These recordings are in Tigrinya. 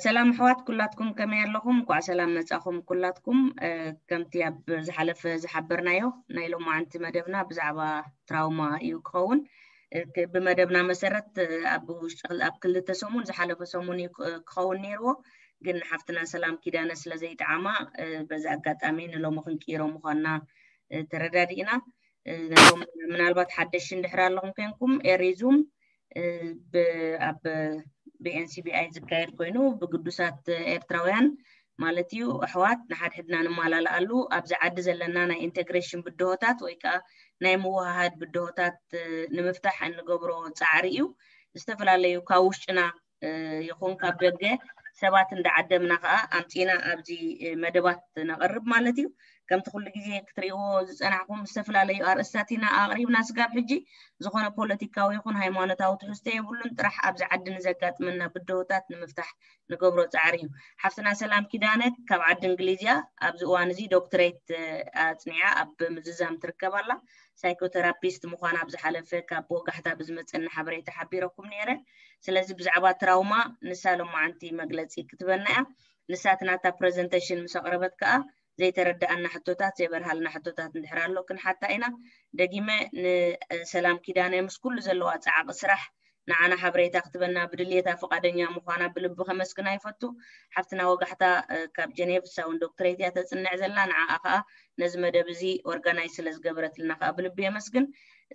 ሰላም ኣሕዋት ኩላትኩም፣ ከመይ ኣለኹም? እንኳዕ ሰላም መጻኹም ኩላትኩም። ከምቲ ኣብ ዝሓለፈ ዝሓበርናዮ፣ ናይ ሎማዓንቲ መደብና ብዛዕባ ትራውማ እዩ ክኸውን። ብመደብና መሰረት ኣብ ውሽጢ ኣብ ክልተ ሰሙን፣ ዝሓለፈ ሰሙን እዩ ክኸውን ነይርዎ፣ ግን ሓፍትና ሰላም ኪዳነ ስለ ዘይጠዓማ፣ በዚ ኣጋጣሚ ንሎሚ ክንቅይሮ ምዃንና ተረዳዲእና። ነቶም ምናልባት ሓደሽ እንድሕር ኣለኹም ኮንኩም፣ ኤሪዙም ኣብ ብኤንሲቢኣይ ዝካየድ ኮይኑ፣ ብግዱሳት ኤርትራውያን ማለት እዩ፣ ኣሕዋት ንሓድሕድና ንማላልኣሉ፣ ኣብዚ ዓዲ ዘለና ናይ ኢንቴግሬሽን ብድሆታት ወይ ከዓ ናይ ምውሃሃድ ብድሆታት ንምፍታሕ እንገብሮ ፃዕሪ እዩ። ዝተፈላለዩ ካብ ውሽጥና ይኹን ካብ ደገ ሰባት እንዳዓደምና ከዓ ኣምፂና ኣብዚ መደባት ነቕርብ ማለት እዩ። ከምቲ ኩሉ ግዜ ክትርእይዎ ዝፀናሕኩም፣ ዝተፈላለዩ ኣርእስታት ኢና ኣቕሪብና ስጋብ ሕጂ። ዝኾነ ፖለቲካዊ ይኹን ሃይማኖታዊ ትሕዝቶ የብሉን። ጥራሕ ኣብዚ ዓዲ ንዘጋጥመና ብድሆታት ንምፍታሕ ንገብሮ ፃዕሪ እዩ። ሓፍትና ሰላም ኪዳነ ካብ ዓዲ እንግሊዝ እያ። ኣብዚ እዋን እዚ ዶክትሬት ኣፅኒዓ ኣብ ምዝዛም ትርከብ ኣላ። ሳይኮቴራፒስት ምዃና ኣብ ዝሓለፈ ካብ ወጋሕታ ብዝመፀኒ ሓበሬታ ሓቢረኩም ነይረ። ስለዚ ብዛዕባ ትራውማ ንሳ ሎማዓንቲ መግለፂ ክትበና እያ። ንሳ እቲ ናታ ፕረዘንቴሽን ምስ ኣቕረበት ከዓ ዘይተረድኣና ሕቶታት፣ ዘይበርሃልና ሕቶታት እንድሕር ኣሎ ክንሓታ ኢና። ደጊመ ንሰላም ኪዳነ ምስ ኩሉ ዘለዋ ፃዕቂ ስራሕ ንዓና ሓበሬታ ክትበና ብድልየታ ፍቓደኛ ምዃና ብልቢ ከመስግና ይፈቱ። ሓፍትና ወጋሕታ ካብ ጀኔቭ፣ እሳ እውን ዶክትሬት እያ ተፅንዕ ዘላ። ንዓኣ ከዓ ነዚ መደብ እዚ ኦርጋናይዝ ስለ ዝገበረትልና ከዓ ብልቢ የመስግን።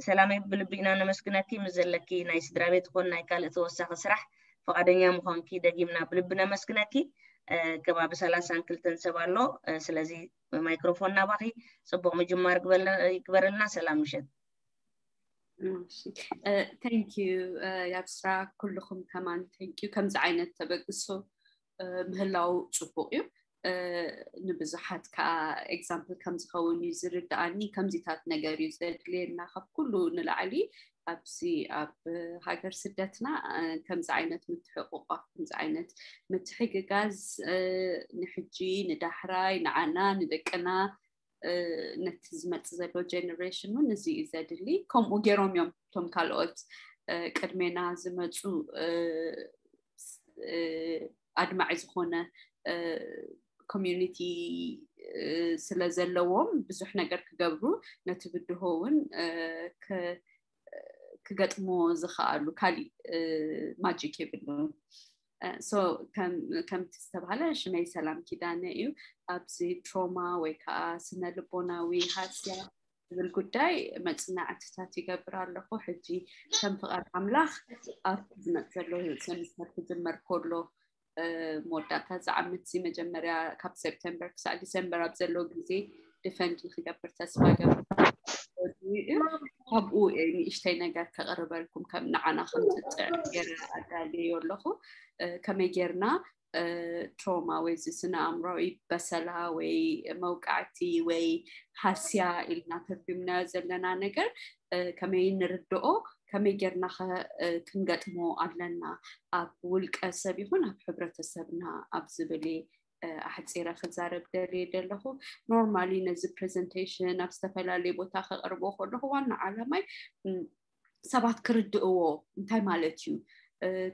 ሰላመይ፣ ብልቢ ኢና ነመስግነኪ። ምስ ዘለኪ ናይ ስድራ ቤት ይኹን ናይ ካልእ ተወሳኺ ስራሕ ፍቓደኛ ምዃንኪ ደጊምና ብልቢ ነመስግነኪ። ከባቢ ሰላሳን ክልተን ሰብ ኣሎ። ስለዚ ማይክሮፎን ናባኺ። ፅቡቕ ምጅማር ይግበረልና። ሰላም ምሸት። Thank you ያብስራ፣ ኩልኹም ከማን thank you። ከምዚ ዓይነት ተበግሶ ምህላው ፅቡቕ እዩ። ንብዙሓት ከዓ ኤግዛምፕል ከም ዝኸውን እዩ ዝርድኣኒ። ከምዚታት ነገር እዩ ዘድልየና። ካብ ኩሉ ንላዕሊ ኣብዚ ኣብ ሃገር ስደትና ከምዚ ዓይነት ምትሕቑቋፍ፣ ከምዚ ዓይነት ምትሕግጋዝ ንሕጂ ንዳሕራይ ንዓና ንደቅና ነቲ ዝመፅእ ዘሎ ጀነሬሽን እውን እዚ እዩ ዘድሊ። ከምኡ ገይሮም እዮም እቶም ካልኦት ቅድሜና ዝመፁ ኣድማዒ ዝኾነ ኮሚዩኒቲ ስለ ዘለዎም ብዙሕ ነገር ክገብሩ፣ ነቲ ብድሆ እውን ክገጥሞ ዝኽኣሉ። ካሊእ ማጂክ የብሉን። ከምቲ ዝተባሃለ ሽመይ ሰላም ኪዳነ እዩ። ኣብዚ ትሮማ ወይ ከዓ ስነ ልቦናዊ ሃስያ ዝብል ጉዳይ መፅናዕትታት ይገብር ኣለኹ። ሕጂ ከም ፍቓድ ኣምላኽ ኣብቲ ዝመፅ ዘሎ ሰሚስተር ክጅመር ከሎ መወዳእታ እዚ ዓመት እዚ መጀመርያ ካብ ሴፕቴምበር ክሳዕ ዲሴምበር ኣብ ዘሎ ግዜ ዲፈንድ ንክገብር ተስፋ ገብር። ካብኡ ንእሽተይ ነገር ከቕርበልኩም ከም ንዓና ከም ዝጥዕ ገይረ ኣዳልየዮ ኣለኹ። ከመይ ጌርና ትሮማ ወይ እዚ ስነ ኣእምሮዊ በሰላ ወይ መውቃዕቲ ወይ ሃስያ ኢልና ተርጉምናዮ ዘለና ነገር ከመይ ንርድኦ፣ ከመይ ጌርና ኸ ክንገጥሞ ኣለና፣ ኣብ ውልቀ ሰብ ይኹን ኣብ ሕብረተሰብና ኣብ ዝብል ኣሕፂረ ክዛረብ ደልየ ዘለኹ። ኖርማሊ ነዚ ፕሬዘንቴሽን ኣብ ዝተፈላለየ ቦታ ከቕርቦ ከለኹ ዋና ዓላማይ ሰባት ክርድእዎ እንታይ ማለት እዩ፣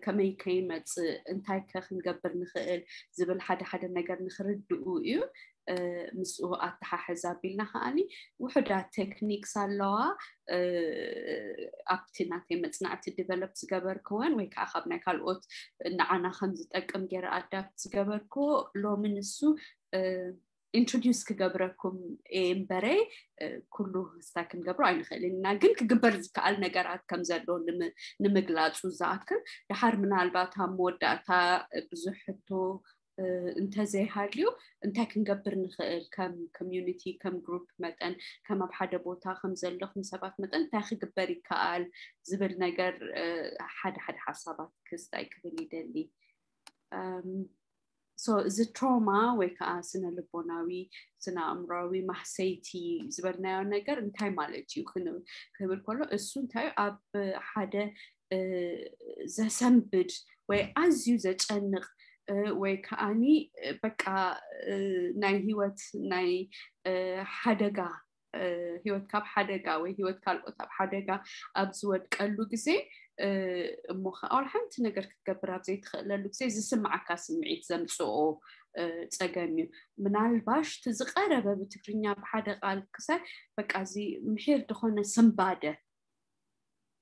ከመይ ከይመፅእ፣ እንታይ ከ ክንገብር ንኽእል ዝብል ሓደ ሓደ ነገር ንክርድኡ እዩ። ምስኡ ኣተሓሕዝ ኣቢልና ከዓኒ ውሑዳት ቴክኒክስ ኣለዋ። ኣብቲ ናተይ መፅናዕቲ ዲቨሎፕ ዝገበርክወን ወይ ከዓ ካብ ናይ ካልኦት ንዓና ከም ዝጠቅም ገይረ ኣዳፕት ዝገበርክዎ ሎሚ ንሱ ኢንትሮዲውስ ክገብረኩም እየ እምበረይ ኩሉ ስታ ክንገብሮ ኣይንኽእልን ኢና፣ ግን ክግበር ዝከኣል ነገራት ከም ዘሎ ንምግላፁ ዝኣክል። ድሓር ምናልባት ኣብ መወዳእታ ብዙሕ ሕቶ እንተዘይሃልዩ እንታይ ክንገብር ንኽእል ከም ኮሚዩኒቲ፣ ከም ግሩፕ መጠን፣ ከም ኣብ ሓደ ቦታ ከም ዘለኹም ሰባት መጠን እንታይ ክግበር ይከኣል ዝብል ነገር ሓደ ሓደ ሓሳባት ክስታይ ክብል ይደሊ። so እዚ ትሮማ ወይ ከዓ ስነ ልቦናዊ ስነ ኣእምሮዊ ማህሰይቲ ዝበልናዮ ነገር እንታይ ማለት እዩ ክብል ከሎ እሱ እንታይ ኣብ ሓደ ዘሰንብድ ወይ ኣዝዩ ዘጨንቕ ወይ ከዓኒ በቃ ናይ ህይወት ናይ ሓደጋ ህይወት ካብ ሓደጋ ወይ ህይወት ካልኦት ኣብ ሓደጋ ኣብ ዝወድቀሉ ግዜ እሞ ከዓ ሓንቲ ነገር ክትገብር ኣብ ዘይትኽእለሉ ግዜ ዝስምዓካ ስምዒት ዘምፅኦ ፀገም እዩ። ምናልባሽ እቲ ዝቐረበ ብትግርኛ ብሓደ ቃል ክሳይ በቃ እዚ ምሒር ዝኾነ ስንባደ፣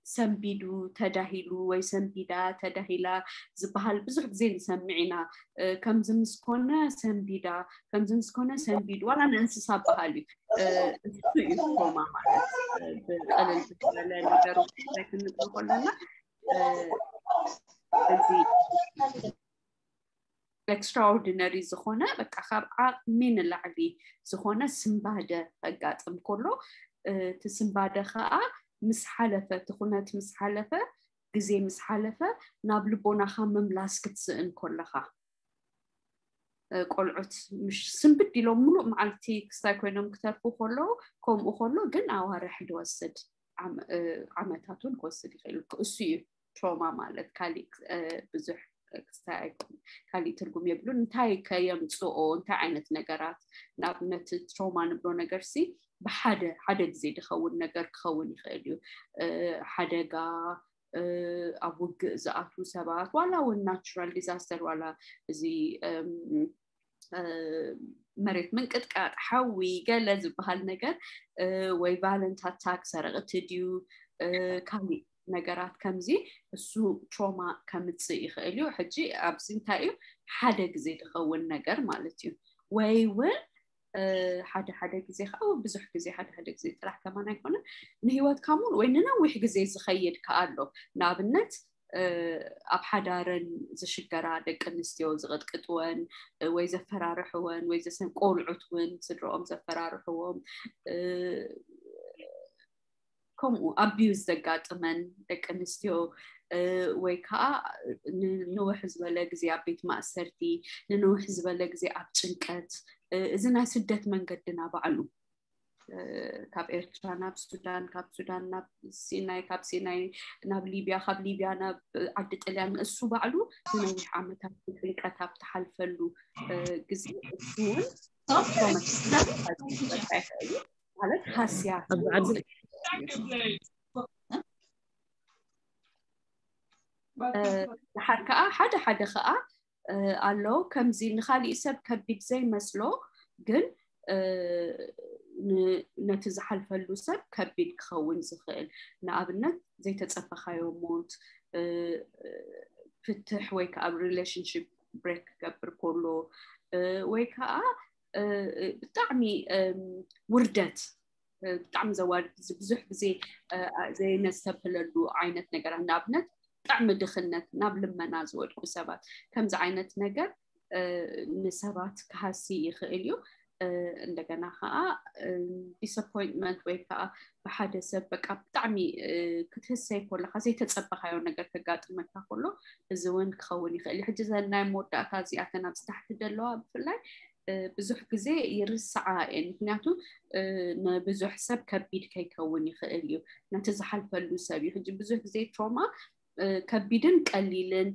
ሰንቢዱ፣ ተዳሂሉ ወይ ሰንቢዳ፣ ተዳሂላ ዝበሃል ብዙሕ ግዜ ንሰምዕ ኢና። ከምዚ ምስ ኮነ ሰንቢዳ፣ ከምዚ ምስ ኮነ ሰንቢዱ፣ ዋላ ንእንስሳ በሃል እዩ። እሱ እዩ ትሮማ ማለት። ብቀለል ዝበለ ነገሩ ክንጥሩ ከለና እዚ ኤክስትራኦርዲነሪ ዝኾነ በቃ ካብ ዓቕሚ ንላዕሊ ዝኾነ ስንባደ ከጋጥም ከሎ እቲ ስንባደ ከዓ ምስ ሓለፈ፣ እቲ ኩነት ምስ ሓለፈ፣ ግዜ ምስ ሓለፈ ናብ ልቦናኻ ምምላስ ክትስእን ከለኻ ቆልዑት ምሽ ስንብድ ኢሎም ሙሉእ መዓልቲ ክስታይ ኮይኖም ክተርፉ ከለዉ፣ ከምኡ ከሎ ግን ኣዋርሕ ዝወስድ ዓመታት እውን ክወስድ ይኽእል። እሱ እዩ ትሮማ ማለት። ካሊእ ብዙሕ ክስታይ ኣይኮን፣ ካሊእ ትርጉም የብሉን። እንታይ ከየምፅኦ፣ እንታይ ዓይነት ነገራት፣ ንኣብነት ትሮማ ንብሎ ነገር ሲ ብሓደ ሓደ ግዜ ዝኸውን ነገር ክኸውን ይኽእል እዩ። ሓደጋ፣ ኣብ ውግእ ዝኣትዉ ሰባት፣ ዋላ እውን ናቹራል ዲዛስተር፣ ዋላ እዚ መሬት ምንቅጥቃጥ፣ ሓዊ፣ ገለ ዝበሃል ነገር ወይ ቫለንት ኣታክ፣ ሰረቕቲ ድዩ፣ ካሊእ ነገራት ከምዚ፣ እሱ ትሮማ ከምፅእ ይኽእል እዩ። ሕጂ ኣብዚ እንታይ እዩ፣ ሓደ ግዜ ዝኸውን ነገር ማለት እዩ። ወይ እውን ሓደ ሓደ ግዜ ከዓ፣ ብዙሕ ግዜ፣ ሓደ ሓደ ግዜ ጥራሕ ከማን ኣይኮነን፣ ንህይወትካ ሙሉ ወይ ንነዊሕ ግዜ ዝኸይድ ከዓ ኣሎ። ንኣብነት ኣብ ሓዳረን ዝሽገራ ደቂ ኣንስትዮ ዝቕጥቅጥወን ወይ ዘፈራርሕወን ወይ ዘሰን ቆልዑት እውን ስድረኦም ዘፈራርሕዎም፣ ከምኡ ኣቢዩዝ ዘጋጥመን ደቂ ኣንስትዮ ወይ ከዓ ንንውሕ ዝበለ ግዜ ኣብ ቤት ማእሰርቲ፣ ንንውሕ ዝበለ ግዜ ኣብ ጭንቀት፣ እዚ ናይ ስደት መንገድና ባዕሉ ካብ ኤርትራ ናብ ሱዳን፣ ካብ ሱዳን ናብ ሲናይ፣ ካብ ሲናይ ናብ ሊብያ፣ ካብ ሊብያ ናብ ዓዲ ጥልያን፣ እሱ ባዕሉ ንነዊሕ ዓመታት ብጭንቀት ኣብ ትሓልፈሉ ግዜ እሱ እውን ማለት ሃስያ ድሓር ከዓ ሓደ ሓደ ከዓ ኣሎ ከምዚ ንኻሊእ ሰብ ከቢድ ዘይመስሎ ግን ነቲ ዝሓልፈሉ ሰብ ከቢድ ክኸውን ዝኽእል፣ ንኣብነት ዘይተፀበኻዮ ሞት፣ ፍትሕ ወይ ከዓ ሪሌሽንሽፕ ብሬክ ክገብር ከሎ ወይ ከዓ ብጣዕሚ ውርደት፣ ብጣዕሚ ዘዋርድ፣ ብዙሕ ግዜ ዘይነስተብህለሉ ዓይነት ነገራት፣ ንኣብነት ብጣዕሚ ድኽነት፣ ናብ ልመና ዝወድቁ ሰባት፣ ከምዚ ዓይነት ነገር ንሰባት ክሃሲ ይኽእል እዩ። እንደገና ከዓ ዲስኣፖይንትመንት ወይ ከዓ ብሓደ ሰብ በቃ ብጣዕሚ ክትህሰይ ከለካ ዘይተፀበካዮ ነገር ከጋጥመካ ከሎ እዚ እውን ክኸውን ይኽእል እዩ። ሕጂ ዘን ናይ መወዳእታ እዚኣተን ኣብዚ ታሕቲ ዘለዋ ብፍላይ ብዙሕ ግዜ ይርስዓ እየን። ምክንያቱ ንብዙሕ ሰብ ከቢድ ከይከውን ይኽእል እዩ፣ ነቲ ዝሓልፈሉ ሰብ እዩ። ሕጂ ብዙሕ ግዜ ትሮማ ከቢድን ቀሊልን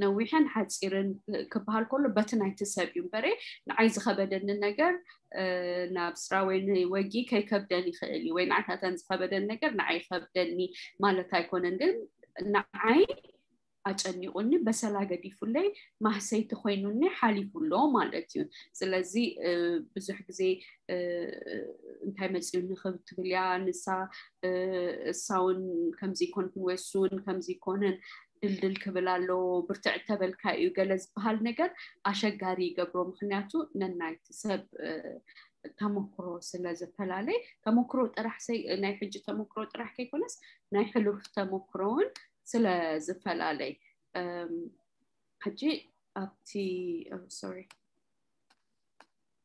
ነዊሕን ሓፂርን ክበሃል ከሎ በቲ ናይቲ ሰብ እዩ እምበረ ንዓይ ዝኸበደኒ ነገር ናብ ስራ ወይ ወጊ ከይከብደን ይኽእል እዩ፣ ወይ ንዓታተን ዝኸበደን ነገር ንዓይ ይኸብደኒ ማለት ኣይኮነን። ግን ንዓይ ኣጨኒቑኒ በሰላ ገዲፉለይ ማህሰይቲ ኮይኑኒ ሓሊፉ ኣሎ ማለት እዩ። ስለዚ ብዙሕ ግዜ እንታይ መፅኡ ንክብ ትብል እያ ንሳ፣ እሳ እውን ከምዚ ይኮንኩን ወይ እሱ እውን ከምዚ ይኮነን ድልድል ክብል ኣለዎ፣ ብርትዕ ተበልካ እዩ ገለ ዝበሃል ነገር ኣሸጋሪ ይገብሮ። ምክንያቱ ነናይቲ ሰብ ተመክሮ ስለ ዝፈላለይ፣ ተመክሮ ጥራሕ ናይ ሕጂ ተመክሮ ጥራሕ ከይኮነስ ናይ ሕሉፍ ተመክሮ እውን ስለ ዝፈላለይ ሕጂ ኣብቲ ሶሪ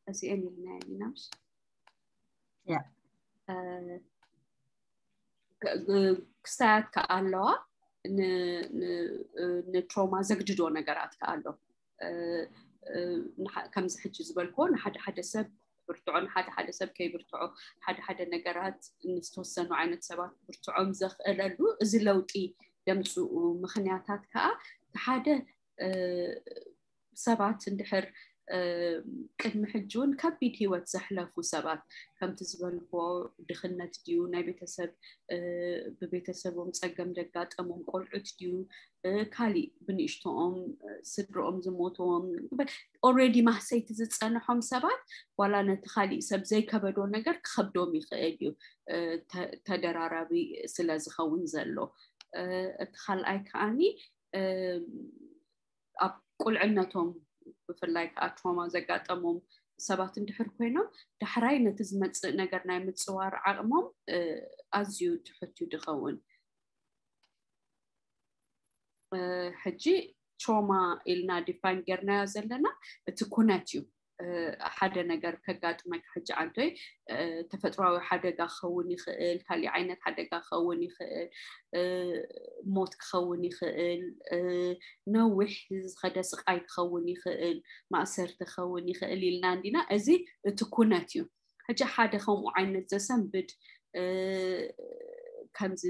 እዚአን ኢልና ኢና ምሽ ክስታያት ከዓ ኣለዋ። ንትሮማ ዘግድዶ ነገራት ከዓ ኣሎ። ከምዚ ሕጂ ዝበልክዎ ንሓደ ሓደ ሰብ ብርትዖ፣ ንሓደ ሓደ ሰብ ከይብርትዖ፣ ሓደ ሓደ ነገራት ንዝተወሰኑ ዓይነት ሰባት ብርትዖም ዘኽእለሉ እዚ ለውጢ ደምፅኡ ምክንያታት ከዓ ሓደ ሰባት እንድሕር ቅድሚ ሕጂ እውን ከቢድ ሂወት ዘሕለፉ ሰባት፣ ከምቲ ዝበልክዎ፣ ድኽነት ድዩ፣ ናይ ቤተሰብ ብቤተሰቦም ፀገም ደጋጠሞም ቆልዑት ድዩ፣ ካሊእ ብንእሽቶኦም ስድሮኦም ዝሞትዎም፣ already ማህሰይቲ ዝፀንሖም ሰባት ዋላ ነቲ ካሊእ ሰብ ዘይከበዶ ነገር ክኸብዶም ይኽእል እዩ፣ ተደራራቢ ስለ ዝኸውን ዘሎ። እቲ ካልኣይ ከዓኒ ኣብ ቁልዕነቶም ብፍላይ ከዓ ትሮማ ዘጋጠሞም ሰባት እንድሕር ኮይኖም፣ ዳሕራይ ነቲ ዝመፅእ ነገር ናይ ምፅዋር ዓቕሞም ኣዝዩ ትሑት እዩ ዝኸውን። ሕጂ ትሮማ ኢልና ዲፋይን ጌርናዮ ዘለና እቲ ኩነት እዩ። ሓደ ነገር ከጋጥመካ ሕጂ ዓንቶይ፣ ተፈጥሯዊ ሓደጋ ክኸውን ይኽእል፣ ካሊእ ዓይነት ሓደጋ ክኸውን ይኽእል፣ ሞት ክኸውን ይኽእል፣ ነዊሕ ዝኸደ ስቃይ ክኸውን ይኽእል፣ ማእሰርቲ ክኸውን ይኽእል ኢልና እንዲና። እዚ እቲ ኩነት እዩ። ሕጂ ሓደ ከምኡ ዓይነት ዘሰንብድ ከምዚ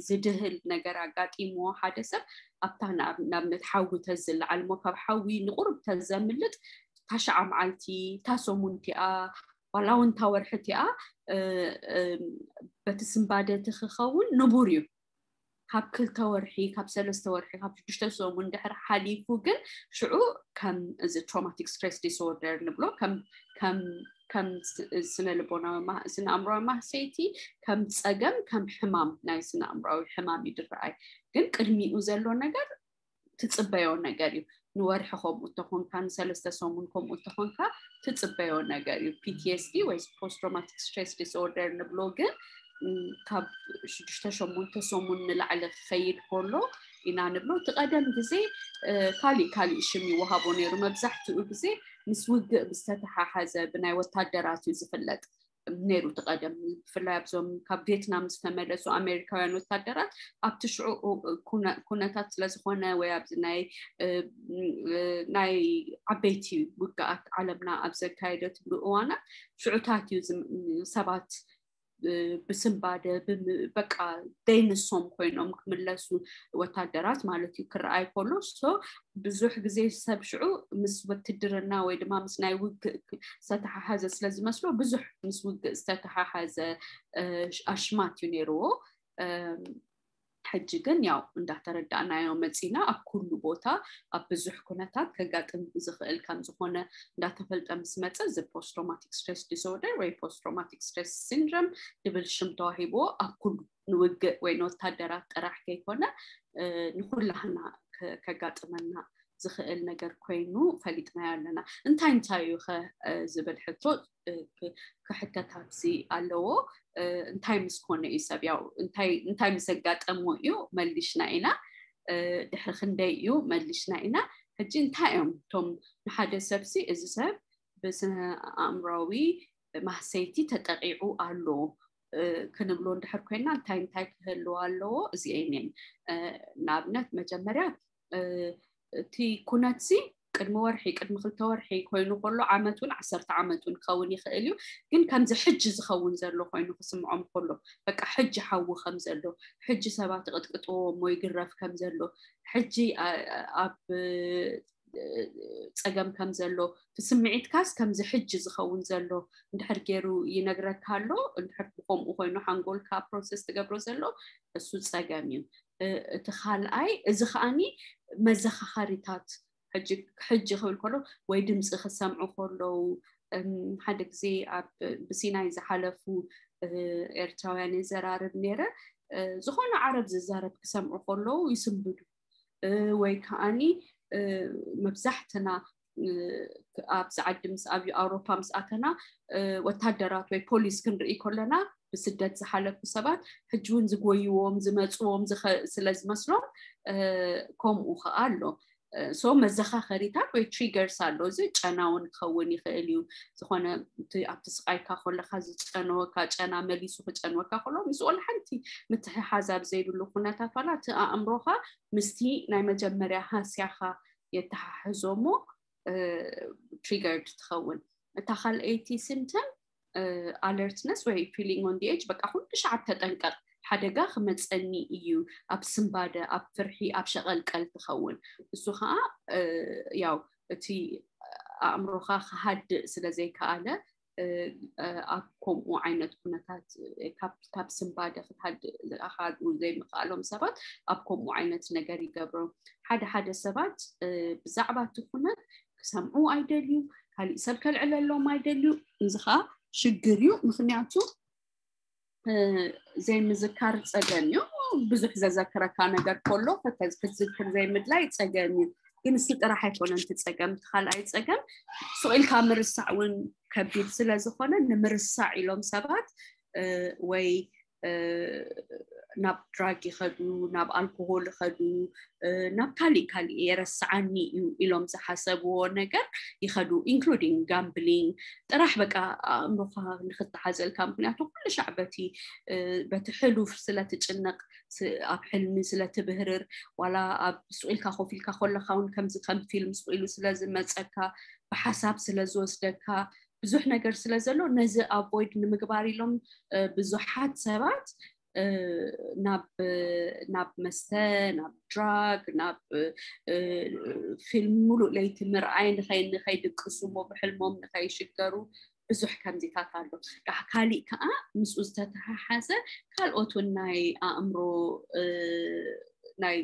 ዝድህል ነገር ኣጋጢምዎ ሓደ ሰብ፣ ኣብታ ንኣብነት ሓዊ ተዝለዓል እሞ ካብ ሓዊ ንቁሩብ ተዘምልጥ፣ ታሽዓ መዓልቲ፣ ታሰሙን እቲኣ፣ ዋላ እውን ታወርሒ እቲኣ በቲ ስንባደ እቲ ክኸውን ንቡር እዩ። ካብ ክልተ ወርሒ፣ ካብ ሰለስተ ወርሒ፣ ካብ ሽዱሽተ ሰሙን ድሕሪ ሓሊፉ ግን ሽዑ ከም እዚ ትሮማቲክ ስትሬስ ዲስኦርደር ንብሎ ከም ከም ከም ስነ ልቦናዊ ስነ ኣእምራዊ ማህሰይቲ ከም ፀገም ከም ሕማም ናይ ስነ ኣእምራዊ ሕማም እዩ ዝረኣይ። ግን ቅድሚኡ ዘሎ ነገር ትፅበዮ ነገር እዩ። ንወርሒ ከምኡ እንተኾንካ፣ ንሰለስተ ሰሙን ከምኡ እንተኾንካ ትፅበዮ ነገር እዩ። ፒ ቲ ኤስ ዲ ወይ ፖስት ትሮማቲክ ስትሬስ ዲስኦርደር ንብሎ ግን ካብ ሽዱሽተ ሸሞንተ ሰሙን ንላዕሊ ክኸይድ ከሎ ኢና ንብሎ። እቲ ቀደም ግዜ ካሊእ ካሊእ ሽም ይወሃቦ ነይሩ። መብዛሕትኡ ግዜ ምስ ውግእ ብዝተተሓሓዘ ብናይ ወታደራት እዩ ዝፍለጥ ነይሩ። እቲ ቀደም ብፍላይ ኣብዞም ካብ ቬትናም ዝተመለሱ ኣሜሪካውያን ወታደራት ኣብቲ ሽዑ ኩነታት ስለዝኾነ ወይ ኣብዚ ናይ ናይ ዓበይቲ ውግኣት ዓለምና ኣብ ዘካየደትሉ እዋናት ሽዑታት እዩ ሰባት ብስንባደ በቃ ደይንሶም ኮይኖም ክምለሱ ወታደራት ማለት እዩ ክረኣይ ከሎ። ሶ ብዙሕ ግዜ ሰብ ሽዑ ምስ ውትድርና ወይ ድማ ምስ ናይ ውግእ ዝተተሓሓዘ ስለ ዝመስሎ ብዙሕ ምስ ውግእ ዝተተሓሓዘ ኣሽማት እዩ ነይርዎ። ሕጂ ግን ያው እንዳተረዳእናዮ መፂና ኣብ ኩሉ ቦታ ኣብ ብዙሕ ኩነታት ከጋጥም ዝኽእል ከም ዝኾነ እንዳተፈልጠ ምስ መፀ እዚ ፖስት ትሮማቲክ ስትሬስ ዲስኦርደር ወይ ፖስት ትሮማቲክ ስትሬስ ሲንድሮም ዝብል ሽም ተዋሂብዎ ኣብ ኩሉ ንውግእ ወይ ንወታደራት ጥራሕ ከይኮነ ንኩላህና ከጋጥመና ዝኽእል ነገር ኮይኑ ፈሊጥናዮ ኣለና። እንታይ እንታይ እዩ ከ ዝብል ሕቶ ክሕተት ኣብዚ ኣለዎ። እንታይ ምስ ኮነ እዩ ሰብ ያው እንታይ ምስ ኣጋጠሞ እዩ መሊሽና ኢና ድሕሪ ክንደይ እዩ መሊሽና ኢና። ሕጂ እንታይ እዮም እቶም ንሓደ ሰብሲ እዚ ሰብ ብስነ ኣእምራዊ ማህሰይቲ ተጠቂዑ ኣሎ ክንብሎ እንድሕር ኮይና እንታይ እንታይ ክህልዎ ኣለዎ? እዚአን እየን። ንኣብነት መጀመርያ እቲ ኩነትሲ ቅድሚ ወርሒ ቅድሚ ክልተ ወርሒ ኮይኑ ከሎ ዓመት እውን ዓሰርተ ዓመት እውን ክኸውን ይኽእል እዩ። ግን ከምዚ ሕጂ ዝኸውን ዘሎ ኮይኑ ክስምዖም ከሎ በቃ ሕጂ ሓዊ ከም ዘሎ ሕጂ ሰባት ይቕጥቅጥዎም ወይ ግረፍ ከም ዘሎ ሕጂ ኣብ ፀገም ከም ዘሎ እቲ ስምዒትካስ ከምዚ ሕጂ ዝኸውን ዘሎ እንድሕር ገይሩ ይነግረካ ኣሎ እንድሕር ብከምኡ ኮይኑ ሓንጎልካ ፕሮሰስ ትገብሮ ዘሎ እሱ ፀገም እዩ። እቲ ካልኣይ እዚ ከዓኒ መዘኻኸሪታት ሕጂ ክብል ከሎ ወይ ድምፂ ክሰምዑ ከለዉ ሓደ ግዜ ኣብ ብሲናይ ዝሓለፉ ኤርትራውያን የዘራርብ ነይረ። ዝኾነ ዓረብ ዝዛረብ ክሰምዑ ከለዉ ይስንብዱ ወይ ከዓኒ መብዛሕትና ኣብዚ ዓዲ ምስ ኣብ ኣውሮፓ ምስ ኣተና ወታደራት ወይ ፖሊስ ክንርኢ ከለና ብስደት ዝሓለፉ ሰባት ሕጂ እውን ዝጎይዎም ዝመፅዎም ስለ ዝመስሎም ከምኡ ከዓ ኣሎ። ሶ መዘኻኸሪታት ወይ ትሪገርስ ኣሎ። እዚ ጨና እውን ክኸውን ይኽእል እዩ። ዝኾነ ኣብቲ ስቃይካ ከለካ ዝጨነወካ ጨና መሊሱ ክጨንወካ ከሎ ምስ ወላ ሓንቲ ምትሕሓዝ ኣብ ዘይብሉ ኩነታት ዋላ እቲ ኣእምሮኻ ምስቲ ናይ መጀመርያ ሃስያኻ የተሓሕዞ እሞ ትሪገርድ ትኸውን። እታ ካልኣይቲ ሲምተም ኣለርትነስ ወይ ፊሊንግ ኦን ዲ ኤጅ በቃ ኩሉ ሻዕ ተጠንቀቕ ሓደጋ ክመፀኒ እዩ ኣብ ስንባደ ኣብ ፍርሒ ኣብ ሸቐልቀል ትኸውን። እሱ ከዓ ያው እቲ ኣእምሮኻ ክሃድእ ስለ ዘይከኣለ ኣብ ከምኡ ዓይነት ኩነታት ካብ ስንባደ ክትሃድእ ዘይምኽኣሎም ሰባት ኣብ ከምኡ ዓይነት ነገር ይገብሮም። ሓደ ሓደ ሰባት ብዛዕባ እቲ ኩነት ክሰምዑ ኣይደልዩ፣ ካሊእ ሰብ ከልዕለሎም ኣይደልዩ። እዚ ከዓ ሽግር እዩ። ምክንያቱ ዘይምዝካር ፀገም እዩ። ብዙሕ ዘዘክረካ ነገር ከሎ ክትዝክር ዘይምድላይ ፀገም እዩ። ግን እሱ ጥራሕ ኣይኮነን እቲ ፀገም። እቲ ካልኣይ ፀገም ሱቕ ኢልካ ምርሳዕ እውን ከቢድ ስለ ዝኾነ ንምርሳዕ ኢሎም ሰባት ወይ ናብ ድራግ ይኸዱ፣ ናብ ኣልኮሆል ይኸዱ፣ ናብ ካሊእ ካሊእ የረስዓኒ እዩ ኢሎም ዝሓሰብዎ ነገር ይኸዱ፣ including gambling። ጥራሕ በቃ ኣእምሮኻ ንክተሓዘልካ። ምክንያቱ ኩሉ ሻዕ በቲ በቲ ሕሉፍ ስለትጭነቕ፣ ኣብ ሕልሚ ስለትብህርር፣ ዋላ ኣብ ሱቕ ኢልካ ኮፍ ኢልካ ከለካ እውን ከምዚ ከም ፊልም ሱቕ ኢሉ ስለዝመፀካ ብሓሳብ ስለዝወስደካ ብዙሕ ነገር ስለ ዘሎ ነዚ avoid ንምግባር ኢሎም ብዙሓት ሰባት ናብ ናብ መስተ፣ ናብ ድራግ፣ ናብ ፊልም ሙሉእ ለይቲ ምርኣይ ንኸይድቅሱ እሞ ብሕልሞም ንኸይሽገሩ ብዙሕ ከምዚታት ኣሎ። ካሊእ ከዓ ምስኡ ዝተተሓሓዘ ካልኦት እውን ናይ ኣእምሮ ናይ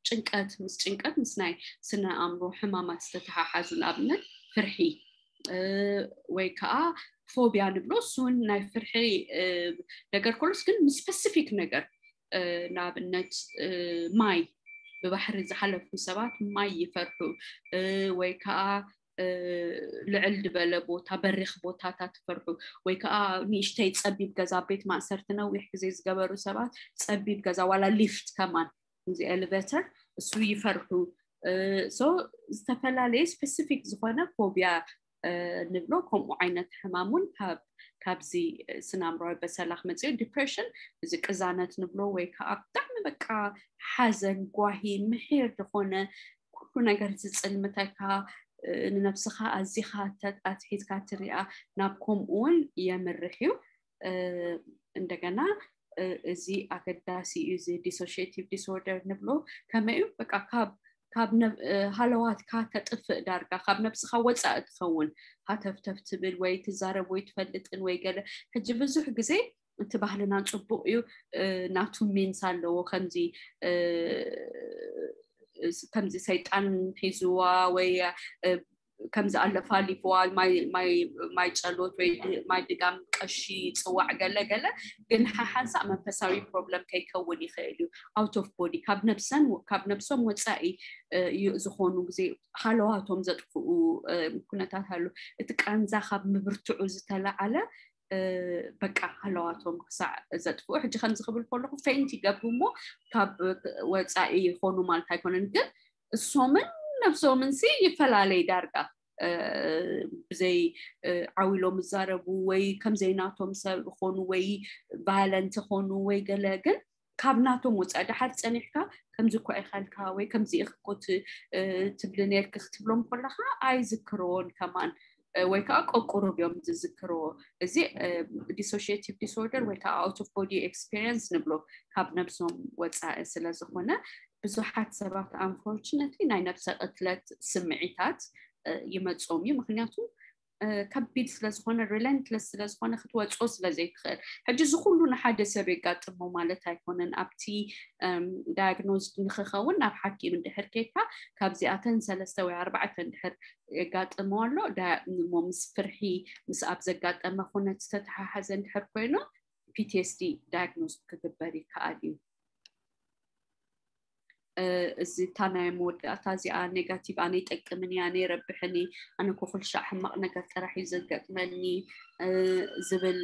ጭንቀት፣ ምስ ጭንቀት ምስ ናይ ስነ ኣእምሮ ሕማማት ዝተተሓሓዙ ንኣብነት ፍርሒ ወይ ከዓ ፎቢያ ንብሎ እሱን ናይ ፍርሒ ነገር ኮሎስ ግን ምስ ስፐሲፊክ ነገር ንኣብነት ማይ ብባሕሪ ዝሓለፉ ሰባት ማይ ይፈርሑ ወይ ከዓ ልዕል ዝበለ ቦታ በሪኽ ቦታታት ይፈርሑ ወይ ከዓ ንእሽተይ ፀቢብ ገዛ ቤት ማእሰርቲ ነዊሕ ግዜ ዝገበሩ ሰባት ፀቢብ ገዛ ዋላ ሊፍት ከማን እዚ ኤሌቬተር እሱ ይፈርሑ። ሶ ዝተፈላለየ ስፔሲፊክ ዝኾነ ፎቢያ ንብሎ ከምኡ ዓይነት ሕማም እውን ካብዚ ስናምራዊ በሰላ ክመፅእ ዲፕሬሽን እዚ ቅዛነት ንብሎ ወይ ከዓ ብጣዕሚ በቃ ሓዘን ጓሂ ምሒር ዝኾነ ኩሉ ነገር ዝፅልምተካ ንነብስኻ ኣዚኻ ኣትሒዝካ ትሪኣ ናብ ከምኡ እውን የምርሕ እዩ። እንደገና እዚ ኣገዳሲ እዩ። እዚ dissociative disorder ንብሎ ከመይ እዩ በቃ ካብ ካብ ሃለዋትካ ተጥፍእ ዳርጋ ካብ ነብስኻ ወፃኢ ትኸውን ሃተፍተፍ ትብል ወይ ትዛረብ ወይ ትፈልጥን ወይ ገለ ሕጂ ብዙሕ ግዜ እቲ ባህልና ፅቡቅ እዩ ናቱ ሚንስ ኣለዎ ከምዚ ከምዚ ሰይጣን ሒዝዋ ወይ ከምዚ ኣለፋሊፍዋ ማይ ጨሎት ወይ ማይ ድጋም ቀሺ ፅዋዕ ገለ ገለ ግን ሓሓንሳእ መንፈሳዊ ፕሮብለም ከይከውን ይኽእል እዩ። Out of body ካብ ነብሰን ካብ ነብሶም ወፃኢ ዝኾኑ ግዜ ሃለዋቶም ዘጥፍኡ ኩነታት ኣሎ። እቲ ቃንዛ ካብ ምብርትዑ ዝተለዓለ በቃ ሃለዋቶም ክሳዕ ዘጥፍኡ ሕጂ ከምዚ ክብል ከለኹ ፌንት ይገብሩ እሞ ካብ ወፃኢ ይኾኑ ማለት ኣይኮነን ግን እሶምን ነብሶምን ሲ ይፈላለይ ዳርጋ ብዘይ ዓው ኢሎም ዝዛረቡ ወይ ከምዘይናቶም ሰብ ይኾኑ ወይ ቫለንት ይኾኑ ወይ ገለ ግን ካብ ናቶም ወፃኢ ድሓር ፀኒሕካ ከምዚ እኮ ኢኻልካ ወይ ከምዚ ኢኽኮ ትብሊ ነርክ ክትብሎም ከለካ ኣይዝክርዎን ከማን ወይ ከዓ ቆቁሩብ እዮም ዝዝክርዎ። እዚ dissociative disorder ወይ ከዓ out of body experience ንብሎ ካብ ነብሶም ወፃኢ ስለ ዝኾነ ብዙሓት ሰባት unfortunately ናይ ነብሰ ቅትለት ስምዒታት ይመፅኦም እዩ። ምክንያቱ ከቢድ ስለዝኾነ relentless ስለዝኾነ ክትወፅኦ ስለዘይትኽእል ሕጂ እዚ ኩሉ ንሓደ ሰብ የጋጥሞ ማለት ኣይኮነን። ኣብቲ diagnosed ንክኸውን ናብ ሓኪም እንድሕር ኬድካ ካብዚኣተን ሰለስተ ወይ ኣርባዕተ እንድሕር የጋጥሞ ኣሎ እሞ ምስ ፍርሒ ምስ ኣብ ዘጋጠመ ኩነት ዝተተሓሓዘ እንድሕር ኮይኑ PTSD diagnosed ክግበር ይከኣል እዩ። እዚ እታ ናይ መወዳእታ እዚኣ negative ኣነ ይጠቅምን እያ ኣነ ይረብሕን ኣነ ኮ ኩልሻዕ ሕማቕ ነገር ጥራሕ እዩ ዘጋጥመኒ ዝብል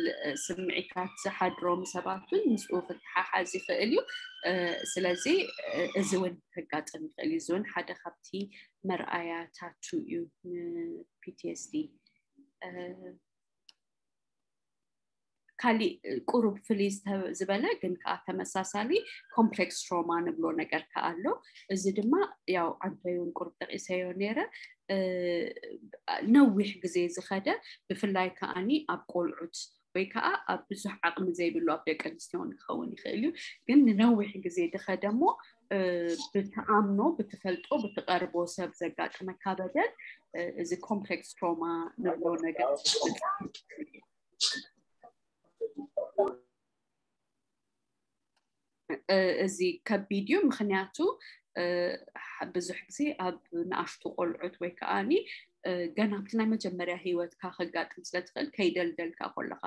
ስምዒታት ዝሓድሮም ሰባት እውን ምስኡ ክተሓሓዝ ይኽእል እዩ። ስለዚ እዚ እውን ከጋጥም ይኽእል እዩ። እዚ እውን ሓደ ካብቲ መርኣያታቱ እዩ ን PTSD። ካሊእ ቁሩብ ፍልይ ዝበለ ግን ከዓ ተመሳሳሊ complex trauma ንብሎ ነገር ከዓ ኣሎ። እዚ ድማ ያው ዓንተይ እውን ቁሩብ ጠቂሰዮ ነይረ። ነዊሕ ግዜ ዝኸደ ብፍላይ ከዓኒ ኣብ ቆልዑት ወይ ከዓ ኣብ ብዙሕ ዓቕሚ ዘይብሉ ኣብ ደቂ ኣንስትዮ እውን ክኸውን ይኽእል እዩ። ግን ንነዊሕ ግዜ ዝኸደ እሞ ብትኣምኖ፣ ብትፈልጦ፣ ብትቐርቦ ሰብ ዘጋጥመካ በደል፣ እዚ complex trauma ንብሎ ነገር። እዚ ከቢድ እዩ፣ ምክንያቱ ብዙሕ ግዜ ኣብ ንኣሽቱ ቆልዑት ወይ ከዓኒ ገና ኣብቲ ናይ መጀመርያ ህይወትካ ከጋጥም ስለትኽእል፣ ከይደልደልካ ከለኻ፣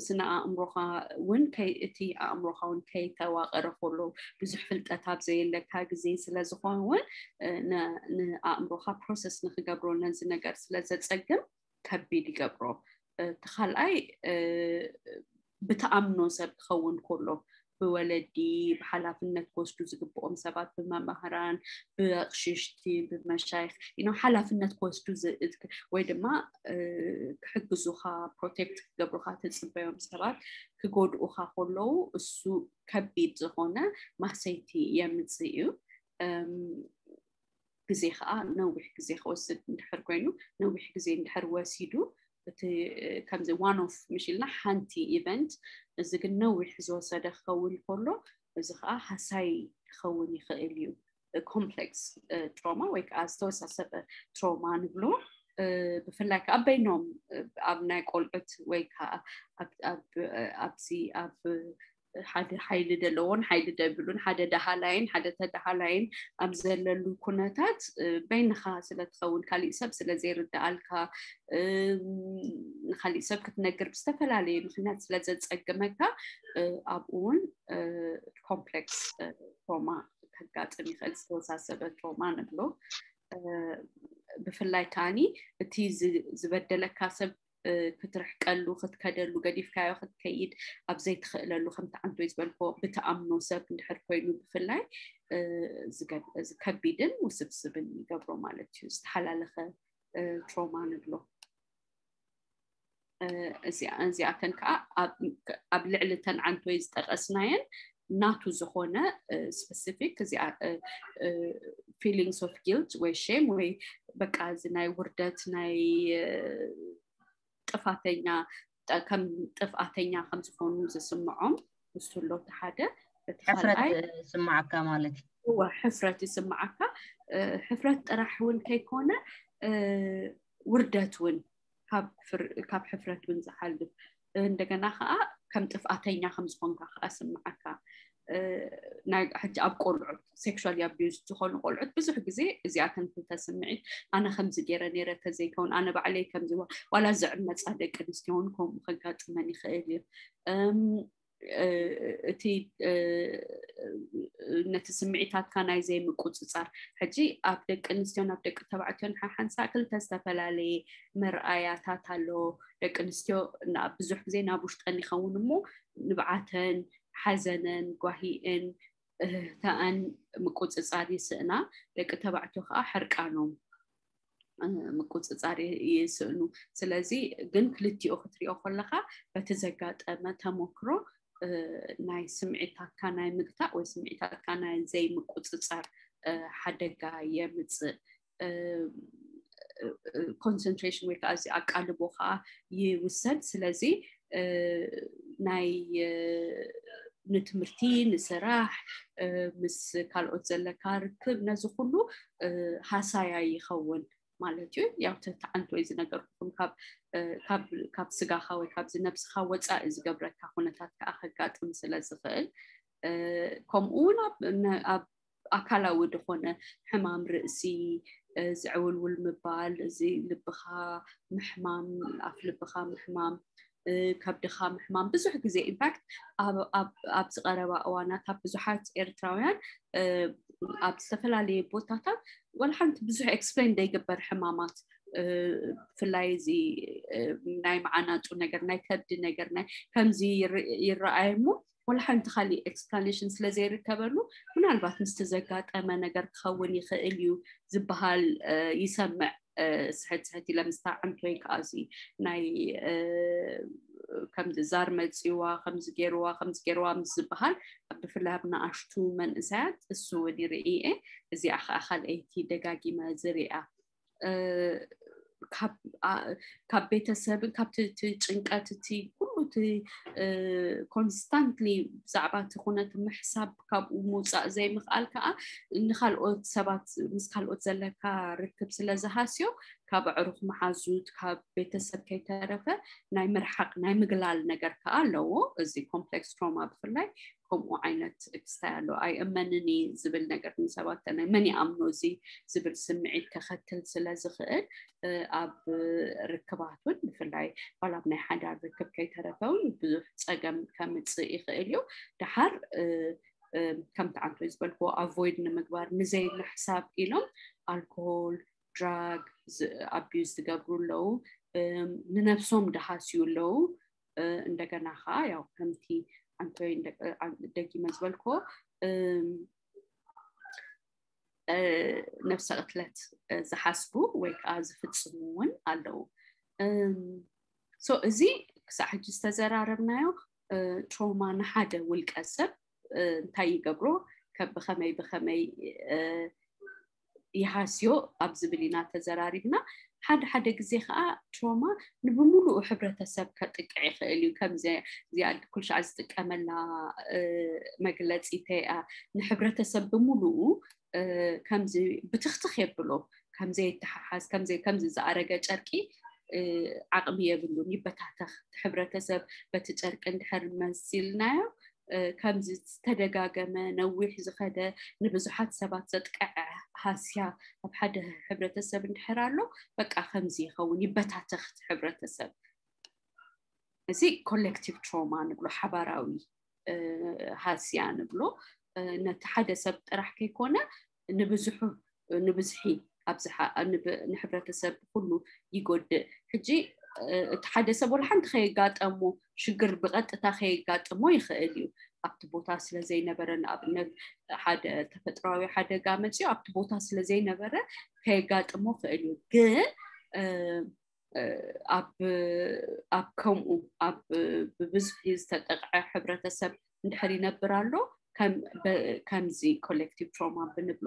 ስነ ኣእምሮኻ እውን እቲ ኣእምሮኻ እውን ከይተዋቐረ ከሎ፣ ብዙሕ ፍልጠት ኣብ ዘየለካ ግዜ ስለዝኸውን፣ ንኣእምሮኻ process ንክገብሮ ነዚ ነገር ስለዘፀግም ከቢድ ይገብሮ። እቲ ካልኣይ ብትኣምኖ ሰብ ክኸውን ከሎ፣ ብወለዲ፣ ብሓላፍነት ክወስዱ ዝግብኦም ሰባት፣ ብመማህራን፣ ብኣቕሽሽቲ፣ ብመሻይኽ፣ you know፣ ሓላፍነት ክወስዱ ወይ ድማ ክሕግዙኻ፣ protect ክገብሩኻ ትፅበዮም ሰባት ክጎድኡኻ ከለዉ፣ እሱ ከቢድ ዝኾነ ማህሰይቲ የምፅእ እዩ። ግዜ ከዓ ነዊሕ ግዜ ክወስድ እንድሕር ኮይኑ፣ ነዊሕ ግዜ እንድሕር ወሲዱ፣ እቲ ከምዚ one off ምሽ ኢልና ሓንቲ event፣ እዚ ግን ነዊሕ ዝወሰደ ክኸውን ከሎ፣ እዚ ከዓ ሃሳይ ክኸውን ይኽእል እዩ። Complex trauma ወይ ከዓ ዝተወሳሰበ trauma ንብሎ። ብፍላይ ከዓ በይኖም ኣብ ናይ ቆልዑት ወይ ከዓ ኣብዚ ኣብ ሓደ ሓይሊ ዘለዎን ሓይሊ ደብሉን፣ ሓደ ደሃላይን ሓደ ተደሃላይን ኣብ ዘለሉ ኩነታት በይንኻ ስለትኸውን፣ ካሊእ ሰብ ስለዘይርድኣልካ፣ ንካሊእ ሰብ ክትነግር ብዝተፈላለየ ምክንያት ስለዘፀግመካ፣ ኣብኡ እውን complex trauma ከጋጥም ይኽእል፣ ዝተወሳሰበ trauma ንብሎ። ብፍላይ ከዓኒ እቲ ዝበደለካ ሰብ ክትርሕቀሉ፣ ክትከደሉ፣ ገዲፍካዮ ክትከይድ ኣብ ዘይትኽእለሉ፣ ከምቲ ዓንቶይ ዝበልኮ ብትኣምኖ ሰብ እንድሕር ኮይኑ ብፍላይ ከቢድን ውስብስብን ይገብሮ ማለት እዩ። ዝተሓላለኸ trauma ንብሎ። እዚኣተን ከዓ ኣብ ልዕሊ ተን ዓንቶይ ዝጠቀስናየን ናቱ ዝኾነ specific፣ እዚ feelings of guilt ወይ shame ወይ በቃ እዚ ናይ ውርደት፣ ናይ ጥፋተኛ፣ ከም ጥፍኣተኛ ከም ዝኾኑ ዝስምዖም፣ እሱ ኣሎ እቲ ሓደ። እቲ ሕፍረት ዝስምዓካ ማለት እዩ። ሕፍረት ይስምዓካ። ሕፍረት ጥራሕ እውን ከይኮነ ውርደት እውን ካብ ሕፍረት እውን ዝሓልፍ፣ እንደገና ከዓ ከም ጥፍኣተኛ ከም ዝኾንካ ከዓ ስምዓካ። ናይ ሕጂ ኣብ ቆልዑት sexually abused ዝኾኑ ቆልዑት ብዙሕ ግዜ እዚኣተን ክልተ ስምዒት፣ ኣነ ከምዚ ገይረ ነይረ ተዘይከውን፣ ኣነ ባዕለይ ከምዚ፣ ዋላ ዝዕመፃ ደቂ ኣንስትዮ እውን ከምኡ ከጋጥመን ይኽእል እዩ። እቲ ነቲ ስምዒታትካ ናይ ዘይምቁፅፃር፣ ሕጂ ኣብ ደቂ ኣንስትዮን ኣብ ደቂ ተባዕትዮን ሓሓንሳ ክልተ ዝተፈላለየ መርኣያታት ኣሎ። ደቂ ኣንስትዮ ብዙሕ ግዜ ናብ ውሽጠን ይኸውን እሞ ንብዓተን፣ ሓዘነን፣ ጓሂኤን፣ እህህታኣን ምቁፅፃር ይስእና። ደቂ ተባዕትዮ ከዓ ሕርቃኖም ምቁፅፃር ይስእኑ። ስለዚ ግን ክልቲኡ ክትሪኦ ከለካ በቲ ዘጋጠመ ተመክሮ ናይ ስምዒታትካ ናይ ምግታእ ወይ ስምዒታትካ ናይ ዘይምቁፅፃር ሓደጋ የምፅእ። Concentration ወይ ከዓ እዚ ኣቃልቦ ከዓ ይውሰድ። ስለዚ ናይ ንትምህርቲ፣ ንስራሕ፣ ምስ ካልኦት ዘለካ ርክብ፣ ነዚ ኩሉ ሃሳያ ይኸውን ማለት እዩ። ያው ተተዓንቶ ወይ ዝነገርኩኹም ካብ ስጋኻ ወይ ካብዚ ነብስኻ ወፃኢ ዝገብረካ ኩነታት ከዓ ከጋጥም ስለ ዝኽእል፣ ከምኡ እውን ኣብ ኣካላዊ ዝኾነ ሕማም ርእሲ፣ ዝዕውልውል ምባል፣ እዚ ልብኻ ምሕማም፣ ኣፍ ልብኻ ምሕማም፣ ከብድኻ ምሕማም፣ ብዙሕ ግዜ ኢንፋክት ኣብዚ ቀረባ እዋናት ኣብ ብዙሓት ኤርትራውያን ኣብ ዝተፈላለየ ቦታታት ዋላ ሓንቲ ብዙሕ ኤክስፕሌን ዘይግበር ሕማማት፣ ብፍላይ እዚ ናይ መዓናጡ ነገር፣ ናይ ከብዲ ነገር፣ ናይ ከምዚ ይረኣየ እሞ ዋላ ሓንቲ ካሊእ ኤክስፕላኔሽን ስለ ዘይርከበሉ፣ ምናልባት ምስቲ ዘጋጠመ ነገር ክኸውን ይኽእል እዩ ዝበሃል ይሰምዕ። ስሕት ስሕት ኢለ ምስታ ዓንቶይ ከዓ እዚ ናይ ከምዚ ዛር መፂዋ፣ ከምዚ ገይርዋ፣ ከምዚ ገይርዋ ምስ ዝበሃል፣ ብፍላይ ኣብ ንኣሽቱ መንእሰያት እሱ እውን ይርኢ እየ። እዚኣ ከዓ ካልኣይቲ ደጋጊመ ዝሪኣ። ካብ ቤተሰብን ካብቲ ጭንቀት እቲ ኩሉ እቲ ኮንስታንትሊ ብዛዕባ እቲ ኩነት ምሕሳብ ካብኡ ምውፃእ ዘይምኽኣል ከዓ ንካልኦት ሰባት ምስ ካልኦት ዘለካ ርክብ ስለ ዝሃስዮ ካብ ኣዕሩኽ መሓዙት ካብ ቤተሰብ ከይተረፈ ናይ ምርሓቕ ናይ ምግላል ነገር ከዓ ኣለዎ። እዚ ኮምፕሌክስ ትሮማ ብፍላይ ከምኡ ዓይነት ክስታይ ኣሎ። ኣይእመንን እዩ ዝብል ነገር ንሰባት ናይ መን ይኣምኖ እዚ ዝብል ስምዒት ከኸትል ስለ ዝኽእል ኣብ ርክባት እውን ብፍላይ ዋላ ኣብ ናይ ሓዳር ርክብ ከይተረፈ እውን ብዙሕ ፀገም ከምፅእ ይኽእል እዩ። ደሓር ከምቲ ዓንቶ ዝበልክዎ ኣቮይድ ንምግባር ንዘይ ምሕሳብ ኢሎም ኣልኮል ድራግ ኣቢዩዝ ዝገብሩ ኣለዉ። ንነብሶም ድሃስዩ ኣለዉ። እንደገና ከዓ ያው ከምቲ ዓንቶይ ደጊመ ዝበልክዎ ነብሰ ቅትለት ዝሓስቡ ወይ ከዓ ዝፍፅሙ እውን ኣለዉ። ሶ እዚ ክሳዕ ሕጂ ዝተዘራረብናዮ ትሮማ ንሓደ ውልቀ ሰብ እንታይ ይገብሮ፣ ብኸመይ ብኸመይ ይሃስዮ ኣብ ዝብል ኢና ተዘራሪብና። ሓደ ሓደ ግዜ ከዓ ትሮማ ንብምሉኡ ሕብረተሰብ ከጥቅዕ ይኽእል እዩ። ከምዚ ኩልሻዕ ዝጥቀመላ መግለፂ ተይኣ ንሕብረተሰብ ብምሉኡ ከምዚ ብትኽትኽ የብሎ፣ ከምዘይተሓሓዝ ከምዚ ዝኣረገ ጨርቂ ዓቕሚ የብሉን፣ ይበታተኽ። ሕብረተሰብ በቲ ጨርቂ እንድሕር መሲልናዮ ከምዚ ዝተደጋገመ ነዊሕ ዝኸደ ንብዙሓት ሰባት ዘጥቀዐ ሃስያ ኣብ ሓደ ሕብረተሰብ እንድሕር ኣሎ በቃ ከምዚ ይኸውን፣ ይበታተኽ እቲ ሕብረተሰብ። እዚ ኮሌክቲቭ ትሮማ ንብሎ፣ ሓባራዊ ሃስያ ንብሎ። ነቲ ሓደ ሰብ ጥራሕ ከይኮነ ንብዝሑ ንብዝሒ ኣብዝሓ ንሕብረተሰብ ኩሉ ይጎድእ። ሕጂ እቲ ሓደ ሰብ ወላ ሓንቲ ከየጋጠሞ ሽግር ብቐጥታ ከየጋጥሞ ይኽእል እዩ። ኣብቲ ቦታ ስለ ዘይነበረ ንኣብነት ሓደ ተፈጥሯዊ ሓደጋ መፅዮ ኣብቲ ቦታ ስለ ዘይነበረ ከየጋጥሞ ይኽእል እዩ። ግን ኣብ ኣብ ከምኡ ኣብ ብብዝሒ ዝተጠቕዐ ሕብረተሰብ እንድሕር ይነብር ኣሎ ከምዚ ኮሌክቲቭ ትሮማ ብንብሎ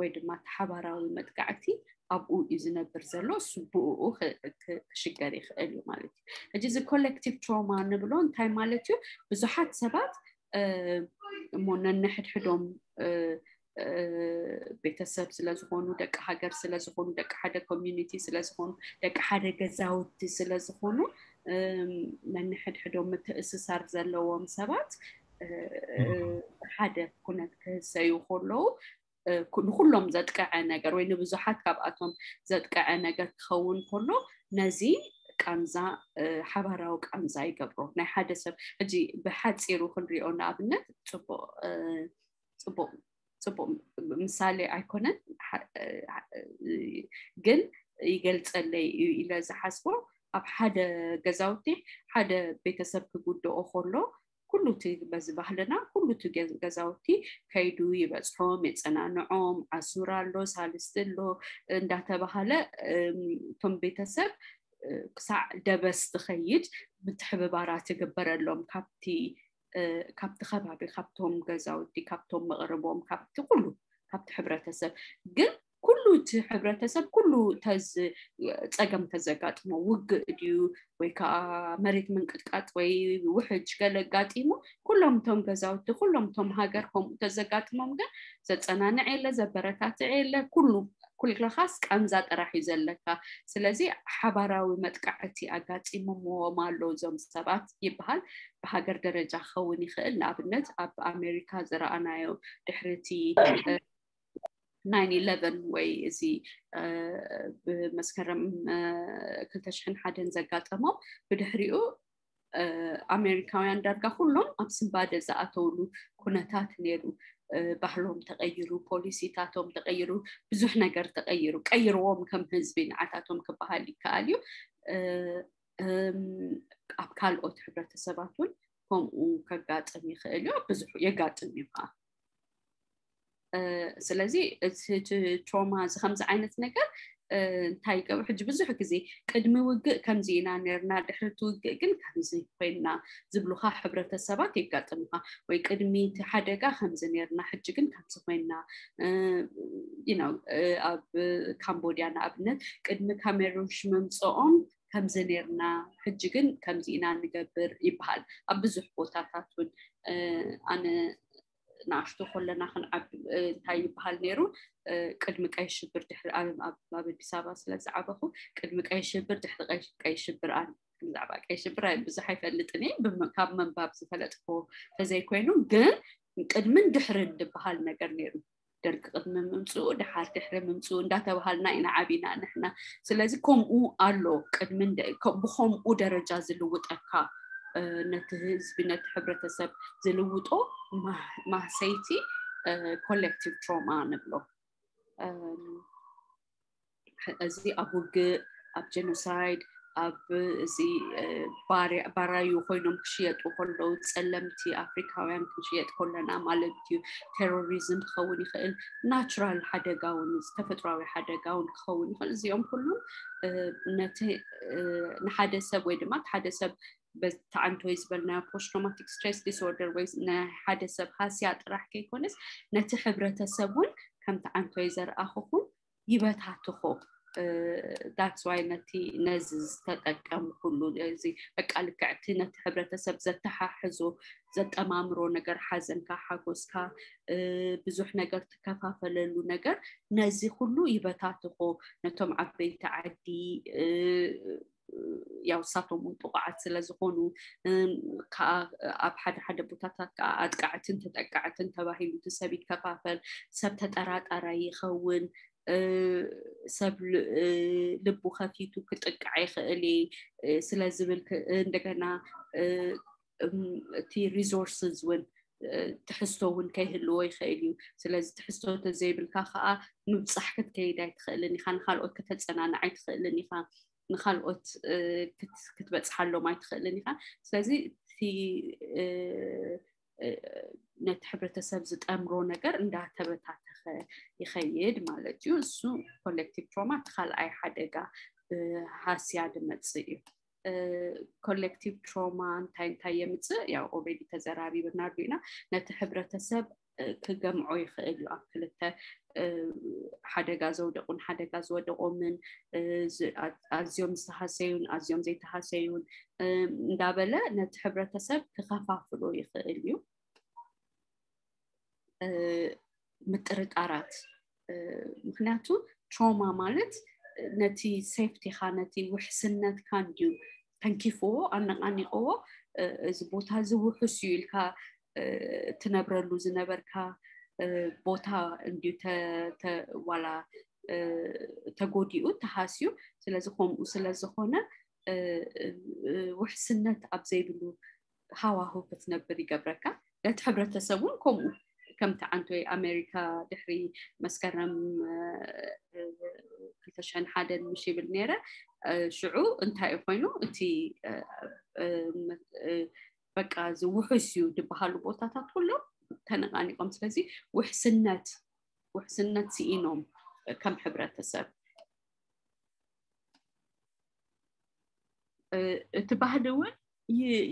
ወይ ድማ ተሓባራዊ መጥቃዕቲ ኣብኡ እዩ ዝነብር ዘሎ፣ እሱ ብኡ ክሽገር ይኽእል እዩ ማለት እዩ። ሕጂ እዚ ኮሌክቲቭ ትሮማ ንብሎ እንታይ ማለት እዩ? ብዙሓት ሰባት እሞ ነንሕድሕዶም ቤተሰብ ስለዝኾኑ፣ ደቂ ሃገር ስለዝኾኑ፣ ደቂ ሓደ ኮሚዩኒቲ ስለዝኾኑ፣ ደቂ ሓደ ገዛውቲ ስለዝኾኑ ነንሕድሕዶም ምትእስሳር ዘለዎም ሰባት ሓደ ኩነት ክህሰዩ ከለዉ ንኩሎም ዘጥቀዐ ነገር ወይ ንብዙሓት ካብኣቶም ዘጥቀዐ ነገር ክኸውን ከሎ ነዚ ቃንዛ ሓባራዊ ቃንዛ ይገብሮ። ናይ ሓደ ሰብ ሕጂ ብሓፂሩ ክንሪኦ ንኣብነት ፅቡቕ ፅቡቕ ፅቡቕ ምሳሌ ኣይኮነን፣ ግን ይገልፀለይ እዩ ኢለ ዝሓስቦ ኣብ ሓደ ገዛውቲ ሓደ ቤተሰብ ክጉድኦ ከሎ ኩሉ እቲ በዚ ባህልና ኩሉ እቲ ገዛውቲ ከይዱ ይበፅሖም፣ የፀናንዖም፣ ዓሱር ኣሎ፣ ሳልስቲ ኣሎ እንዳተባሃለ እቶም ቤተሰብ ክሳዕ ደበስ ዝኸይድ ምትሕብባራት ይግበረሎም ካብቲ ካብቲ ከባቢ፣ ካብቶም ገዛውቲ፣ ካብቶም መቕርቦም፣ ካብቲ ኩሉ ካብቲ ሕብረተሰብ። ግን ኩሉ እቲ ሕብረተሰብ ኩሉ ተዝ ፀገም ተዘጋጥሞ ውግእ ድዩ ወይ ከዓ መሬት ምንቅጥቃጥ ወይ ውሕጅ ገለ ኣጋጢሙ ኩሎም እቶም ገዛውቲ ኩሎም እቶም ሃገር ከምኡ ተዘጋጥሞም ግን ዘፀናንዕ የለ፣ ዘበረታትዕ የለ። ኩሉ ኩልካስ ቃንዛ ጥራሕ እዩ ዘለካ። ስለዚ ሓባራዊ መጥቃዕቲ ኣጋጢሞዎም ኣሎ እዞም ሰባት ይበሃል። ብሃገር ደረጃ ክኸውን ይኽእል። ንኣብነት ኣብ ኣሜሪካ ዝረኣናዮ ድሕርቲ ናይን ኢለቨን ወይ እዚ ብመስከረም ክልተ ሽሕን ሓደን ዘጋጠሞም ብድሕሪኡ ኣሜሪካውያን ዳርጋ ኩሎም ኣብ ስንባደ ዝኣተውሉ ኩነታት ነይሩ። ባህሎም ተቐይሩ፣ ፖሊሲታቶም ተቐይሩ፣ ብዙሕ ነገር ተቐይሩ። ቀይርዎም ከም ህዝቢ ንዓታቶም ክበሃል ይከኣል እዩ። ኣብ ካልኦት ሕብረተሰባት እውን ከምኡ ከጋጥም ይኽእል እዩ። ብዙሕ የጋጥም እዩ ከዓ። ስለዚ እቲ ትሮማ እዚ ከምዚ ዓይነት ነገር እንታይ ይገብር? ሕጂ ብዙሕ ግዜ ቅድሚ ውግእ ከምዚ ኢና ነርና፣ ድሕሪ እቲ ውግእ ግን ከምዚ ኮይና ዝብሉኻ ሕብረተሰባት የጋጥሙኻ። ወይ ቅድሚ እቲ ሓደጋ ከምዚ ነርና፣ ሕጂ ግን ከምዚ ኮይና። ኣብ ካምቦድያ ንኣብነት ቅድሚ ካሜሩሽ ምምፅኦም ከምዚ ነርና፣ ሕጂ ግን ከምዚ ኢና ንገብር ይበሃል። ኣብ ብዙሕ ቦታታት እውን ኣነ ንኣሽቱ ከለና ክንዓብ እንታይ ይበሃል ነይሩ፣ ቅድሚ ቀይ ሽብር ድሕሪ ኣብ ኣዲስ ኣበባ ስለ ዝዓበኹ፣ ቅድሚ ቀይ ሽብር ድሕሪ ቀይ ሽብር ኣነ ብዛዕባ ቀይ ሽብር ብዙሕ ኣይፈልጥን እየ። ካብ ምንባብ ዝፈለጥኮ ተዘይኮይኑ ግን ቅድምን ድሕርን ዝበሃል ነገር ነይሩ። ደርግ ቅድሚ ምምፅኡ ድሓር ድሕሪ ምምፅኡ እንዳተባሃልና ኢና ዓቢና ንሕና። ስለዚ ከምኡ ኣሎ፣ ቅድምን ብከምኡ ደረጃ ዝልውጠካ ነቲ ህዝቢ ነቲ ሕብረተሰብ ዝልውጦ ማህሰይቲ ኮሌክቲቭ ትሮማ ንብሎ። እዚ ኣብ ውግእ፣ ኣብ ጀኖሳይድ፣ ኣብ እዚ ባራዩ ኮይኖም ክሽየጡ ከለዉ፣ ጸለምቲ ኣፍሪካውያን ክንሽየጥ ከለና ማለት እዩ። ቴሮሪዝም ክኸውን ይኽእል፣ ናቹራል ሓደጋ እውን፣ ተፈጥሯዊ ሓደጋ እውን ክኸውን ይኽእል። እዚኦም ኩሉ ነቲ ንሓደ ሰብ ወይ ድማ ሓደ ሰብ ተዓንቶይ ዝበልናዮ ፖስት ትሮማቲክ ስትሬስ ዲስኦርደር ወይ ናይ ሓደ ሰብ ሃስያ ጥራሕ ከይኮነስ ነቲ ሕብረተሰብ እውን ከም ተዓንቶይ ዘርኣኹኹም ይበታትኾ። ዳትስ ዋይ ነቲ ነዚ ዝተጠቀምኩሉ እዚ በቃ ልክዕቲ ነቲ ሕብረተሰብ ዘተሓሕዞ ዘጠማምሮ ነገር፣ ሓዘንካ ሓጎስካ ብዙሕ ነገር ትከፋፈለሉ ነገር ነዚ ኩሉ ይበታትኾ። ነቶም ዓበይቲ ዓዲ ያው እሳቶም እውን ጥቑዓት ስለ ዝኾኑ ከዓ ኣብ ሓደ ሓደ ቦታታት ከዓ ኣጥቃዕትን ተጠቃዕትን ተባሂሉ እቲ ሰብ ይከፋፈል። ሰብ ተጠራጣራይ ይኸውን። ሰብ ልቡ ከፊቱ ክጥቃዕ ይኽእል እየ ስለ ዝብል እንደገና እቲ ሪሶርስስ እውን ትሕዝቶ እውን ከይህልዎ ይኽእል እዩ። ስለዚ ትሕዝቶ ተዘይብልካ ከዓ ምብፃሕ ክትከይድ ኣይትኽእልን ኢኻ፣ ንካልኦት ከተፀናንዕ ኣይትኽእልን ኢኻ፣ ንካልኦት ክትበፅሓሎም ኣይትኽእልን ኢኻ። ስለዚ እቲ ነቲ ሕብረተሰብ ዝጠምሮ ነገር እንዳተበታተኸ ይኸይድ ማለት እዩ። እሱ ኮሌክቲቭ ትሮማ እቲ ካልኣይ ሓደጋ ብሃስያ ዝመፅእ እዩ። ኮሌክቲቭ ትሮማ እንታይ እንታይ የምፅእ? ያው ኦልሬዲ ተዘራሪብናሉ ኢና። ነቲ ሕብረተሰብ ክገምዖ ይኽእል እዩ ኣብ ክልተ፣ ሓደጋ ዘውደቑን ሓደጋ ዝወደቖምን፣ ኣዝዮም ዝተሃሰዩን ኣዝዮም ዘይተሃሰዩን እንዳበለ ነቲ ሕብረተሰብ ክኸፋፍሎ ይኽእል እዩ። ምጥርጣራት፣ ምክንያቱ ትሮማ ማለት ነቲ ሴፍቲኻ ነቲ ውሕስነትካ እንድዩ ተንኪፍዎ ኣነቃኒቅዎ። እዚ ቦታ እዚ ውሑስ እዩ ኢልካ ትነብረሉ ዝነበርካ ቦታ እንድዩ ዋላ ተጎዲኡ ተሃስዩ። ስለዚ ከምኡ ስለዝኾነ ውሕስነት ኣብ ዘይብሉ ሃዋሁ ክትነብር ይገብረካ። ነቲ ሕብረተሰብ እውን ከምኡ ከምቲ ዓንቶይ ኣሜሪካ ድሕሪ መስከረም ክልተ ሽሕን ሓደን ምሽ ይብል ነይረ። ሽዑ እንታይ እዩ ኮይኑ እቲ በቃ እዚ ውሑስ እዩ ዝበሃሉ ቦታታት ኩሎም ተነቃኒቆም። ስለዚ ውሕስነት ውሕስነት ስኢኖም ከም ሕብረተሰብ እቲ ባህሊ እውን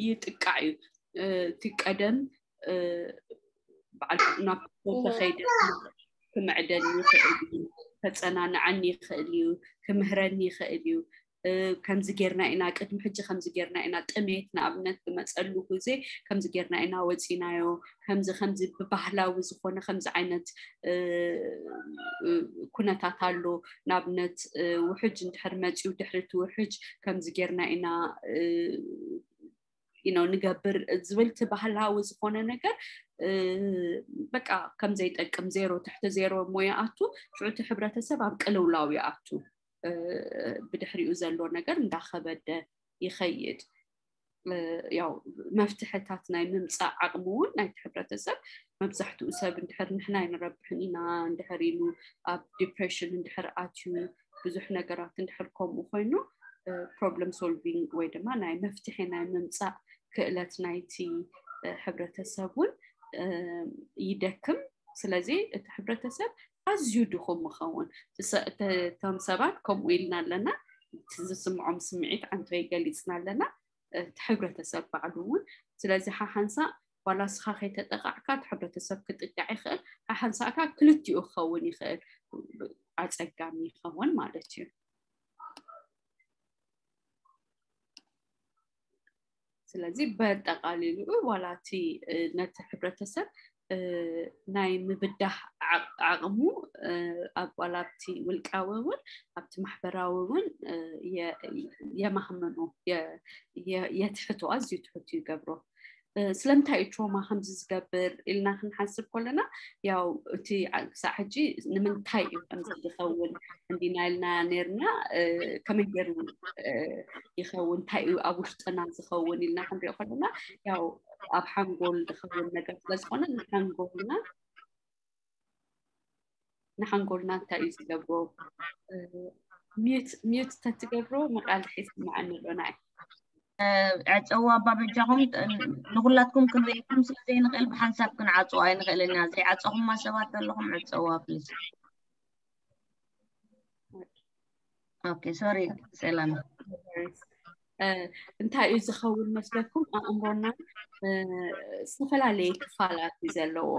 ይጥቃዕ እዩ። እቲ ቀደም በዓል ናብ ተኸይደ ክምዕደል ይኽእል እዩ፣ ከፀናንዐኒ ይኽእል እዩ፣ ክምህረኒ ይኽእል እዩ። ከምዚ ጌርና ኢና ቅድሚ ሕጂ ከምዚ ጌርና ኢና ጥሜት ንኣብነት ዝመፀሉ ግዜ ከምዚ ጌርና ኢና ወፂናዮ። ከምዚ ከምዚ ብባህላዊ ዝኾነ ከምዚ ዓይነት ኩነታት ኣሎ። ንኣብነት ውሕጅ እንድሕር መፂኡ ድሕሪ እቲ ውሕጅ ከምዚ ጌርና ኢና you know ንገብር ዝብል እቲ ባህላዊ ዝኾነ ነገር በቃ ከም ዘይጠቅም ዜሮ ትሕቲ ዜሮ ሞ ይኣቱ። ሽዑ እቲ ሕብረተሰብ ኣብ ቅልውላው ይኣቱ። ብድሕሪኡ ዘሎ ነገር እንዳኸበደ ይኸይድ። ያው መፍትሕታት ናይ ምምፃእ ዓቕሚ እውን ናይቲ ሕብረተሰብ መብዛሕትኡ ሰብ እንድሕር ንሕና ኣይንረብሕን ኢና እንድሕር ኢሉ ኣብ ዲፕሬሽን እንድሕር ኣትዩ ብዙሕ ነገራት እንድሕር ከምኡ ኮይኑ ፕሮብለም ሶልቪንግ ወይ ድማ ናይ መፍትሒ ናይ ምምፃእ ክእለት ናይቲ ሕብረተሰብ እውን ይደክም። ስለዚ እቲ ሕብረተሰብ ኣዝዩ ድኹም ምኸውን እቶም ሰባት ከምኡ ኢልና ኣለና። ዝስምዖም ስምዒት ዓንቶይ ገሊፅና ኣለና። እቲ ሕብረተሰብ ባዕሉ እውን ስለዚ ሓሓንሳ ዋላ ስኻ ከይተጠቃዕካ እቲ ሕብረተሰብ ክጥቃዕ ይኽእል። ሓሓንሳእካ ክልቲኡ ክኸውን ይኽእል። ኣፀጋሚ ይኸውን ማለት እዩ። ስለዚ በጠቓሊሉ ዋላ እቲ ነቲ ሕብረተሰብ ናይ ምብዳህ ዓቕሙ ኣብ ዋላ ኣብቲ ውልቃዊ እውን ኣብቲ ማሕበራዊ እውን የማህመኖ፣ የትሕቶ፣ ኣዝዩ ትሕቱ ይገብሮ። ስለምንታይ እዩ ትሮማ ከምዚ ዝገብር ኢልና ክንሓስብ ከለና፣ ያው እቲ ክሳዕ ሕጂ ንምንታይ እዩ ከምዚ ዝኸውን እንዲና ኢልና ነርና። ከመይ ገይሩ ይኸውን፣ እንታይ እዩ ኣብ ውሽጥና ዝኸውን ኢልና ክንሪኦ ከለና፣ ያው ኣብ ሓንጎል ዝኸውን ነገር ስለዝኾነ ንሓንጎልና ንሓንጎልና እንታይ እዩ ዝገብሮ? ሚዩት ተትገብሮ መቃልሕ ይስማዓኒ ኣሎ ናይ ዕፀዋ ኣባ በጃኹም። ንኩላትኩም ክንርእየኩም ስለ ዘይንኽእል ብሓንሳብ ክንዓፅዋ ኣይንኽእልን ኢና። ዘይዓፀኹማ ሰባት ኣለኹም ዕፀዋ ፕሊዝ። ኦኬ ሶሪ ሰላም። እንታይ እዩ ዝኸውን መስለኩም? ኣእምሮና ዝተፈላለየ ክፋላት እዩ ዘለዎ።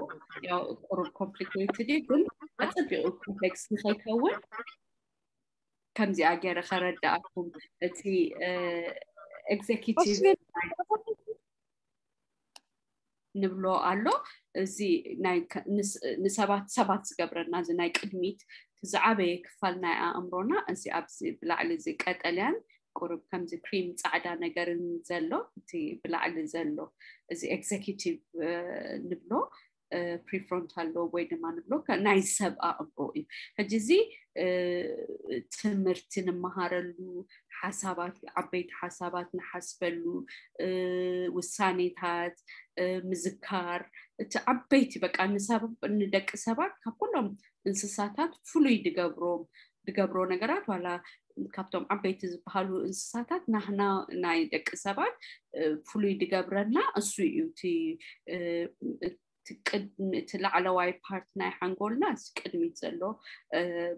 ያው ቁሩብ ኮምፕሊኬትድ እዩ፣ ግን ኣፀቢቑ ኮምፕሌክስ ንኸይከውን ከምዚኣ ገይረ ከረዳእኩም። እቲ ኤግዜኪቲቭ ንብሎ ኣሎ። እዚ ንሰባት ሰባት ዝገብረና እዚ ናይ ቅድሚት ዝዓበየ ክፋል ናይ ኣእምሮና እዚ ኣብዚ ብላዕሊ እዚ ቀጠልያን ቁሩብ ከምዚ ክሪም ፃዕዳ ነገርን ዘሎ እቲ ብላዕሊ ዘሎ እዚ ኤግዜኪቲቭ ንብሎ ፕሪፍሮንታል ሎብ ወይ ድማ ንብሎ ናይ ሰብ ኣእምሮ እዩ። ሕጂ እዚ ትምህርቲ ንመሃረሉ፣ ሓሳባት ዓበይቲ ሓሳባት ንሓስበሉ፣ ውሳኔታት ምዝካር፣ እቲ ዓበይቲ በቃ ንደቂ ሰባት ካብ ኩሎም እንስሳታት ፍሉይ ድገብሮም ድገብሮ ነገራት ዋላ ካብቶም ዓበይቲ ዝበሃሉ እንስሳታት ናህና ናይ ደቂ ሰባት ፍሉይ ድገብረና እሱ እዩ። እቲ ላዕለዋይ ፓርት ናይ ሓንጎልና እዚ ቅድሚት ዘሎ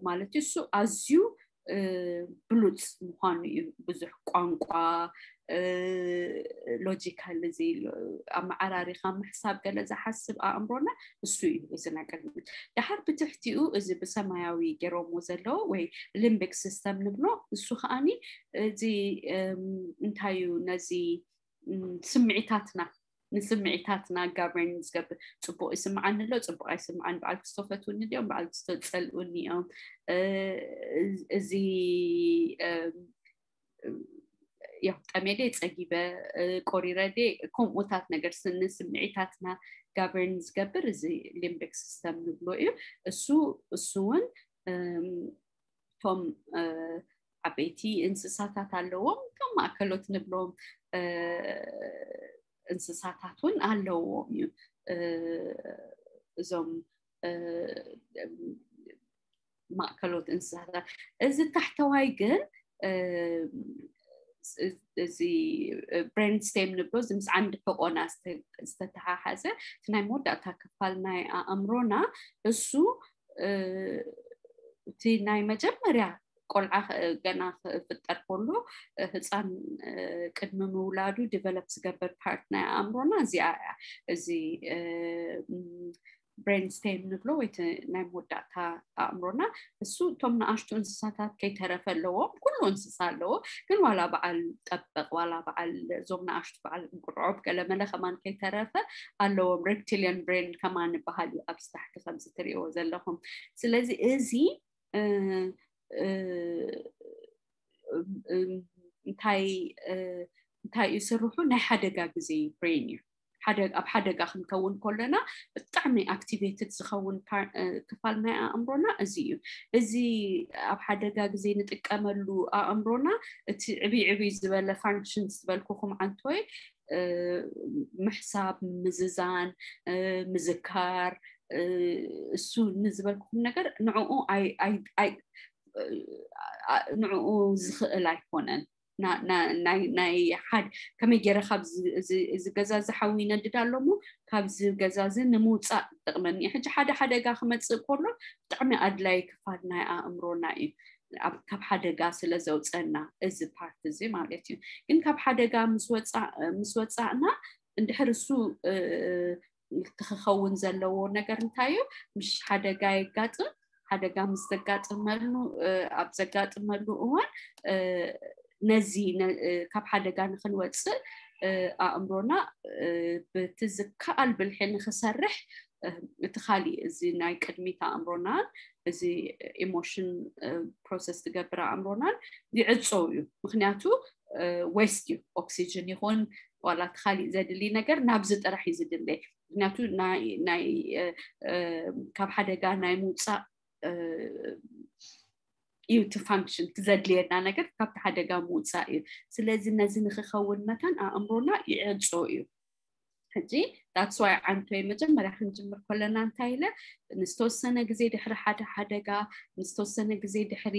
ማለት እዩ። እሱ ኣዝዩ ብሉፅ ምኳኑ እዩ። ብዙሕ ቋንቋ ሎጂካል እዚ ኣመዓራሪኻ ምሕሳብ ገለ ዝሓስብ ኣእምሮና እሱ እዩ። እዚ ናይ ቅድሚት ድሓር ብትሕቲኡ እዚ ብሰማያዊ ገይሮሞ ዘለዎ ወይ ሊምቢክ ሲስተም ንብሎ እሱ ከዓኒ እዚ እንታይ እዩ ነዚ ስምዒታትና ንስምዒታትና ጋቨርን ዝገብር። ፅቡቅ ይስምዓኒ ኣሎ፣ ፅቡቅ ኣይስምዓን፣ በዓል ክስቶ ፈትውኒ ድዮም፣ በዓል ክስቶ ፀልኡኒ እዮም። እዚ ያው ጠሜደ ፀጊበ ቆሪረደ ከምኡታት ነገር ንስምዒታትና ጋቨርን ዝገብር እዚ ሊምቢክ ሲስተም ንብሎ እዩ። እሱ እሱ እውን እቶም ዓበይቲ እንስሳታት ኣለዎም፣ እቶም ማእከሎት ንብሎም እንስሳታት እውን ኣለዎም እዩ። እዞም ማእከሎት እንስሳታት እዚ ታሕተዋይ ግን እዚ ብሬን ስቴም ንብሎ እዚ ምስ ዓንዲ ሕቆና ዝተተሓሓዘ እቲ ናይ መወዳእታ ክፋል ናይ ኣእምሮና እሱ እቲ ናይ መጀመርያ ቆልዓ ገና ክፍጠር ከሎ ህፃን ቅድሚ ምውላዱ ዲቨሎፕ ዝገበር ፓርት ናይ ኣእምሮና እዚኣ እያ። እዚ ብሬን ስቴም ንብሎ ወይ ናይ መወዳእታ ኣእምሮና እሱ እቶም ንኣሽቱ እንስሳታት ከይተረፈ ኣለዎም። ኩሉ እንስሳ ኣለዎ፣ ግን ዋላ በዓል ጠበቕ ዋላ በዓል እዞም ንኣሽቱ በዓል እንቁርዖብ ገለመለ ከማን ከይተረፈ ኣለዎም። ሬፕቲሊየን ብሬን ከማን ይበሃል እዩ ኣብዚ ታሕቲ ከምዚ ትሪእዎ ዘለኹም። ስለዚ እዚ እንታይ እንታይ እዩ ስርሑ? ናይ ሓደጋ ግዜ ብሬን እዩ። ኣብ ሓደጋ ክንከውን ከለና ብጣዕሚ ኣክቲቬትድ ዝኸውን ክፋል ናይ ኣእምሮና እዚ እዩ። እዚ ኣብ ሓደጋ ግዜ ንጥቀመሉ ኣእምሮና እቲ ዕብይ ዕብይ ዝበለ ፋንክሽን ዝበልኩኹም ዓንቶይ ምሕሳብ፣ ምዝዛን፣ ምዝካር እሱ ንዝበልኩኹም ነገር ንዕኡ ንዕኡ ዝኽእል ኣይኮነን። ናይ ሓደ ከመይ ገይረ ካብ እዚ ገዛ እዚ ሓዊ ይነድድ ኣሎ እሞ ካብዚ ገዛ እዚ ንምውፃእ ይጠቕመኒ። ሕጂ ሓደ ሓደጋ ክመፅእ ከሎ ብጣዕሚ ኣድላይ ክፋል ናይ ኣእምሮና እዩ። ካብ ሓደጋ ስለ ዘውፀና እዚ ፓርት እዚ ማለት እዩ። ግን ካብ ሓደጋ ምስ ወፃእና እንድሕር እሱ ክኸውን ዘለዎ ነገር እንታይ እዩ? ምሽ ሓደጋ የጋጥም። ሓደጋ ምስ ዘጋጥመሉ ኣብ ዘጋጥመሉ እዋን ነዚ ካብ ሓደጋ ንክንወፅእ ኣእምሮና ብቲ ዝከኣል ብልሒ ንክሰርሕ እቲ ካሊእ እዚ ናይ ቅድሚት ኣእምሮና እዚ ኢሞሽን ፕሮሰስ ትገብር ኣእምሮናን ይዕፀው እዩ። ምክንያቱ ዌስት እዩ። ኦክሲጅን ይኹን ዋላ እቲ ካሊእ ዘድሊ ነገር ናብዚ ጥራሕ እዩ ዝድለ። ምክንያቱ ናይ ካብ ሓደጋ ናይ ምውፃእ እዩ እቲ ፋንክሽን፣ እቲ ዘድልየና ነገር ካብቲ ሓደጋ ምውፃእ እዩ። ስለዚ ነዚ ንክኸውን መታን ኣእምሮና ይዕፆ እዩ። ሕጂ that's why ዓንቶይ መጀመርያ ክንጅምር ከለና እንታይ ኢለ ንዝተወሰነ ግዜ ድሕሪ ሓደ ሓደጋ ንዝተወሰነ ግዜ ድሕሪ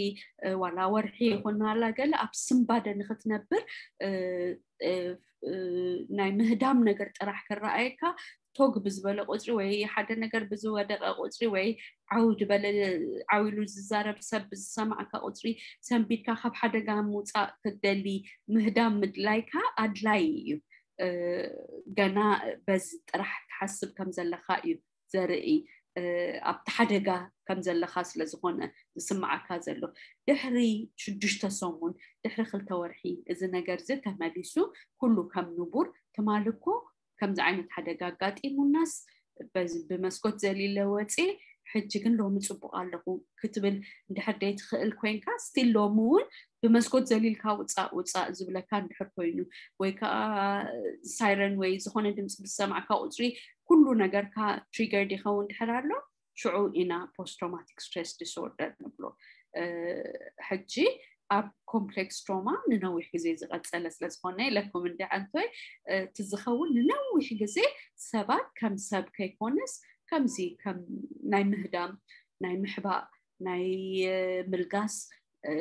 ዋላ ወርሒ ይኹን ዋላ ገለ ኣብ ስንባደ ንክትነብር ናይ ምህዳም ነገር ጥራሕ ክረኣየካ ቶግ ብዝበለ ቁፅሪ ወይ ሓደ ነገር ብዝወደቀ ቁፅሪ ወይ ዓው ዝበለ ዓው ኢሉ ዝዛረብ ሰብ ብዝሰማዕካ ቁፅሪ ሰንቢድካ ካብ ሓደጋ ምውፃእ ክትደሊ ምህዳም ምድላይካ ኣድላይ እዩ። ገና በዚ ጥራሕ ትሓስብ ከም ዘለካ እዩ ዘርኢ ኣብቲ ሓደጋ ከም ዘለካ ስለዝኮነ ዝስማዓካ ዘሎ። ድሕሪ ሽዱሽተ ሰሙን ድሕሪ ክልተ ወርሒ እዚ ነገር እዚ ተመሊሱ ኩሉ ከም ንቡር ትማሊ እኮ ከምዚ ዓይነት ሓደጋ ኣጋጢሙናስ ብመስኮት ዘሊለ ወፂ ሕጂ ግን ሎሚ ፅቡቅ ኣለኹ ክትብል እንድሕር ደይ ትኽእል ኮይንካ ስቲል ሎሚ እውን ብመስኮት ዘሊልካ ውፃእ ውፃእ ዝብለካ እንድሕር ኮይኑ ወይ ከዓ ሳይረን ወይ ዝኾነ ድምፂ ብዝሰማዕካ ቁፅሪ ኩሉ ነገርካ ትሪገርድ ይኸውን ድሕር ኣሎ ሽዑ ኢና ፖስት ትራውማቲክ ስትሬስ ዲስኦርደር ንብሎ። ሕጂ ኣብ ኮምፕሌክስ ትሮማ ንነዊሕ ግዜ ዝቐፀለ ስለዝኾነ ኢለኩም እንዲ ዓንቶይ እቲ ዝኸውን ንነዊሕ ግዜ ሰባት ከም ሰብ ከይኮነስ ከምዚ ከም ናይ ምህዳም ናይ ምሕባእ ናይ ምልጋስ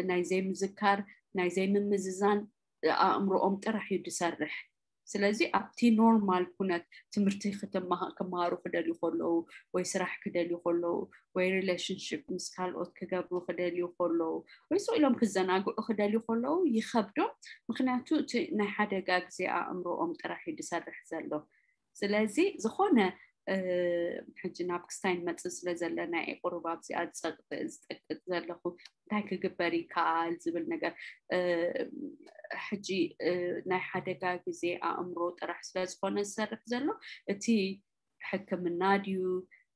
ናይ ዘይምዝካር ናይ ዘይምምዝዛን ኣእምሮኦም ጥራሕ እዩ ዝሰርሕ። ስለዚ ኣብቲ ኖርማል ኩነት ትምህርቲ ክማሃሩ ክደልዩ ከለዉ ወይ ስራሕ ክደልዩ ከለዉ ወይ ሪሌሽንሽፕ ምስ ካልኦት ክገብሩ ክደልዩ ከለዉ ወይ ስቕ ኢሎም ክዘናግዑ ክደልዩ ከለዉ ይኸብዶም። ምክንያቱ እቲ ናይ ሓደጋ ግዜ ኣእምሮኦም ጥራሕ እዩ ዝሰርሕ ዘሎ። ስለዚ ዝኾነ ሕጂ ናብ ክስታይ ንመፅእ ስለ ዘለና እየ ቁሩብ ኣብዚኣ ዝጠቅጥ ዘለኹ እንታይ ክግበር ይከኣል ዝብል ነገር። ሕጂ ናይ ሓደጋ ግዜ ኣእምሮ ጥራሕ ስለዝኾነ ዝሰርሕ ዘሎ እቲ ሕክምና ድዩ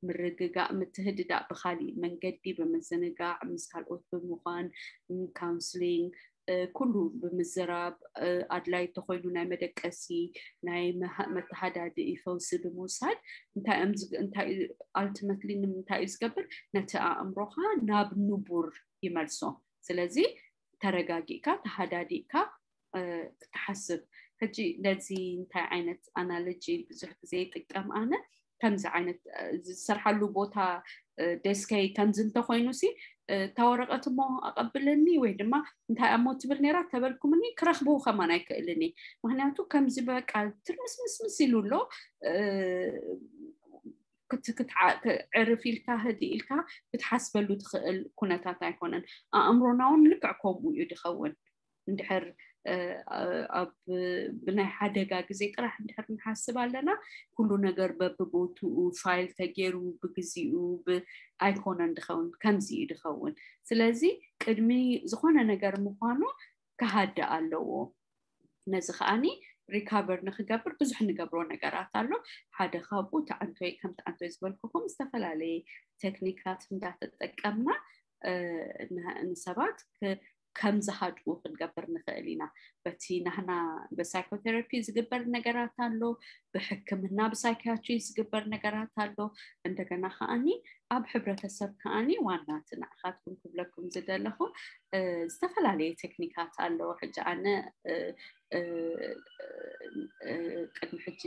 ምርግጋእ ምትህድዳእ ብካሊእ መንገዲ ብምዝንጋዕ ምስ ካልኦት ብምኳን ካውንስሊንግ ኩሉ ብምዝራብ ኣድላይ ተኮይኑ ናይ መደቀሲ ናይ መተሃዳድኢ ፈውሲ ብምውሳድ እንታይ ኣልቲመትሊ ንምንታይ እዩ ዝገብር ነቲ ኣእምሮካ ናብ ንቡር ይመልሶ። ስለዚ ተረጋጊእካ ተሃዳዲእካ ክትሓስብ። ሕጂ ነዚ እንታይ ዓይነት ኣናሎጂ ብዙሕ ግዜ ይጥቀም ኣነ ከምዚ ዓይነት ዝሰርሓሉ ቦታ ዴስከይ ከምዚ እንተኮይኑ ሲ እታ ወረቀት እሞ ኣቐብለኒ ወይ ድማ እንታይ ኣሞ ትብል ነራ ተበልኩምኒ ክረክቡ ከማን ኣይክእልን ምክንያቱ ከምዚ በቃ ትርምስምስምስ ኢሉ ኣሎ ዕርፍ ኢልካ ህዲ ኢልካ ክትሓስበሉ ትኽእል ኩነታት ኣይኮነን ኣእምሮና እውን ልክዕ ከምኡ እዩ ዝኸውን እንድሕር ኣብ ብናይ ሓደጋ ግዜ ጥራሕ እንድሕር ንሓስብ ኣለና ኩሉ ነገር በብቦትኡ ፋይል ተገይሩ ብግዚኡ ኣይኮነን ድኸውን ከምዚ እዩ ድኸውን ስለዚ ቅድሚ ዝኾነ ነገር ምኳኑ ክሃድእ ኣለዎ ነዚ ከዓኒ ሪካቨር ንክገብር ብዙሕ ንገብሮ ነገራት ኣሎ ሓደ ካብኡ ተዓንቶይ ከም ተዓንቶይ ዝበልኩኩም ዝተፈላለየ ቴክኒካት እንዳተጠቀምና ንሰባት ከም ዝሃድኡ ክንገብር ንኽእል ኢና በቲ ናህና ብሳይኮቴራፒ ዝግበር ነገራት ኣሎ ብሕክምና ብሳይኪያትሪ ዝግበር ነገራት ኣሎ እንደገና ከዓኒ ኣብ ሕብረተሰብ ከዓኒ ዋና እቲ ንዓኻትኩም ክብለኩም ዝደለኹ ዝተፈላለየ ቴክኒካት ኣለዎ ሕጂ ኣነ ቅድሚ ሕጂ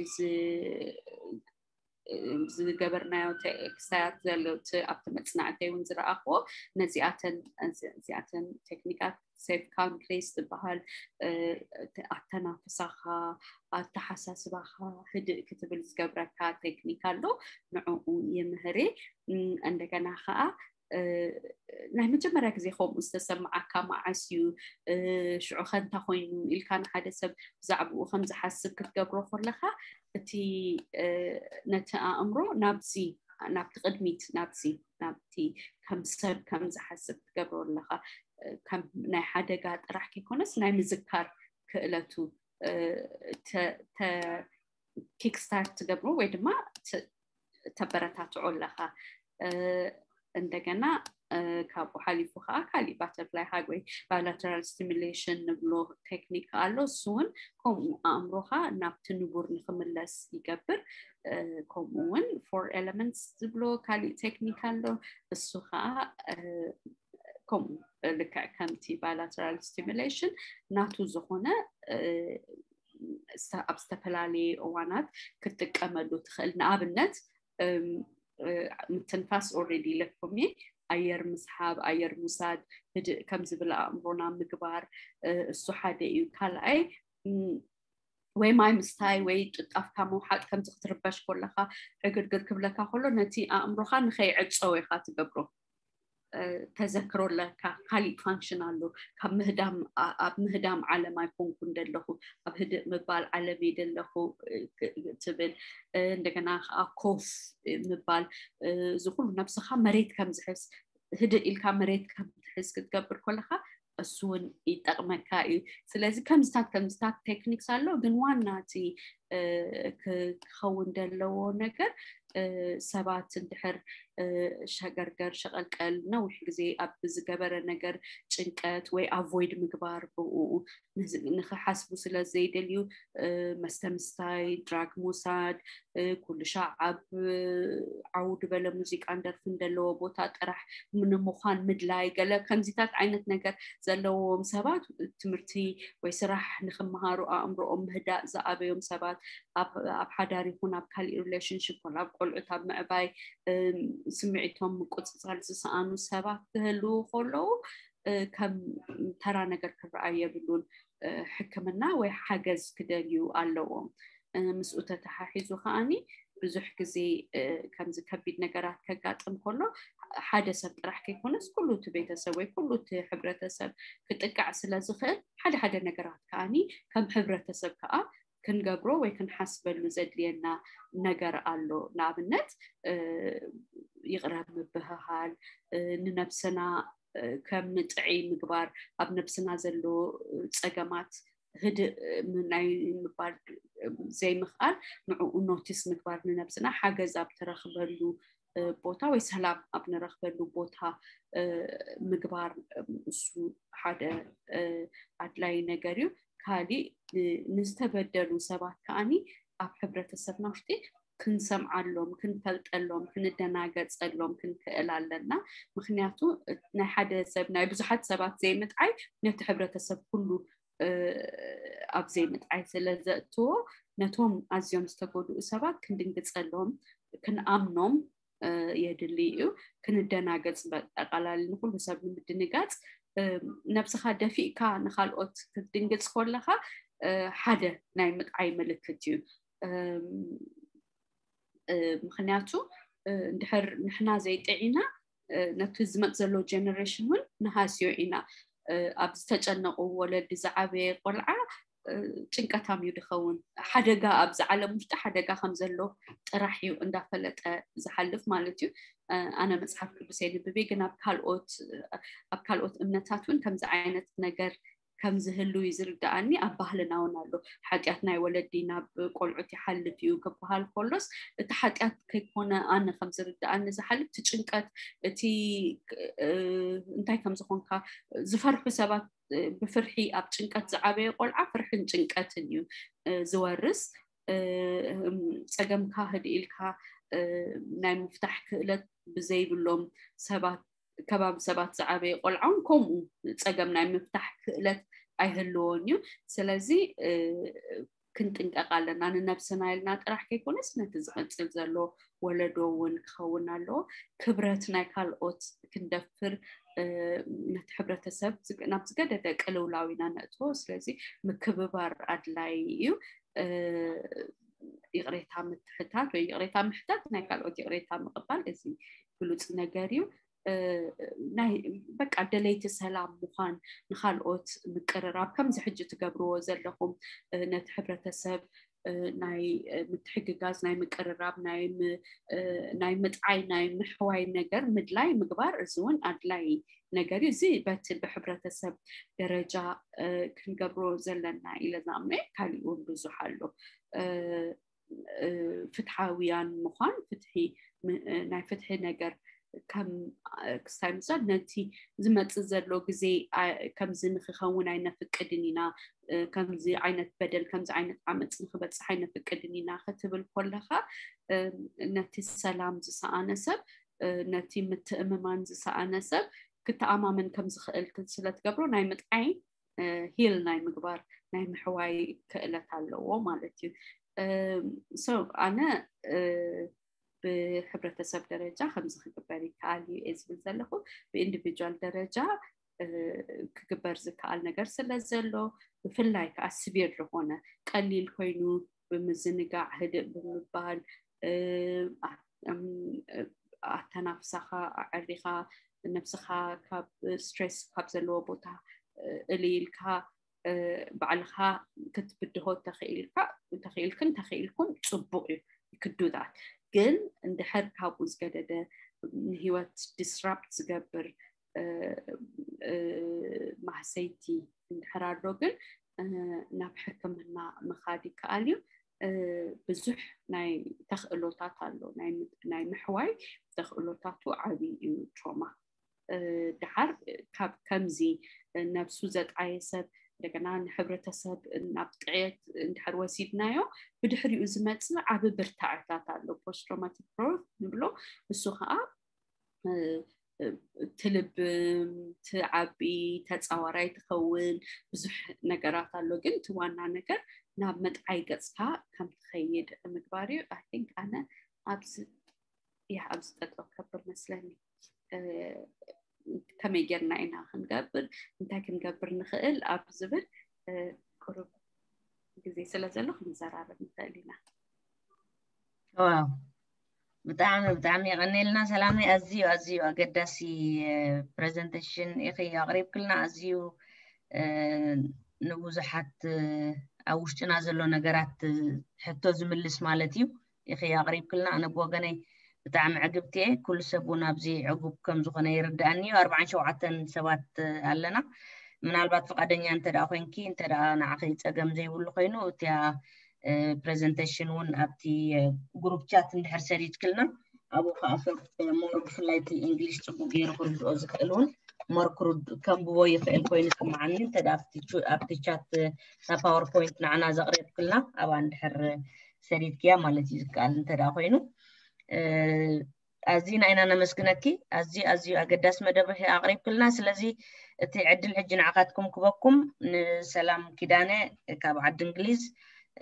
ዝገበርናዮ ክስታያት ዘለውቲ ኣብቲ መፅናዕተይ እውን ዝረኣኽዎ ነዚኣተን እዚኣተን ቴክኒካት ሴፍ ካውንትሪስ ዝበሃል ኣተናፍሳኻ ኣተሓሳስባኻ ህድእ ክትብል ዝገብረካ ቴክኒክ ኣሎ ንዕኡ ይምህር እንደገና ከዓ ናይ መጀመርያ ግዜ ከምኡ ዝተሰማዓካ መዓስ እዩ ሽዑ ከንታ ኮይኑ ኢልካ ንሓደ ሰብ ብዛዕባኡ ከም ዝሓስብ ክትገብሮ ከለካ እቲ ነቲ ኣእምሮ ናብዚ ናብቲ ቅድሚት ናብዚ ናብቲ ከም ሰብ ከም ዝሓስብ ትገብሮ ኣለካ ከም ናይ ሓደጋ ጥራሕ ከይኮነስ ናይ ምዝካር ክእለቱ ኪክስታርት ትገብሮ ወይ ድማ ተበረታትዖ ኣለኻ። እንደገና ካብኡ ሓሊፉ ከዓ ካሊእ ባተርፍላይ ሃግ ወይ ባይላተራል ስቲሙሌሽን ንብሎ ቴክኒክ ኣሎ። እሱ እውን ከምኡ ኣእምሮኻ ናብቲ ንቡር ንክምለስ ይገብር። ከምኡ እውን ፎር ኤለመንትስ ዝብሎ ካሊእ ቴክኒክ ኣሎ። እሱ ከዓ ከምኡ ልክዕ ከምቲ ባይላተራል ስቲሙሌሽን ናቱ ዝኾነ ኣብ ዝተፈላለየ እዋናት ክትጥቀመሉ ትኽእል። ንኣብነት ምትንፋስ ኦልሬዲ ኢለኩም እየ። ኣየር ምስሓብ፣ ኣየር ምውሳድ፣ ህድእ ከም ዝብል ኣእምሮና ምግባር እሱ ሓደ እዩ። ካልኣይ ወይ ማይ ምስታይ ወይ ጥጣፍካ ምውሓጥ፣ ከምዚ ክትርበሽ ከለካ ዕግርግር ክብለካ ከሎ ነቲ ኣእምሮካ ንከይዕጸው ኢካ ትገብሮ። ተዘክሮ ኣለካ። ካሊእ ፋንክሽን ኣሎ። ካብ ምህዳም ኣብ ምህዳም ዓለም ኣይኮንኩን ዘለኹ፣ ኣብ ህድእ ምባል ዓለም እየ ዘለኹ ትብል። እንደገና ከዓ ኮፍ ምባል፣ እዚ ኩሉ ነብስካ መሬት ከም ዝሕዝ፣ ህድእ ኢልካ መሬት ከም ትሕዝ ክትገብር ከለካ እሱ እውን ይጠቕመካ እዩ። ስለዚ ከምዝታት ከምዝታት ቴክኒክስ ኣሎ፣ ግን ዋና እቲ ክኸውን ዘለዎ ነገር ሰባት እንድሕር ሸገርገር ሸቐልቀል ነዊሕ ግዜ ኣብ ዝገበረ ነገር ጭንቀት ወይ ኣቮይድ ምግባር ብኡ ንክሓስቡ ስለ ዘይደልዩ መስተ ምስታይ፣ ድራግ ምውሳድ፣ ኩሉ ሻዕ ኣብ ዓው ዝበለ ሙዚቃን ደርፍን ዘለዎ ቦታ ጥራሕ ንምዃን ምድላይ፣ ገለ ከምዚታት ዓይነት ነገር ዘለዎም ሰባት ትምህርቲ ወይ ስራሕ ንክመሃሩ ኣእምሮኦም ምህዳእ ዝኣበዮም ሰባት ኣብ ሓዳር ይኹን ኣብ ካሊእ ሪሌሽንሽፕ ወላ ኣብ ቆልዑት ኣብ ምዕባይ ስምዒቶም ምቁፅፃር ዝሰኣኑ ሰባት ክህልዉ ከለዉ ከም ተራ ነገር ክረኣዩ የብሉን። ሕክምና ወይ ሓገዝ ክደልዩ ኣለዎም። ምስኡ ተተሓሒዙ ከዓኒ ብዙሕ ግዜ ከምዚ ከቢድ ነገራት ከጋጥም ከሎ ሓደ ሰብ ጥራሕ ከይኮነስ ኩሉ እቲ ቤተሰብ ወይ ኩሉ እቲ ሕብረተሰብ ክጥቃዕ ስለ ዝኽእል ሓደ ሓደ ነገራት ከዓኒ ከም ሕብረተሰብ ከዓ ክንገብሮ ወይ ክንሓስበሉ ዘድልየና ነገር ኣሎ። ንኣብነት ይቕረ ምብህሃል፣ ንነብስና ከም ጥዕይ ምግባር፣ ኣብ ነብስና ዘሎ ፀገማት ህድእ ናይ ምባል ዘይምኽኣል ንዕኡ ኖቲስ ምግባር፣ ንነብስና ሓገዝ ኣብ ትረኽበሉ ቦታ ወይ ሰላም ኣብ ንረኽበሉ ቦታ ምግባር እሱ ሓደ ኣድላይ ነገር እዩ። ካሊእ ንዝተበደሉ ሰባት ከዓኒ ኣብ ሕብረተሰብና ውሽጢ ክንሰምዓሎም፣ ክንፈልጠሎም፣ ክንደናገጸሎም ክንክእል ኣለና። ምክንያቱ ናይ ሓደ ሰብ ናይ ብዙሓት ሰባት ዘይምጥዓይ ነቲ ሕብረተሰብ ኩሉ ኣብ ዘይምጥዓይ ስለ ዘእትዎ ነቶም ኣዝዮም ዝተጎድኡ ሰባት ክንድንግጸሎም፣ ክንኣምኖም የድሊ እዩ። ክንደናገጽ በጠቓላሊ ንኩሉ ሰብ ንምድንጋጽ ነብስኻ ደፊእካ ንካልኦት ክትድንግጽ ከለኻ ሓደ ናይ ምጥዓይ ምልክት እዩ። ምክንያቱ እንድሕር ንሕና ዘይጥዒና ነቲ ዝመፅ ዘሎ ጀነሬሽን እውን ንሃስዮ ኢና። ኣብ ዝተጨነቁ ወለዲ ዝዓበየ ቆልዓ ጭንቀታም እዩ ዝኸውን። ሓደጋ ኣብዚ ዓለም ውሽጢ ሓደጋ ከም ዘሎ ጥራሕ እዩ እንዳፈለጠ ዝሓልፍ ማለት እዩ። ኣነ መፅሓፍ ቅዱስ የንብቤ ግን ኣብ ካልኦት ኣብ ካልኦት እምነታት እውን ከምዚ ዓይነት ነገር ከም ዝህሉ እዩ ዝርዳኣኒ። ኣብ ባህልና እውን ኣሎ ሓጢኣት ናይ ወለዲ ናብ ቆልዑት ይሓልፍ እዩ ክበሃል ከሎስ እቲ ሓጢኣት ከይኮነ ኣነ ከም ዝርዳኣኒ ዝሓልፍ እቲ ጭንቀት እቲ እንታይ ከም ዝኾንካ ዝፈርሑ ሰባት ብፍርሒ ኣብ ጭንቀት ዝዓበየ ቆልዓ ፍርሕን ጭንቀትን እዩ ዝወርስ። ፀገምካ ህድእ ኢልካ ናይ ምፍታሕ ክእለት ብዘይብሎም ሰባት ከባቢ ሰባት ዝዓበየ ቆልዓ እውን ከምኡ ፀገም ናይ ምፍታሕ ክእለት ኣይህልዎን እዩ። ስለዚ ክንጥንቀቕ ኣለና ንነብስና ኢልና ጥራሕ ከይኮነስ ነቲ ዝቕፅል ዘሎ ወለዶ እውን ክኸውን ኣለዎ። ክብረት ናይ ካልኦት ክንደፍር ነቲ ሕብረተሰብ ናብ ዝገደደ ቅልውላው ኢና ነእትዎ። ስለዚ ምክብባር ኣድላይ እዩ። ይቕሬታ ምትሕታት ወይ ይቕሬታ ምሕታት ናይ ካልኦት ይቕሬታ ምቕባል እዚ ግሉፅ ነገር እዩ። ናይ በቃ ደለይቲ ሰላም ምዃን ንካልኦት ምቅርራብ ከምዚ ሕጂ ትገብርዎ ዘለኹም ነቲ ሕብረተሰብ ናይ ምትሕግጋዝ፣ ናይ ምቅርራብ፣ ናይ ምጥዓይ፣ ናይ ምሕዋይ ነገር ምድላይ ምግባር፣ እዚ እውን ኣድላይ ነገር እዩ። እዚ በቲ ብሕብረተሰብ ደረጃ ክንገብሮ ዘለና ኢለ ዝኣምኖ። ካሊእ እውን ብዙሕ ኣሎ። ፍትሓውያን ምዃን፣ ፍትሒ፣ ናይ ፍትሒ ነገር ከም ክስታይ ምሳል ነቲ ዝመፅእ ዘሎ ግዜ ከምዚ ንክኸውን ኣይነፍቅድን ኢና፣ ከምዚ ዓይነት በደል፣ ከምዚ ዓይነት ዓመፅ ንክበፅሕ ኣይነፍቅድን ኢና ክትብል ኮለካ፣ ነቲ ሰላም ዝሰኣነ ሰብ፣ ነቲ ምትእምማን ዝሰኣነ ሰብ ክተኣማመን ከም ዝኽእል ስለትገብሮ ናይ ምጥዓይ፣ ሂል ናይ ምግባር፣ ናይ ምሕዋይ ክእለት ኣለዎ ማለት እዩ። ኣነ ብሕብረተሰብ ደረጃ ከምዚ ክግበር ይከኣል እዩ እየ ዝብል ዘለኹ። ብኢንዲቪጁዋል ደረጃ ክግበር ዝከኣል ነገር ስለ ዘሎ፣ ብፍላይ ከዓ ስቪር ዝኾነ፣ ቀሊል ኮይኑ ብምዝንጋዕ፣ ህድእ ብምባል፣ ኣተናፍሳኻ ኣዕሪኻ፣ ነብስኻ ካብ ስትሬስ ካብ ዘለዎ ቦታ እልይ ኢልካ፣ ባዕልኻ ክትብድሆ እንተኽኢልክን ተኽኢልኩን ፅቡቕ እዩ፣ ክዱዳት። ግን እንድሕር ካብኡ ዝገደደ፣ ንህይወት ዲስራፕት ዝገብር ማህሰይቲ እንድሕር ኣሎ ግን ናብ ሕክምና ምኻድ ይከኣል እዩ። ብዙሕ ናይ ተኽእሎታት ኣሎ። ናይ ምሕዋይ ተኽእሎታቱ ዓብዪ እዩ ትሮማ። ደሓር ካብ ከምዚ ነብሱ ዘጥዓየ ሰብ እንደገና ንሕብረተሰብ ናብ ጥዕየት እንድሕር ወሲድናዮ፣ ብድሕሪኡ ዝመፅእ ዓቢ ብርታዕታት ኣሎ። ፖስት ትሮማቲክ ግሮውት ንብሎ። እሱ ከዓ ትልብም፣ ትዓቢ፣ ተፃዋራይ ትኸውን፣ ብዙሕ ነገራት ኣሎ። ግን እቲ ዋና ነገር ናብ መጥዓይ ገፅካ ከም ትኸይድ ምግባር እዩ። ኣይ ቲንክ ኣነ ኣብዚ ያ ኣብዚ ጠጠው ከብል መስለኒ። ከመይ ጌርና ኢና ክንገብር፣ እንታይ ክንገብር ንኽእል ኣብ ዝብል ቁሩብ ግዜ ስለ ዘሎ ክንዘራረብ ንኽእል ኢና። ዋው፣ ብጣዕሚ ብጣዕሚ የቐንየልና ሰላመይ። ኣዝዩ ኣዝዩ ኣገዳሲ ፕሬዘንቴሽን ኢኺ ኣቕሪብክልና። ኣዝዩ ንብዙሓት ኣብ ውሽጥና ዘሎ ነገራት ሕቶ ዝምልስ ማለት እዩ ኢኺ ኣቕሪብክልና። ኣነ ብወገነይ ብጣዕሚ ዕግብቲ እየ። ኩሉ ሰብ እውን ኣብዚ ዕጉብ ከም ዝኾነ ይርድኣኒ እዩ። ኣርባዓን ሸውዓተን ሰባት ኣለና። ምናልባት ፍቓደኛ እንተ ደኣ ኮይንኪ፣ እንተ ደኣ ንዓኺ ጸገም ዘይብሉ ኮይኑ፣ እቲያ ፕሬዘንቴሽን እውን ኣብቲ ግሩፕ ቻት እንድሕር ሰዲድክልና፣ ኣብኡ ከዓ ሰብ ሞር ብፍላይ እቲ እንግሊሽ ጽቡቅ ገይሩ ክርድኦ ዝኽእል እውን ሞር ክርድ-፣ ከንብቦ ይኽእል ኮይኑ ይስምዓኒ። እንተ ደኣ ኣብቲ ቹ-፣ ኣብቲ ቻት እታ ፓወርፖይንት ንዓና ዘቕረብክልና ኣብኣ እንድሕር ሰዲድክያ ማለት እዩ ዝከኣል እንተ ደኣ ኮይኑ። ኣዝና ኢና ነመስግነኪ። ኣዝዩ ኣዝዩ ኣገዳሲ መደብ ኢኺ ኣቕሪብክልና። ስለዚ እቲ ዕድል ሕጂ ንዓኻትኩም ክበኩም። ንሰላም ኪዳነ ካብ ዓዲ እንግሊዝ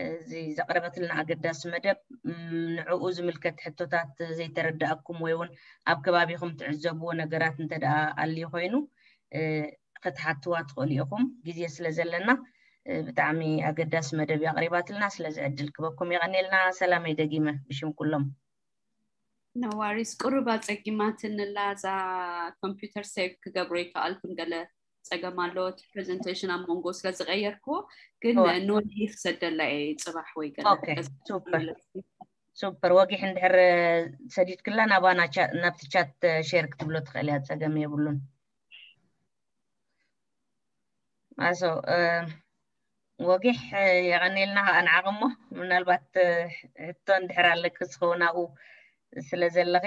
እዚ ዘቕረበትልና ኣገዳሲ መደብ፣ ንዕኡ ዝምልከት ሕቶታት ዘይተረዳእኩም ወይ እውን ኣብ ከባቢኹም ትዕዘብዎ ነገራት እንተ ደኣ ኣልዩ ኮይኑ ክትሓትዋ ትኽእሉ ኢኹም። ግዜ ስለ ዘለና ብጣዕሚ ኣገዳሲ መደብ እዩ ኣቕሪባትልና። ስለዚ ዕድል ክበኩም። የቐንየልና። ሰላመይ ደጊመ ብሽም ኩሎም። No worries። ቁሩብ ኣጸጊማትንላ እዛ ኮምፒውተር፣ ሴቭ ክገብሮ ይከኣልኩን ገለ ጸገም ኣለዎ። እቲ ፕሬዘንቴሽን ኣብ መንጎ ስለ ዝቐየርኩዎ፣ ግን እወ። ንወዲ ክሰደላ እየ ጽባሕ ወይ ገለ። ኦኬ፣ ከስ-፣ ሱፐር። መለስ። ሱፐር። ወጊሕ እንድሕር ሰዲድክላ ናባና ቻ-፣ ናብቲ ቻት ሼር ክትብሎ ትኽእል እያ፣ ጸገም የብሉን። ኣሶ፣ እ፣ ወጊሕ የቐንየልና ከዓ ንዓኹም እሞ፣ ምናልባት፣ እ፣ ሕቶ እንድሕር ኣለኪ ዝኸውን ኣብኡ ስለ ዘለኺ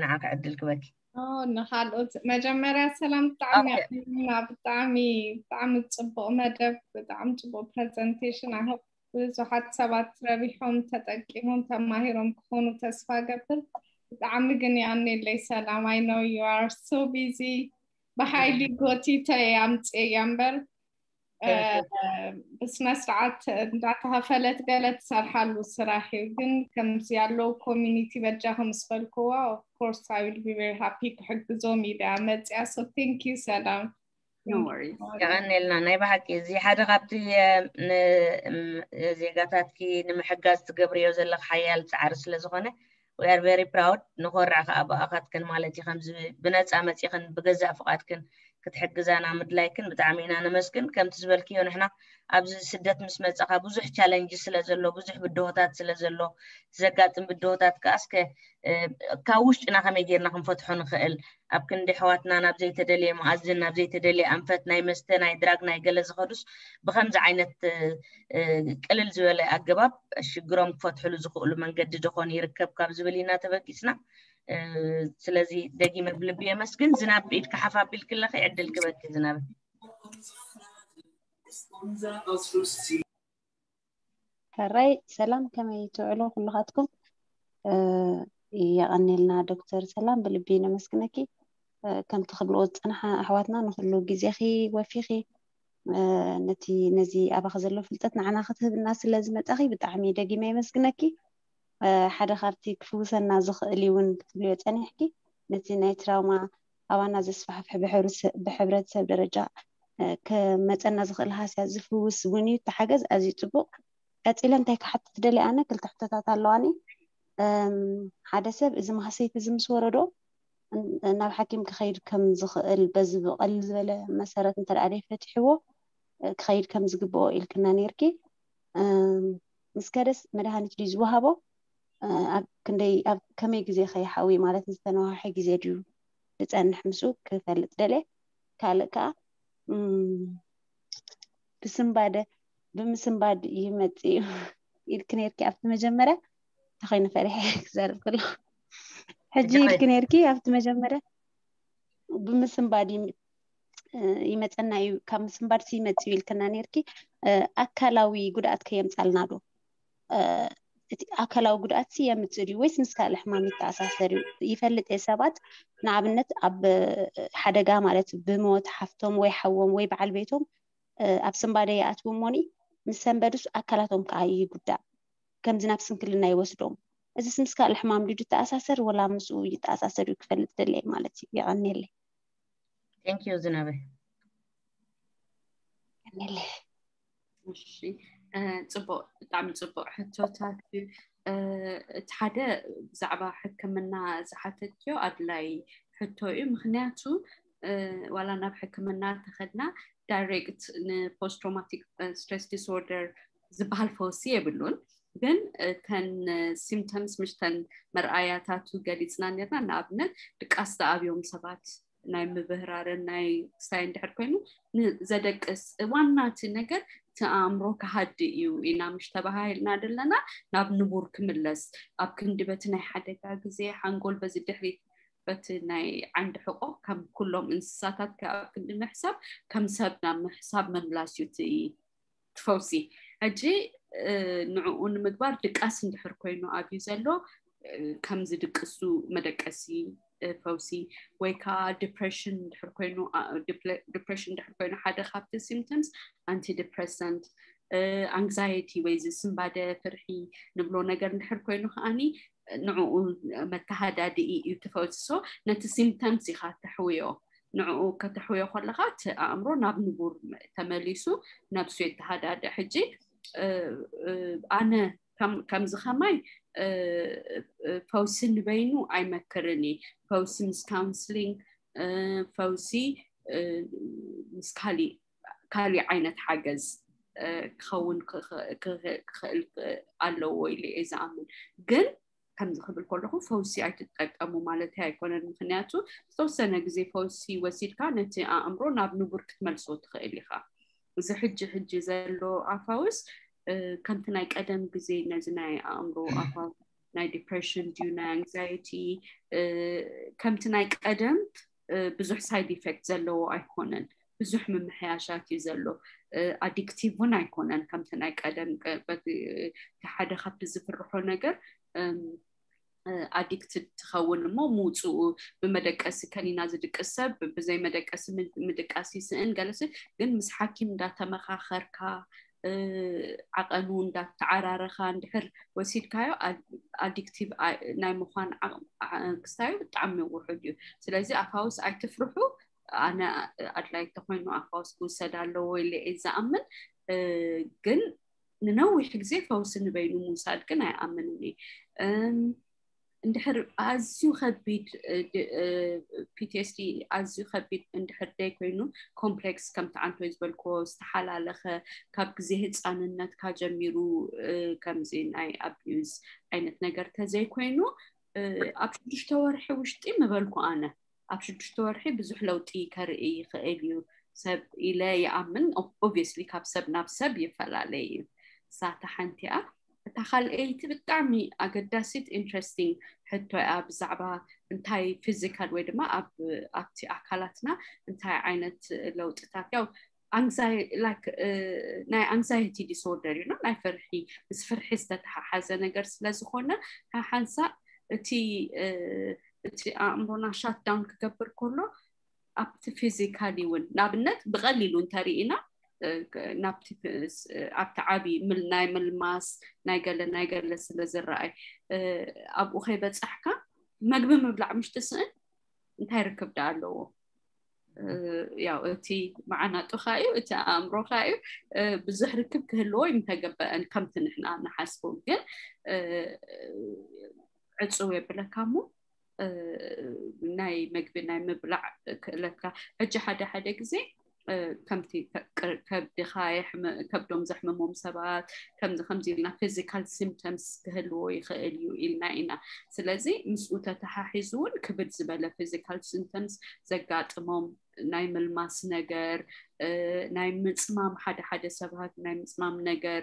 ንዓኺ ዕድል ክበኪ። ኦ፣ ንኻልኦት መጀመርያ ሰላም፣ ብጣዕሚ ኦኬ። የቐንየልና፣ ብጣዕሚ፣ ብጣዕሚ ጽቡቕ መደብ፣ ብጣዕሚ ጽቡቕ ፕሬዘንቴሽን። I hope ብዙሓት ሰባት ረቢሖም፣ ተጠቂሞም፣ ተማሂሮም ክኾኑ ተስፋ ገብር። ብጣዕሚ ግን የቐንየለይ ሰላም። I know you are so busy። ብሓይሊ ጎቲተ እየ ኣምፅኤያ እምበር፣ እ፣ Thank you። ብስነ ስርዓት እንዳተኸፈለት ገለ ትሰርሓሉ ስራሕ እዩ። ግን ከምዚ ያለው ኮሚኒቲ በጃኹም ምስ በልክዋ፣ of course I will be very happy ክሕግዞም ኢለ እያ መፅያ። So thank you ሰላም። No worries። የቐንየልና። ናይ ብሓቂ እዚ ሓደ ካብቲ፣ እ፣ ን-፣ እም፣ ዜጋታትኪ ንምሕጋዝ ትገብርዮ ዘለኽ ሓያል ጻዕሪ ስለ ዝኾነ፣ we are very proud። ንኾርዕ ከኣ ብኣኻትክን ማለት እዩ። ከምዚ ብነጻ መጺኽን ብገዛእ ፍቓድክን ክትሕግዛና ምድላይክን ብጣዕሚ ኢና ነመስግን። ከምቲ ዝበልክዮ ንሕና ኣብዚ ስደት ምስ መጻኻ ብዙሕ ቻለንጅ ስለ ዘሎ፣ ብዙሕ ብድሆታት ስለ ዘሎ፣ ዘጋጥም ብድሆታት ከኣ እስከ ካብ ውሽጥና ከመይ ጌርና ክንፈትሖ ንኽእል፣ ኣብ ክንዲ ኣሕዋትና ናብ ዘይተደልየ መኣዝን፣ ናብ ዘይተደልየ ኣንፈት ናይ መስተ፣ ናይ ድራግ፣ ናይ ገለ ዝኸዱስ ብኸምዚ ዓይነት ቅልል ዝበለ ኣገባብ ሽግሮም ክፈትሕሉ ዝኽእሉ መንገዲ ዶ ኾን ይርከብ ካብ ዝብል ኢና ተበጊስና። ስለዚ ደጊመ ብልቢ የመስግን። ዝናብ ኢድካ ሓፍ ኣቢልኪ ኣለኺ፣ ዕድል ክበኪ ዝናብ። ሕራይ ሰላም፣ ከመይ ትውዕሉ ኩልኻትኩም? የቐኔልና ዶክተር ሰላም፣ ብልቢ ነመስግነኪ። ከምቲ ክብልዎ ዝጸንሓ ኣሕዋትና ንኹሉ ግዜኺ ወፊኺ ነቲ ነዚ ኣባኺ ዘሎ ፍልጠት ንዓና ክትህብና ስለ ዝመጻኺ ብጣዕሚ ደጊመ የመስግነኪ። ሓደ ካብቲ ክፍውሰና ዝኽእል እውን ክትብልዮ ጸኒሕኪ፣ ነቲ ናይ ትራውማ ኣባና ዘስፋሕፍሕ ብሕብረተሰብ ደረጃ ክመጸና ዝኽእል ሃስያ ዝፍውስ እውን እዩ። ተሓገዝ ኣዝዩ ጽቡቕ። ቀጺለ እንታይ ክሓትት ደልየ ኣነ ክልተ ሕቶታት ኣለዋኒ። ሓደ ሰብ እዚ ማህሰይቲ እዚ ምስ ወረዶ ናብ ሓኪም ክኸይድ ከም ዝኽእል በዚ ብቐል ዝበለ መሰረት እንተ ደኣ ደይፈትሕዎ ክኸይድ ከም ዝግብኦ ኢልክና ነርኪ። ምስ ከደስ መድሃኒት ድዩ ዝወሃቦ? ኣብ ክንደይ ኣብ ከመይ ግዜ ከይሓዊ ማለት ዝተነዋሐ ግዜ ድዩ ዝጸንሕ ምስኡ ክፈልጥ ደልየ። ካልእ ከኣ ብስንባደ ብምስንባድ ይመጽእ እዩ ኢልክ ነርኪ ኣብቲ መጀመርያ። ተኾይኑ ፈሪሐ ክዛረብ ከለኹ ሕጂ ኢልክ ነርኪ ኣብቲ መጀመርያ ብምስንባድ ይመጸና እዩ፣ ካብ ምስንባድ ይመጽእ እዩ ኢልክና ነርኪ። ኣካላዊ ጉድኣት ከየምጻልና ዶ? እቲ ኣካላዊ ጉድኣት የምጽእ ድዩ ወይስ ምስ ካልእ ሕማም ይተኣሳሰር እዩ? ይፈልጥ እየ ሰባት ንኣብነት ኣብ ሓደጋ ማለት ብሞት ሓፍቶም ወይ ሓዎም ወይ በዓል ቤቶም ኣብ ስንባደ ይኣትዉ እሞኒ ምስ ሰንበዱስ ኣካላቶም ከዓ ይጉዳእ፣ ከምዚ ናብ ስንክልና ይወስዶም። እዚስ ምስ ካልእ ሕማም ድዩ ይተኣሳሰር ወላ ምስኡ ይተኣሳሰር እዩ ክፈልጥ ደለየ ማለት እዩ። የቐንየለይ። Thank you ዝናበ። የቐንየለይ። እሺ ጽቡቅ፣ ብጣዕሚ ጽቡቅ ሕቶታት እዩ። እቲ ሓደ ብዛዕባ ሕክምና ዝሓተትዮ ኣድላይ ሕቶ እዩ። ምክንያቱ ዋላ ናብ ሕክምና ተኸድና ዳይሬክት ንፖስት ትራውማቲክ ስትረስ ዲስኦርደር ዝበሃል ፈውሲ የብሉን። ግን እተን ሲምፕተምስ ምሽተን መርኣያታቱ ገሊፅና ነርና። ንኣብነት ድቃስ ዝኣብዮም ሰባት ናይ ምብህራርን ናይ ክስታይ እንድሕር ኮይኑ ንዘደቅስ ዋና እቲ ነገር እቲ ኣእምሮ ክሃድእ እዩ ኢና ምሽ ተባሃሂልና ዘለና ናብ ንቡር ክምለስ ኣብ ክንዲ በቲ ናይ ሓደጋ ግዜ ሓንጎል በዚ ድሕሪት በቲ ናይ ዓንዲ ሕቆ ከም ኩሎም እንስሳታት ኣብ ክንዲ ምሕሳብ ከም ሰብ ናብ ምሕሳብ ምምላስ እዩ እቲ ፈውሲ። ሕጂ ንዕኡ ንምግባር ድቃስ እንድሕር ኮይኑ ኣብዩ ዘሎ ከም ዝድቅሱ መደቀሲ ፈውሲ ወይ ከዓ ዲፕሬሽን እንድሕር ኮይኑ ዲፕሬሽን እንድሕር ኮይኑ ሓደ ካብቲ ሲምፕተምስ ኣንቲ ዲፕረሰንት ኣንግዛይቲ ወይ ዝስንባደ ፍርሒ ንብሎ ነገር እንድሕር ኮይኑ ከዓኒ ንዕኡ መተሃዳድኢ እዩ ትፈውሲ። So ነቲ ሲምፕተምስ ኢኻ ተሕውዮ። ንዕኡ ከተሕውዮ ከለኻ እቲ ኣእምሮ ናብ ንቡር ተመሊሱ ነብሱ የተሃዳድእ። ሕጂ ኣነ ከምዚ ከማይ ፈውሲ ንበይኑ ኣይመክርን እየ። ፈውሲ ምስ ካውንስሊንግ ፈውሲ ምስ ካሊእ ካሊእ ዓይነት ሓገዝ ክኸውን ክኽእል ኣለዎ ኢለ እየ ዝኣምን። ግን ከምዚ ክብል ከለኹ ፈውሲ ኣይትጠቀሙ ማለት ኣይኮነን። ምክንያቱ ዝተወሰነ ግዜ ፈውሲ ወሲድካ ነቲ ኣእምሮ ናብ ንቡር ክትመልሶ ትኽእል ኢኻ። እዚ ሕጂ ሕጂ ዘሎ ኣፋውስ ከምቲ ናይ ቀደም ግዜ ነዚ ናይ ኣእምሮ ኣፋውስ ናይ ዲፕሬሽን ድዩ ናይ ኣንግዛይቲ ከምቲ ናይ ቀደም ብዙሕ ሳይድ ኢፌክት ዘለዎ ኣይኮነን። ብዙሕ ምምሕያሻት እዩ ዘሎ። ኣዲክቲቭ እውን ኣይኮነን ከምቲ ናይ ቀደም። በቲ ሓደ ካብቲ ዝፍርሖ ነገር ኣዲክትድ ትኸውን እሞ ምውፅኡ ብመደቀሲ ከኒና ዝድቅስ ሰብ ብዘይ መደቀሲ ምድቃስ ይስእን ገለሲ። ግን ምስ ሓኪም እንዳተመኻኸርካ ዓቐኑ እንዳተዓራረኻ እንድሕር ወሲድካዮ ኣዲክቲቭ ናይ ምዃን ክስታዩ ብጣዕሚ ውሑድ እዩ። ስለዚ ኣፋውስ ኣይትፍርሑ። ኣነ ኣድላይ ተኮይኑ ኣፋውስ ክውሰድ ኣለዎ ኢለ እየ ዝኣምን። ግን ንነዊሕ ግዜ ፈውሲ ንበይኑ ምውሳድ ግን ኣይኣምንን እየ። እንድሕር ኣዝዩ ከቢድ PTSD ኣዝዩ ከቢድ እንድሕር ደይ ኮይኑ፣ ኮምፕሌክስ ከምቲ ዓንቶይ ዝበልክዎ ዝተሓላለኸ፣ ካብ ግዜ ህፃንነትካ ጀሚሩ ከምዚ ናይ ኣቢዩዝ ዓይነት ነገር ተዘይኮይኑ፣ ኣብ ሽዱሽተ ወርሒ ውሽጢ ምበልኩ ኣነ፣ ኣብ ሽዱሽተ ወርሒ ብዙሕ ለውጢ ከርኢ ይኽእል እዩ ሰብ ኢለ ይኣምን። ኦብቪየስሊ ካብ ሰብ ናብ ሰብ ይፈላለ እዩ። እሳተ ሓንቲኣ እታ ካልኣይቲ ብጣዕሚ ኣገዳሲት ኢንትረስቲንግ ሕቶ እያ፣ ብዛዕባ እንታይ ፊዚካል ወይ ድማ ኣብቲ ኣካላትና እንታይ ዓይነት ለውጥታት፣ ያው ናይ ኣንግዛይቲ ዲስኦርደር እዩ፣ ናይ ፍርሒ፣ ምስ ፍርሒ ዝተተሓሓዘ ነገር ስለዝኾነ ሓሓንሳ እቲ እቲ ኣእምሮና ሻትዳውን ክገብር ከሎ ኣብቲ ፊዚካሊ እውን ንኣብነት ብቐሊሉ እንተርኢና ናብቲ ኣብቲ ዓብዪ ናይ ምልማስ ናይ ገለ ናይ ገለ ስለ ዝረኣይ ኣብኡ ከይበፃሕካ መግቢ ምብላዕ ምሽ ትስእን እንታይ ርክብ ዳ ኣለዎ? ያው እቲ መዓናጡኻ እዩ፣ እቲ ኣእምሮኻ እዩ። ብዙሕ ርክብ ክህልዎ እዩ ምተገበአን ከምቲ ንሕና ንሓስቡ፣ ግን ዕፅው የብለካ እሞ ናይ መግቢ ናይ ምብላዕ ክእለትካ ሕጂ ሓደ ሓደ ግዜ ከምቲ ከብድኻ ከብዶም ዘሕምሞም ሰባት ከምዚ ከምዚ ኢልና ፊዚካል ሲምፕተምስ ክህልዎ ይኽእል እዩ ኢልና ኢና። ስለዚ ምስኡ ተተሓሒዙ እውን ክብድ ዝበለ ፊዚካል ሲምፕተምስ ዘጋጥሞም ናይ ምልማስ ነገር፣ ናይ ምፅማም፣ ሓደ ሓደ ሰባት ናይ ምፅማም ነገር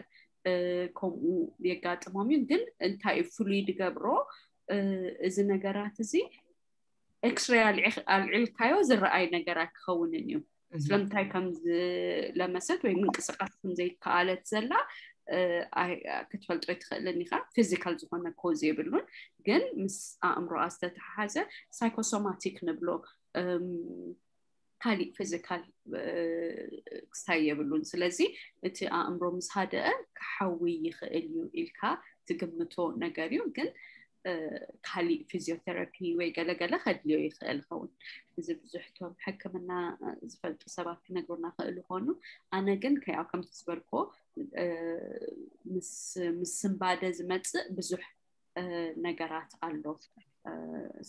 ከምኡ የጋጥሞም እዩ። ግን እንታይ እዩ ፍሉይ ድገብሮ? እዚ ነገራት እዚ ኤክስሬይ ኣልዒልካዮ ዝረኣይ ነገር ኣይክኸውንን እዩ። ስለምንታይ ከም ዝለመሰት ወይ ምንቅስቃስ ከም ዘይከኣለት ዘላ ክትፈልጦ ኣይትኽእልን ኢኻ። ፊዚካል ዝኾነ ኮዝ የብሉን፣ ግን ምስ ኣእምሮኣ ዝተተሓሓዘ ሳይኮሶማቲክ ንብሎ ካሊእ ፊዚካል ክስታይ የብሉን። ስለዚ እቲ ኣእምሮ ምስ ሃደአ ክሓዊ ይኽእል እዩ ኢልካ ትግምቶ ነገር እዩ፣ ግን ካሊእ ፊዚዮቴራፒ ወይ ገለገለ ከድልዮ ይኽእል ኸውን። እዚ ብዙሕ ቶም ሕክምና ዝፈልጡ ሰባት ክነግሩና ክእሉ ኾኑ። ኣነ ግን ከያው ከምቲ ዝበልኮ ምስ ስንባደ ዝመፅእ ብዙሕ ነገራት ኣሎ።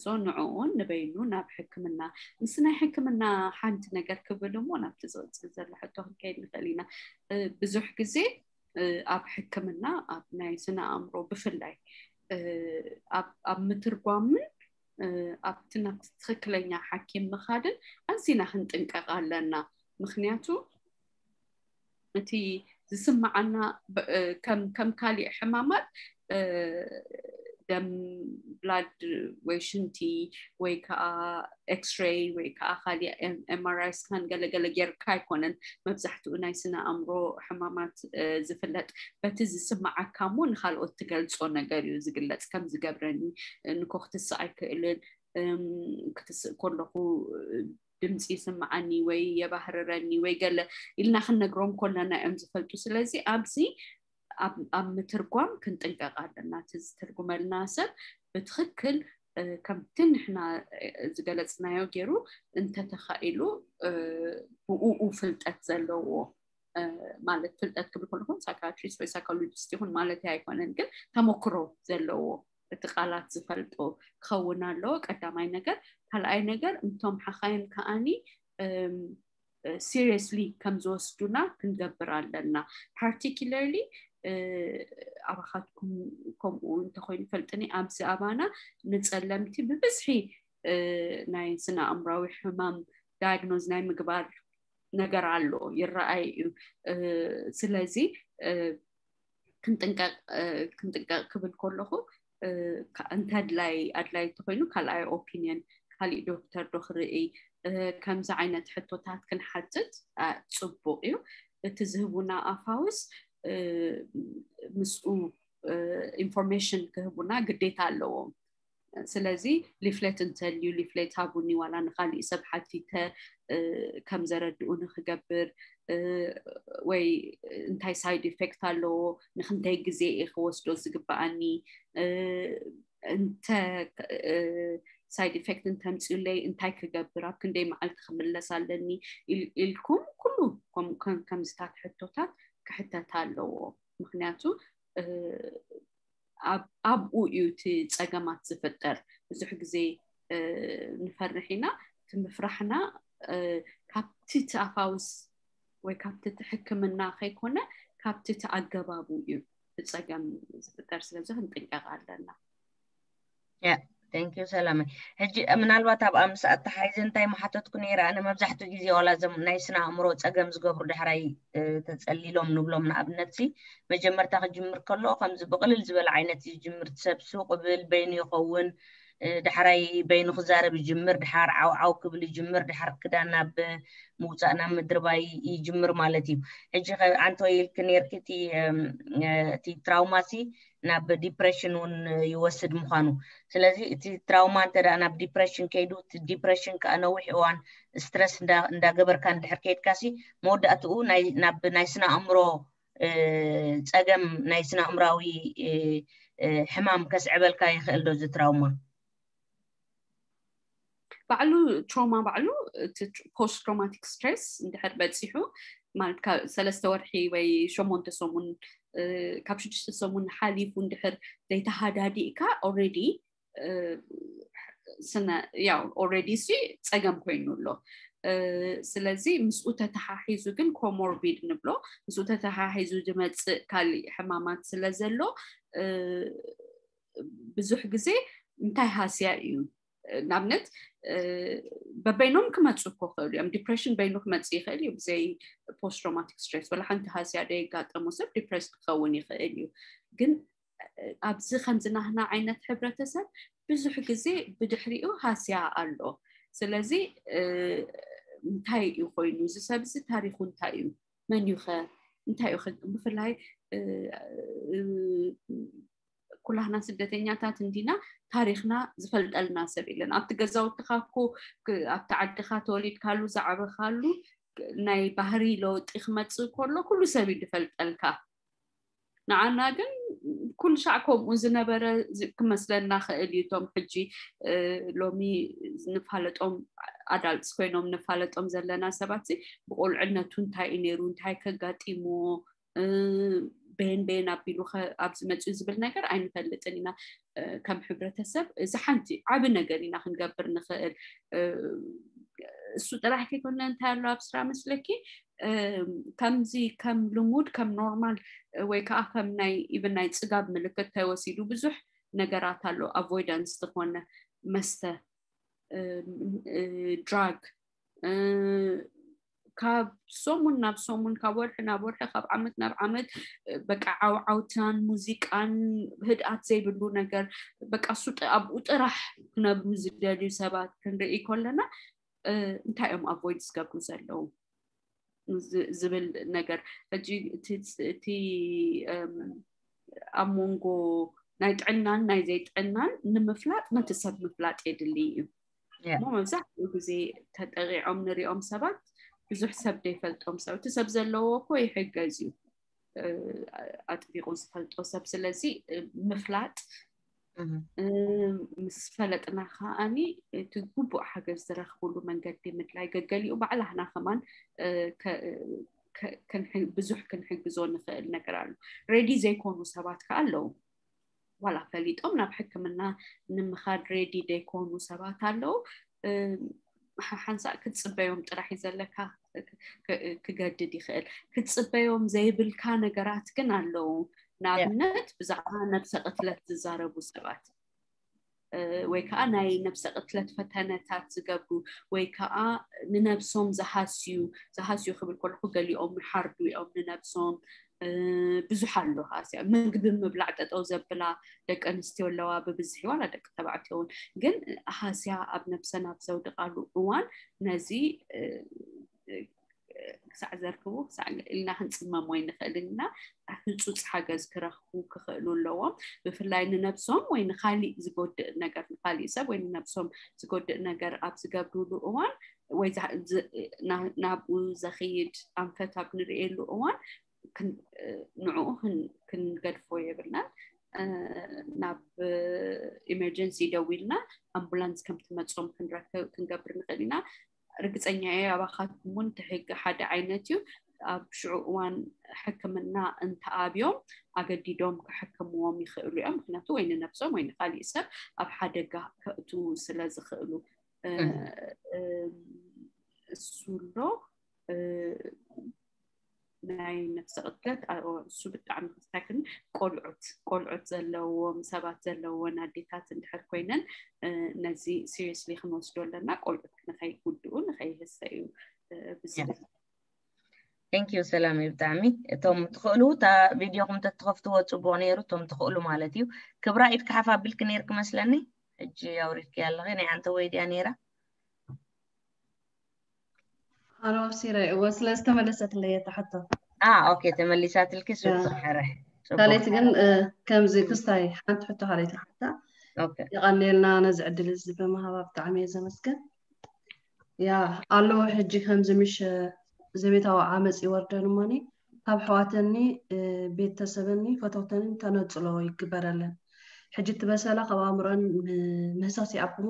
ሶ ንዕኡን ንበይኑ ናብ ሕክምና ምስ ናይ ሕክምና ሓንቲ ነገር ክብል እሞ ናብቲ ዝቕፅል ዘሎ ሕቶ ክንከይድ ንኽእል ኢና። ብዙሕ ግዜ ኣብ ሕክምና ኣብ ናይ ስነ ኣእምሮ ብፍላይ ኣብ ምትርጓምን ኣብቲ ናብቲ ትኽክለኛ ሓኪም ምኻድን ኣዚና ክንጥንቀቕ ኣለና። ምክንያቱ እቲ ዝስምዓና ከም ካሊእ ሕማማት ደም ብላድ ወይ ሽንቲ ወይ ከዓ ኤክስሬይ ወይ ከዓ ካሊእ ኤምኣርኣይ ስካን ገለገለ ጌርካ ኣይኮነን መብዛሕትኡ ናይ ስነ ኣእምሮ ሕማማት ዝፍለጥ። በቲ ዝስምዓካ እሞ ንካልኦት ትገልፆ ነገር እዩ ዝግለፅ። ከም ዝገብረኒ ንኮ ክትስእ ኣይክእልን፣ ክትስእ ከለኹ ድምፂ ይስምዓኒ ወይ የባህርረኒ ወይ ገለ ኢልና ክንነግሮም ከለና እዮም ዝፈልጡ። ስለዚ ኣብዚ ኣብ ምትርጓም ክንጥንቀቕ ኣለና። እቲ ዝትርጉመልና ሰብ ብትኽክል ከምቲ ንሕና ዝገለፅናዮ ገይሩ እንተተኻኢሉ ብኡኡ ፍልጠት ዘለዎ ማለት ፍልጠት ክብል ከለኹ ሳይካትሪስት ወይ ሳይኮሎጂስት ይኹን ማለት ኣይኮነን፣ ግን ተመክሮ ዘለዎ እቲ ቃላት ዝፈልጦ ክኸውን ኣለዎ። ቀዳማይ ነገር። ካልኣይ ነገር እቶም ሓኻይም ከኣኒ ሲሪየስሊ ከም ዝወስዱና ክንገብር ኣለና። ፓርቲኪለርሊ ኣባኻትኩም ከምኡ እንተኮይኑ ፈልጥኒ ኣብዚ ኣባና ንፀለምቲ ብብዝሒ ናይ ስነ ኣእምራዊ ሕማም ዳያግኖዝ ናይ ምግባር ነገር ኣሎ ይረኣይ እዩ። ስለዚ ክንጥንቀቕ ክንጥንቀቕ ክብል ከለኹ እንተ ኣድላይ ኣድላይ እንተኮይኑ ካልኣይ ኦፒኒየን ካሊእ ዶክተር ዶ ክርኢ ከምዚ ዓይነት ሕቶታት ክንሓትት ፅቡቅ እዩ። እቲ ዝህቡና ኣፋውስ ምስኡ ኢንፎርሜሽን ክህቡና ግዴታ ኣለዎም። ስለዚ ሊፍሌት እንተልዩ ሊፍሌት ሃቡኒ ዋላ ንካሊእ ሰብ ሓቲተ ከም ዘረድኡ ንክገብር ወይ እንታይ ሳይድ ኢፌክት ኣለዎ፣ ንክንደይ ግዜ እየ ክወስዶ ዝግበኣኒ፣ እንተ ሳይድ ኢፌክት እንተምፅኡለይ እንታይ ክገብር፣ ኣብ ክንደይ መዓልቲ ክምለስ ኣለኒ ኢልኩም ኩሉ ከምዚታት ሕቶታት ክሕተት ኣለዎ። ምክንያቱ ኣብኡ እዩ እቲ ፀገማት ዝፍጠር። ብዙሕ ግዜ ንፈርሕ ኢና። እቲ ምፍራሕና ካብቲ እቲ ኣፋውስ ወይ ካብቲ እቲ ሕክምና ከይኮነ ካብቲ እቲ ኣገባቡ እዩ ብፀገም ዝፍጠር። ስለዚ ክንጥንቀቕ ኣለና። ያ thank you ሰላመ። ሕጂ ምናልባት ኣብኣ ምስ ኣተሓይዘ እንታይ ምሓተትኩ ነይረ፣ ኣነ መብዛሕትኡ ግዜ ዋላ እዞም ናይ ስነ ኣእምሮ ፀገም ዝገብሩ ዳሕራይ ተፀሊሎም ንብሎም፣ ንኣብነት ሲ መጀመርታ ክጅምር ከሎ ከምዚ ብቕልል ዝበለ ዓይነት ዝጅምር ሰብ ሱቕ ብል በይኑ ይኸውን። ዳሕራይ በይኑ ክዛረብ ይጅምር፣ ድሓር ዓውዓው ክብል ይጅምር፣ ድሓር ክዳን ናብ ምውፃእ ናብ ምድርባይ ይጅምር ማለት እዩ። ሕጂ ኣንተ ኢልክ ነርኪ እቲ ትራውማ ሲ ናብ ዲፕሬሽን እውን ይወስድ ምዃኑ። ስለዚ እቲ ትራውማ እንተ ናብ ዲፕሬሽን ከይዱ፣ እቲ ዲፕሬሽን ከዓ ነዊሕ እዋን ስትረስ እንዳገበርካ እንድሕር ከይድካ ሲ መወዳእትኡ ናብ ናይ ስነ ኣእምሮ ፀገም፣ ናይ ስነ ኣእምራዊ ሕማም ከስዕበልካ ይኽእል ዶ እዚ ትራውማ? ባዕሉ ትሮማ ባዕሉ እቲ ፖስት ትሮማቲክ ስትሬስ እንድሕር በፂሑ ማለት ሰለስተ ወርሒ ወይ ሸሞንተ ሰሙን ካብ ሽዱሽተ ሰሙን ሓሊፉ እንድሕር ዘይተሃዳዲእካ ኦልሬዲ ስነ ያው ኦልሬዲ ሲ ፀገም ኮይኑ ኣሎ። ስለዚ ምስኡ ተተሓሒዙ ግን ኮሞርቢድ ንብሎ ምስኡ ተተሓሒዙ ዝመፅእ ካሊእ ሕማማት ስለ ዘሎ ብዙሕ ግዜ እንታይ ሃስያ እዩ ንኣብነት በበይኖም ክመፁ እኮ ክእሉ እዮም። ዲፕሬሽን በይኑ ክመፅእ ይኽእል እዩ ብዘይ ፖስት ትሮማቲክ ስትሬስ። ወላ ሓንቲ ሃስያ ደየጋጠሞ ሰብ ዲፕሬስ ክኸውን ይኽእል እዩ። ግን ኣብዚ ከምዚ ናህና ዓይነት ሕብረተሰብ ብዙሕ ግዜ ብድሕሪኡ ሃስያ ኣሎ። ስለዚ እንታይ እዩ ኮይኑ እዚ ሰብ እዚ ታሪኹ እንታይ እዩ? መን እዩ ኸ? እንታይ እዩ ኸ? ብፍላይ ኩላህና ስደተኛታት እንዲና፣ ታሪኽና ዝፈልጠልና ሰብ የለን። ኣብቲ ገዛውትኻ እኮ ኣብቲ ዓድኻ ተወሊድካሉ ዝዓበኻሉ ናይ ባህሪ ለውጢ ክመፅእ ከሎ ኩሉ ሰብ እዩ ዝፈልጠልካ። ንዓና ግን ኩሉ ሻዕ ከምኡ ዝነበረ ክመስለና ክእል እዩ። እቶም ሕጂ ሎሚ ንፋለጦም ኣዳልትስ ኮይኖም ንፋለጦም ዘለና ሰባት ብቆልዕነቱ እንታይ እዩ ነይሩ፣ እንታይ ከጋጢምዎ፣ በየን በየን ኣቢሉ ኣብዚ መፅኡ ዝብል ነገር ኣይንፈልጥን ኢና። ከም ሕብረተሰብ እዚ ሓንቲ ዓቢ ነገር ኢና ክንገብር ንኽእል። እሱ ጥራሕ ከይኮነ እንታይ ኣሎ ኣብ ስራ መስለኪ ከምዚ ከም ልሙድ ከም ኖርማል ወይ ከዓ ከም ናይ ኢብን ናይ ፅጋብ ምልክት ተወሲዱ ብዙሕ ነገራት ኣሎ። ኣቮይዳንስ ዝኾነ መስተ፣ ድራግ፣ ካብ ሰሙን ናብ ሰሙን፣ ካብ ወርሒ ናብ ወርሒ፣ ካብ ዓመት ናብ ዓመት በቃ ዓውዓውታን ሙዚቃን ህድኣት ዘይብሉ ነገር በቃ እሱ ኣብኡ ጥራሕ ክነብሩ ዝደልዩ ሰባት ክንርኢ ከለና እንታይ እዮም ኣቮይድ ዝገብሩ ዘለዉ ዝብል ነገር። ሕጂ እቲ ኣብ መንጎ ናይ ጥዕናን ናይ ዘይጥዕናን ንምፍላጥ ነቲ ሰብ ምፍላጥ የድሊ እዩ። እሞ መብዛሕትኡ ግዜ ተጠቂዖም ንሪኦም ሰባት ብዙሕ ሰብ ዘይፈልጦም ሰብ፣ እቲ ሰብ ዘለዎ እኮ ይሕገዝ እዩ ኣጥቢቑ ዝፈልጦ ሰብ። ስለዚ ምፍላጥ ምስ ፈለጥና ከዓኒ እቲ ግቡእ ሓገዝ ዝረኽብሉ መንገዲ ምድላይ፣ ገገሊኡ ባዕላህና ከማን ብዙሕ ክንሕግዞ ንኽእል ነገር ኣሎ። ሬዲ ዘይኮኑ ሰባት ከዓ ኣለዉ። ዋላ ፈሊጦም ናብ ሕክምና ንምኻድ ሬዲ ዘይኮኑ ሰባት ኣለዉ። ሓንሳእ ክትፅበዮም ጥራሕ እዩ ዘለካ። ክገድድ ይኽእል። ክትፅበዮም ዘይብልካ ነገራት ግን ኣለዉ። ንኣብነት ብዛዕባ ነብሰ ቅትለት ዝዛረቡ ሰባት ወይ ከዓ ናይ ነብሰ ቅትለት ፈተነታት ዝገብሩ ወይ ከዓ ንነብሶም ዝሃስዩ፣ ዝሃስዩ ክብል ከለኩ ገሊኦም ይሓርዱ እዮም ንነብሶም። ብዙሕ ኣሎ ሃስያ። ምግቢ ምብላዕ ጠጠው ዘብላ ደቂ ኣንስትዮ ኣለዋ ብብዝሒ፣ ዋላ ደቂ ተባዕትዮ እውን። ግን ሃስያ ኣብ ነብሰን ኣብ ዘውድቃሉ እዋን ነዚ ክሳዕ ዘርክቡ ክሳዕ ኢልና ክንፅመሞ ኣይንኽእልን ኢና። ህፁፅ ሓገዝ ክረኽቡ ክኽእሉ ኣለዎም። ብፍላይ ንነብሶም ወይ ንካሊእ ዝጎድእ ነገር፣ ንካሊእ ሰብ ወይ ንነብሶም ዝጎድእ ነገር ኣብ ዝገብሩሉ እዋን ወይ ናብኡ ዘኽይድ ኣንፈት ኣብ ንርእየሉ እዋን ንዕኡ ክንገድፎ የብልናን። ናብ ኢመርጀንሲ ደዊልና ኣምቡላንስ ከምትመፅኦም ክንረክብ ክንገብር ንኽእል ኢና። ርግፀኛ እየ ኣባኻትኩም እውን እቲ ሕጊ ሓደ ዓይነት እዩ። ኣብ ሽዑ እዋን ሕክምና እንተኣብዮም ኣገዲዶም ክሕክምዎም ይኽእሉ እዮም። ምክንያቱ ወይ ንነብሶም ወይ ንካሊእ ሰብ ኣብ ሓደጋ ከእትዉ ስለ ዝኽእሉ እሱ ኣሎ። ናይ ነፍሰ ቅትለት እሱ ብጣዕሚ ክስታክን ቆልዑት ቆልዑት ዘለዎም ሰባት ዘለዎን ኣዴታት እንድሕር ኮይነን ነዚ ሲሪየስሊ ክንወስዶ ኣለና። ቆልዑት ንኸይጉድኡ ንኸይህሰዩ ብዝብል Thank you ሰላም እዩ። ብጣዕሚ እቶም ትኽእሉ እታ ቪድዮኹም ተትኸፍትዎ ፅቡቅ ነይሩ። እቶም ትኽእሉ ማለት እዩ። ክብራ ኢድካ ሓፍ ኣቢልክ ነይርክ መስለኒ። ሕጂ ኣውሪድክያ ኣለኺ። ናይ ኣንተ ወይ ድያ ነይራ? ኣነ ኣብሲረ እወ ስለ ዝተመለሰትለይ እያ እታ ሕቶ። ኦኬ ተመሊሳትልኪ። ሱር ሕረ ካልኣይቲ ግን ከምዚ ክስታይ ሓንቲ ሕቶ ካልኣይቲ ሓታ ኦኬ የቐንየልና ነዚ ዕድል እዚ ብምሃባ ብጣዕሚ እየ ዘመስግን። ያ ኣለዎ ሕጂ ከምዚ ምሽ ዘቤታዊ ዓመፅ ይወርደን እሞኒ ካብ ኣሕዋተኒ ቤተሰበኒ ፈተውተንን ተነፅሎ ይግበረለን። ሕጂ እቲ በሰላ ካብ ኣእምሮን ምህሳስ ይኣብ እሞ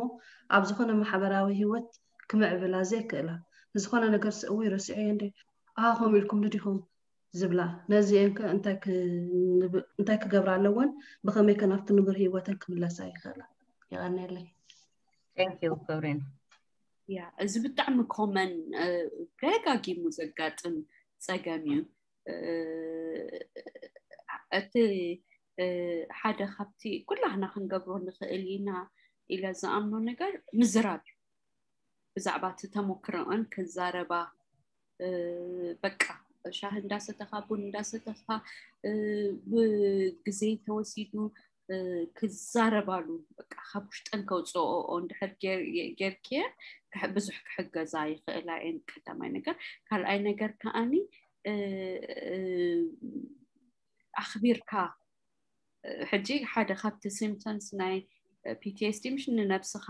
ኣብ ዝኾነ ማሕበራዊ ህይወት ክምዕብላ ዘይክእላ ንዝኾነ ነገር ስእዊ ረሲዐዮ እንደ ኣሃ ከምኡ ኢልኩም ንዲኹም ዝብላ ነዚአን ከ እንታይ ክገብራ ኣለወን? ብኸመይ ከ ናብቲ ንቡር ህይወተን ክምለሳ ይኽእላ? የቐንየለይ። Thank you ክብሬን። ያ እዚ ብጣዕሚ ኮመን ደጋጊሙ ዘጋጥም ፀገም እዩ። እቲ ሓደ ካብቲ ኩላህና ክንገብሮ ንኽእል ኢና ኢለ ዝኣምኖ ነገር ምዝራብ እዩ። ብዛዕባ እቲ ተሞክረኦን ክዛረባ በቃ ሻሂ እንዳሰተኻ ቡን እንዳሰተኻ ብግዜ ተወሲዱ ክዛረባሉ በቃ ካብ ውሽጠን ከውፅኦ እንድሕር ጌርክየ ብዙሕ ክሕገዛ ይኽእላ እየን። ቀዳማይ ነገር። ካልኣይ ነገር ከዓኒ ኣኽቢርካ ሕጂ ሓደ ካብቲ ሲምፕተምስ ናይ ፒቲኤስዲ ምሽ ንነብስኻ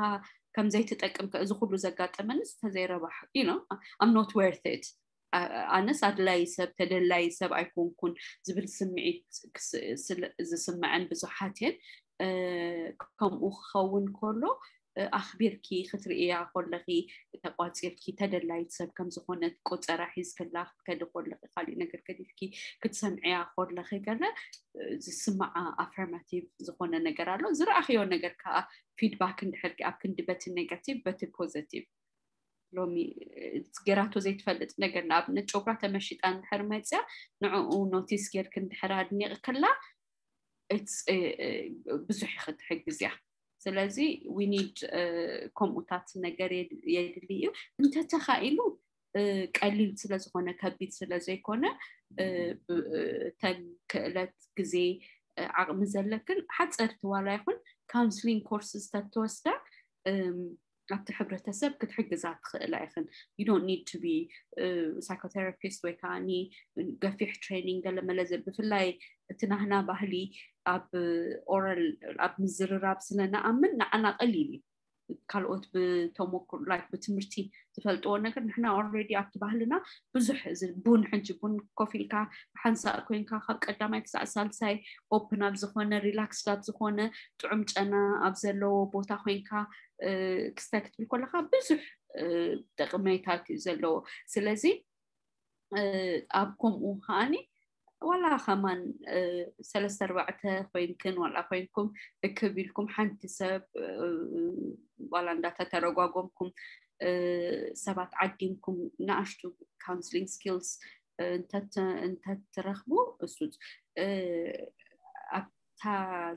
ከምዘይትጠቅም እዚ ኩሉ ዘጋጠመንስ ተዘይረባሕ you know I'm not worth it ኣነስ ኣድላይ ሰብ ተደላይ ሰብ ኣይኮንኩን ዝብል ስምዒት ዝስምዐን ብዙሓት እየን። ከምኡ ክኸውን ከሎ ኣኽቢርኪ ክትርእያ ከለኺ ተቋፂርኪ ተደላይት ሰብ ከምዝኾነት ቆፀራ ሒዝክላ ክትከዲ ከለኺ ካሊእ ነገር ገዲፍኪ ክትሰምዕያ ከለኺ ገለ ዝስማዓ ኣፈርማቲቭ ዝኾነ ነገር ኣሎ። ዝረኣኽዮ ነገር ከዓ ፊድባክ እንድሕር ኣብ ክንዲ በቲ ኔጋቲቭ በቲ ፖዘቲቭ ሎሚ ገራቶ ዘይትፈልጥ ነገር ንኣብነት ጨጉራ ተመሺጣ እንድሕር መፅያ ንዕኡ ኖቲስ ጌርክ እንድሕር ኣድኒቕክላ ብዙሕ ክትሕግዝ እያ። ስለዚ we need ከምኡታት ነገር የድሊ እዩ። እንተተኻኢሉ ቀሊል ስለዝኾነ ከቢድ ስለዘይኮነ እተን ክእለት ግዜ ዓቕሚ ዘለክን ሓፀርቲ ዋላ ይኹን ካውንስሊንግ ኮርስስ ተትወስዳ ኣብቲ ሕብረተሰብ ክትሕግዛ ትኽእላ ኢኽን። You don't need to be psychotherapist ወይ ከዓ ገፊሕ ትሬኒንግ ገለመለ ብፍላይ እቲ ናህና ባህሊ ኣብ ኦራል ኣብ ምዝርራብ ስለ ንኣምን ንዓና ቀሊል እዩ። ካልኦት ብተሞክሮ like ብትምህርቲ ዝፈልጥዎ ነገር ንሕና already ኣብቲ ባህልና ብዙሕ ቡን ሕጂ ቡን ኮፍ ኢልካ ሓንሳእ ኮይንካ ካብ ቀዳማይ ክሳዕ ሳልሳይ ኦፕን ኣብ ዝኾነ ሪላክስድ ኣብ ዝኾነ ጥዑም ጨና ኣብ ዘለዎ ቦታ ኮይንካ ክስታይ ክትብል ከለካ ብዙሕ ጠቕሜታት እዩ ዘለዎ። ስለዚ ኣብ ከምኡ ከዓኒ ዋላ ከማን ሰለስተ ኣርባዕተ ኮይንክን ዋላ ኮይንኩም እክብ ኢልኩም ሓንቲ ሰብ ዋላ እንዳተተረጓጎምኩም ሰባት ዓዲምኩም ንኣሽቱ ካውንስሊንግ ስኪልስ እንተትረኽቡ እሱ ኣብታ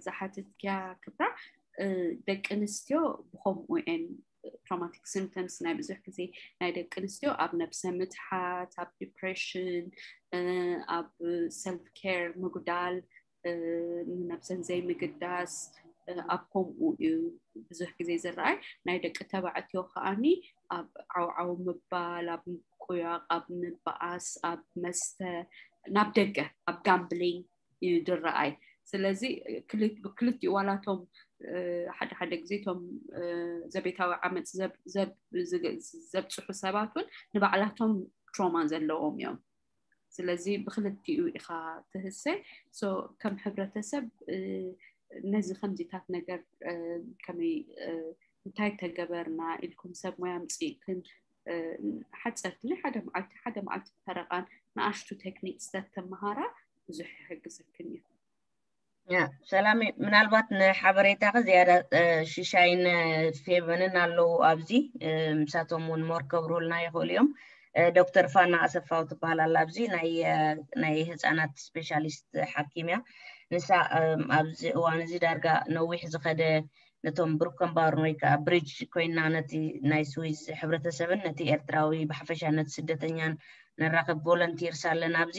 ዝሓተትክያ ክብራ ደቂ ኣንስትዮ ብከምኡ እየን ትራውማቲክ ሲምፕተምስ ናይ ብዙሕ ግዜ ናይ ደቂ ኣንስትዮ ኣብ ነብሰ ምትሓት ኣብ ዲፕሬሽን ኣብ ሰልፍ ኬር ምጉዳል ንነብሰን ዘይምግዳስ ኣብ ከምኡ እዩ ብዙሕ ግዜ ዝረኣይ። ናይ ደቂ ተባዕትዮ ከዓኒ ኣብ ዓውዓው ምባል ኣብ ምቁያቕ ኣብ ምበኣስ ኣብ መስተ ናብ ደገ ኣብ ጋምብሊንግ እዩ ዝረኣይ። ስለዚ ብክልቲኡ ዋላቶም ሓደ ሓደ ግዜ እቶም ዘቤታዊ ዓመፅ ዘብፅሑ ሰባት እውን ንባዕላቶም ትሮማ ዘለዎም እዮም። ስለዚ ብክልቲኡ ኢኻ ትህሰ። ከም ሕብረተሰብ ነዚ ከምዚታት ነገር ከመይ እንታይ ተገበርና ኢልኩም ሰብ ሞያ ኣምፂእክን ሓፀርቲ ናይ ሓደ መዓልቲ ሓደ መዓልቲ ፈረቓን ንኣሽቱ ቴክኒክስ ተተመሃራ ብዙሕ ይሕግዘክን እዩ። ያ ሰላም፣ ምናልባት ንሓበሬታኸ ዝያዳ ሽሻይን ፌቨንን ኣለዉ ኣብዚ፣ ምሳቶም እውን ሞር ከብሩልና ይኽእሉ እዮም። ዶክተር ፋና ኣሰፋው ትበሃል ኣላ ኣብዚ ናይ ህፃናት ስፔሻሊስት ሓኪም እያ። ንሳ ኣብዚ እዋን እዚ ዳርጋ ነዊሕ ዝኸደ ነቶም ብሩከንባርን ወይ ከዓ ብሪጅ ኮይና ነቲ ናይ ስዊዝ ሕብረተሰብን ነቲ ኤርትራዊ ብሓፈሻ ነቲ ስደተኛን ነራኽብ ቮለንቲርስ ኣለና ኣብዚ።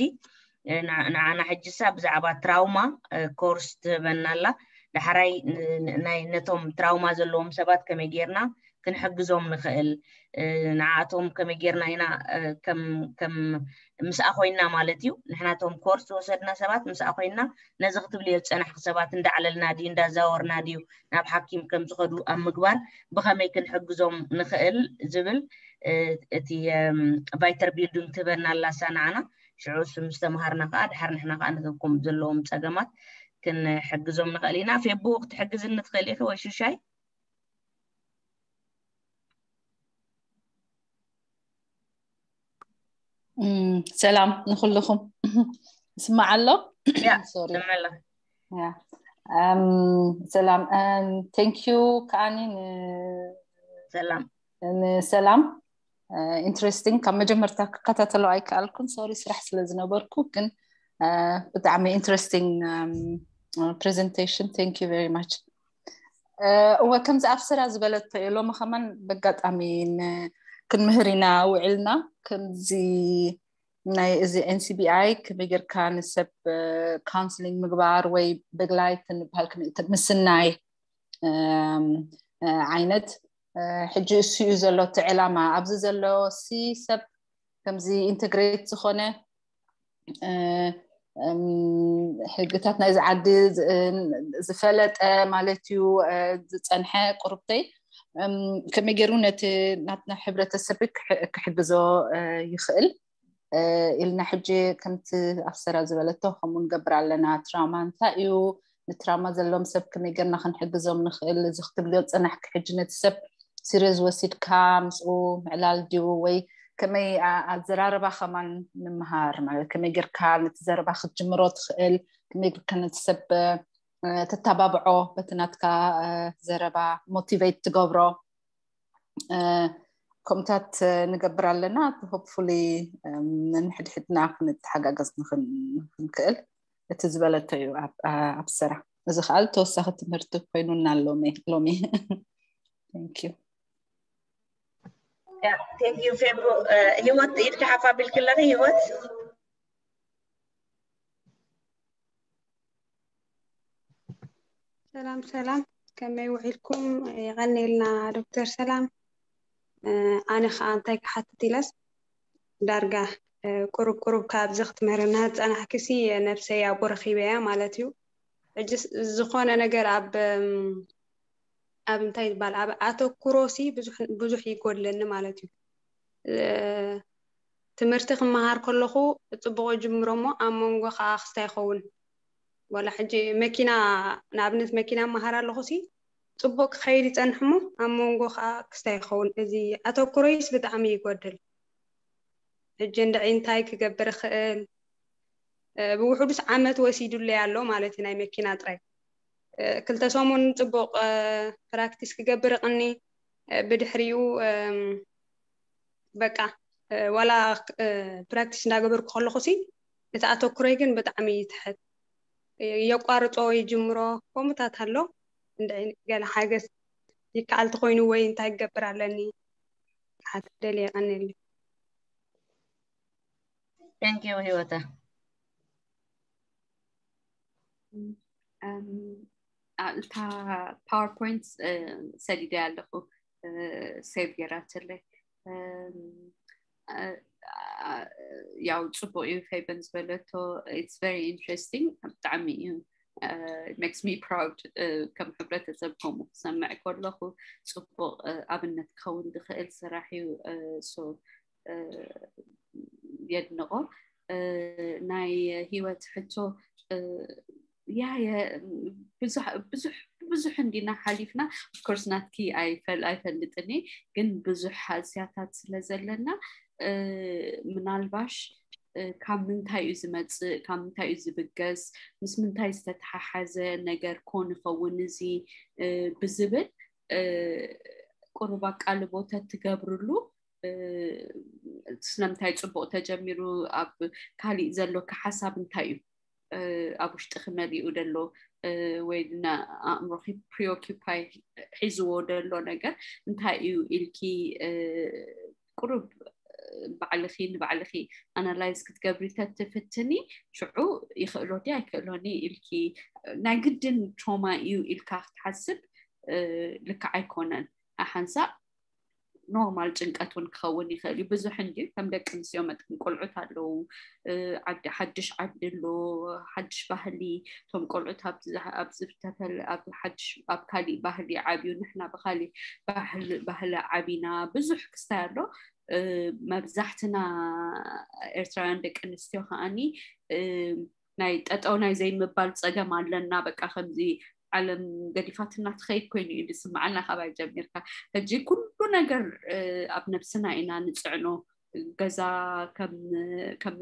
ንዓና ሕጂ ሳ ብዛዕባ ትራውማ ኮርስ ትህበና ኣላ። ዳሕራይ ናይ ነቶም ትራውማ ዘለዎም ሰባት ከመይ ጌርና ክንሕግዞም ንኽእል፣ ንዓኣቶም ከመይ ጌርና ኢና ከም ምስኣ ኮይና ማለት እዩ። ንሕናቶም ኮርስ ዝወሰድና ሰባት ምስኣ ኮይና ነዚ ክትብልዮ ዝፀናሕኪ ሰባት እንዳዕለልና ድዩ እንዳዛወርና ድዩ ናብ ሓኪም ከም ዝኸዱ ኣብ ምግባር ብኸመይ ክንሕግዞም ንኽእል ዝብል እቲ ቫይተር ቢልዲንግ ትህበና ኣላሳ ንዓና። ሽዑ ምስ ተምሃርና ከዓ ድሓር ንሕና ከዓ ነቶም ዘለዎም ፀገማት ክንሕግዞም ንኽእል ኢና። ፌቡ ክትሕግዝኒ ትኽእል ኢኺ ወይ ሽሻይ? ሰላም ንኩልኹም። ስማዕ ኣሎ? ሰላም። Thank you ከዓኒ ሰላም ንሰላም ኢንትረስቲንግ ካብ መጀመርታ ክከታተሎ ኣይከኣልኩን። ሶሪ ስራሕ ስለ ዝነበርኩ፣ ግን ብጣዕሚ ኢንትረስቲንግ ፕሬዘንቴሽን። Thank you very much። እወ ከምዚ ኣብ ስራ ዝበለቶ እየ። ሎሚ ከማን በጋጣሚ ክንምህር ኢና ውዒልና። ከምዚ ናይ እዚ NCBI ከመይ ጌርካ ንሰብ ካውንስሊንግ ምግባር ወይ በግላይት ንበሃል ምስናይ ዓይነት ሕጂ እሱ እዩ ዘሎ እቲ ዕላማ። ኣብዚ ዘሎ ሲ ሰብ ከምዚ ኢንተግሬት ዝኾነ ሕግታት ናይዚ ዓዲ ዝፈለጠ ማለት እዩ ዝፀንሐ ቁርብተይ ከመይ ገይሩ ነቲ ናትና ሕብረተሰብ ክሕግዞ ይኽእል ኢልና ሕጂ ከምቲ ኣፍሰራ ዝበለቶ ከምኡ ንገብር ኣለና። ትራውማ እንታይ እዩ? ንትራውማ ዘለዎም ሰብ ከመይ ገርና ክንሕግዞም ንኽእል? እዚ ክትብልዮ ዝፀናሕኪ ሕጂ ነቲ ሰብ ሲሪየስ ወሲድካ ምስኡ ምዕላል ድዩ ወይ ከመይ ኣዘራርባ ከማን ንምሃር ማለት ከመይ ጌርካ ነቲ ዘረባ ክትጅምሮ ትኽእል ከመይ ጌርካ ነቲ ሰብ ተተባብዖ በቲ ናትካ ዘረባ ሞቲቬት ትገብሮ ከምታት ንገብር ኣለና። ሆፕፉሊ ነንሕድሕድና ክንተሓጋገዝ ንክንክእል እቲ ዝበለቶ እዩ ኣብ ስራሕ። እዚ ከዓ ተወሳኺ ትምህርቲ ኮይኑና ሎሚ። ቴንኪዩ ፌቡ። ህይወት ኢድኪ ሓፍ ኣቢልኪ ኣለኺ ህይወት? ሰላም ሰላም፣ ከመይ ውዒልኩም? የቐንየልና ዶክተር ሰላም። ኣነ ከዓ እንታይ ክሓትት ኢለስ ዳርጋ ቁሩብ ቁሩብ ካብዚ ክትምህርና ዝፀናሕክሲ ነብሰይ ኣብኡ ረኺበያ ማለት እዩ። ሕጂ ዝኾነ ነገር ኣብ ኣብ እንታይ ይባል ኣብ ኣተኩሮሲ ብዙሕ ይጎድለኒ ማለት እዩ። ትምህርቲ ክመሃር ከለኹ ፅቡቕ ጅምሮ እሞ ኣብ መንጎ ከዓ ክስታይ ይኸውን። ዋላ ሕጂ መኪና ንኣብነት መኪና መሃር ኣለኹ ሲ ፅቡቅ ክኸይድ ይፀንሕ እሞ ኣብ መንጎ ከዓ ክስታይ ይኸውን። እዚ ኣተኩሮይስ ብጣዕሚ ይጎድል። ሕጂ እንድዒ እንታይ ክገብር እኽእል? ብውሕዱስ ዓመት ወሲዱለይ ኣሎ ማለት እዩ ናይ መኪና ጥራይ። ክልተ ሰሙን ፅቡቅ ፕራክቲስ ክገብር እቕኒ ብድሕሪኡ በቃ ዋላ ፕራክቲስ እንዳገበርኩ ከለኹ ሲ እቲ ኣተኩሮይ ግን ብጣዕሚ ይትሕት። የቋርጾ ይጅምሮ ከምኡታት ኣሎ። እንድዒ ገለ ሓገዝ ይከኣል ተኾይኑ ወይ እንታይ ክገብር ኣለኒ ክሓትት ደልየ። የቐንየለይ። Thank you ህይወተ። እታ ፓወርፖይንት ሰዲደ ኣለኹ ሴቭ ገይራትለይ። ያው ፅቡቅ እዩ ፌበን ዝበለቶ። It's very interesting። ብጣዕሚ እዩ makes me proud። ከም ሕብረተሰብ ከምኡ ክሰምዕ ከለኹ ፅቡቅ ኣብነት ክኸውን ዝኽእል ስራሕ እዩ። So የድንቆ። ናይ ህይወት ሕቶ ያ ብዙሕ ብዙሕ ብዙሕ እንዲና ሓሊፍና። Of course ናትኪ ኣይፈል ኣይፈልጥን እየ፣ ግን ብዙሕ ሃስያታት ስለ ዘለና ምናልባሽ ካብ ምንታይ እዩ ዝመፅእ፣ ካብ ምንታይ እዩ ዝብገስ፣ ምስ ምንታይ ዝተተሓሓዘ ነገር ኮን ይኸውን እዚ ብዝብል ቁሩብ ኣቃልቦ ተትገብርሉ። ስለምንታይ ፅቡቕ ተጀሚሩ ኣብ ካሊእ ዘሎካ ሓሳብ እንታይ እዩ? ኣብ ውሽጥኺ መሊኡ ደሎ ወይ ንኣእምሮኺ ፕሪኦኪፓይ ሒዝዎ ደሎ ነገር እንታይ እዩ ኢልኪ ቁሩብ ባዕልኺ ንባዕልኺ ኣናላይዝ ክትገብሪ ተትፍትኒ፣ ሽዑ ይኽእሎ ድዩ ኣይክእሎን ኢልኪ ናይ ግድን ትሮማ እዩ ኢልካ ክትሓስብ ልክዕ ኣይኮነን። ሓንሳእ ኖርማል ጭንቀት እውን ክኸውን ይኽእል እዩ። ብዙሕ እንዲ ከም ደቂ ኣንስትዮ መጠን ቆልዑት ኣለዉ፣ ዓዲ ሓድሽ ዓዲ ኣሎ፣ ሓድሽ ባህሊ፣ እቶም ቆልዑት ኣብ ዝተፈል ኣብ ሓድሽ ኣብ ካሊእ ባህሊ ዓብዩ፣ ንሕና ብካሊእ ባህሊ ዓቢና ብዙሕ ክስታይ ኣሎ። መብዛሕትና ኤርትራውያን ደቂ ኣንስትዮ ከዓኒ ናይ ጠጠው ናይ ዘይምባል ፀገም ኣለና። በቃ ከምዚ ዓለም ገዲፋትና ትኸይድ ኮይኑ እዩ ዝስምዓና። ካባይ ጀሚርካ ሕጂ ኩሉ ነገር ኣብ ነብስና ኢና ንፅዕኖ። ገዛ ከም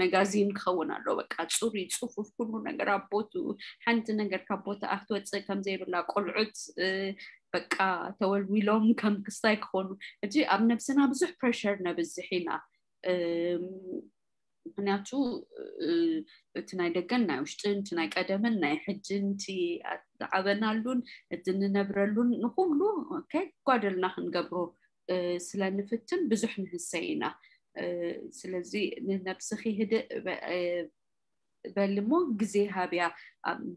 መጋዚን ክኸውን ኣሎ። በቃ ፅሩይ ፅፉፍ ኩሉ ነገር ኣብ ቦቱ፣ ሓንቲ ነገር ካብ ቦታ ኣክትወፅእ ከም ዘይብላ፣ ቆልዑት በቃ ተወልዊሎም ከም ክስታይ ክኾኑ። ሕጂ ኣብ ነብስና ብዙሕ ፕረሸር ነብዝሕ ኢና። ምክንያቱ እቲ ናይ ደገን ናይ ውሽጥን፣ እቲ ናይ ቀደምን ናይ ሕጅን፣ እቲ ዝዓበናሉን እቲ ንነብረሉን ንኩሉ ከይጓደልና ክንገብሮ ስለ ንፍትን ብዙሕ ንህሰይ ኢና። ስለዚ ንነብስኺ ህድእ በሊ እሞ ግዜ ሃብያ።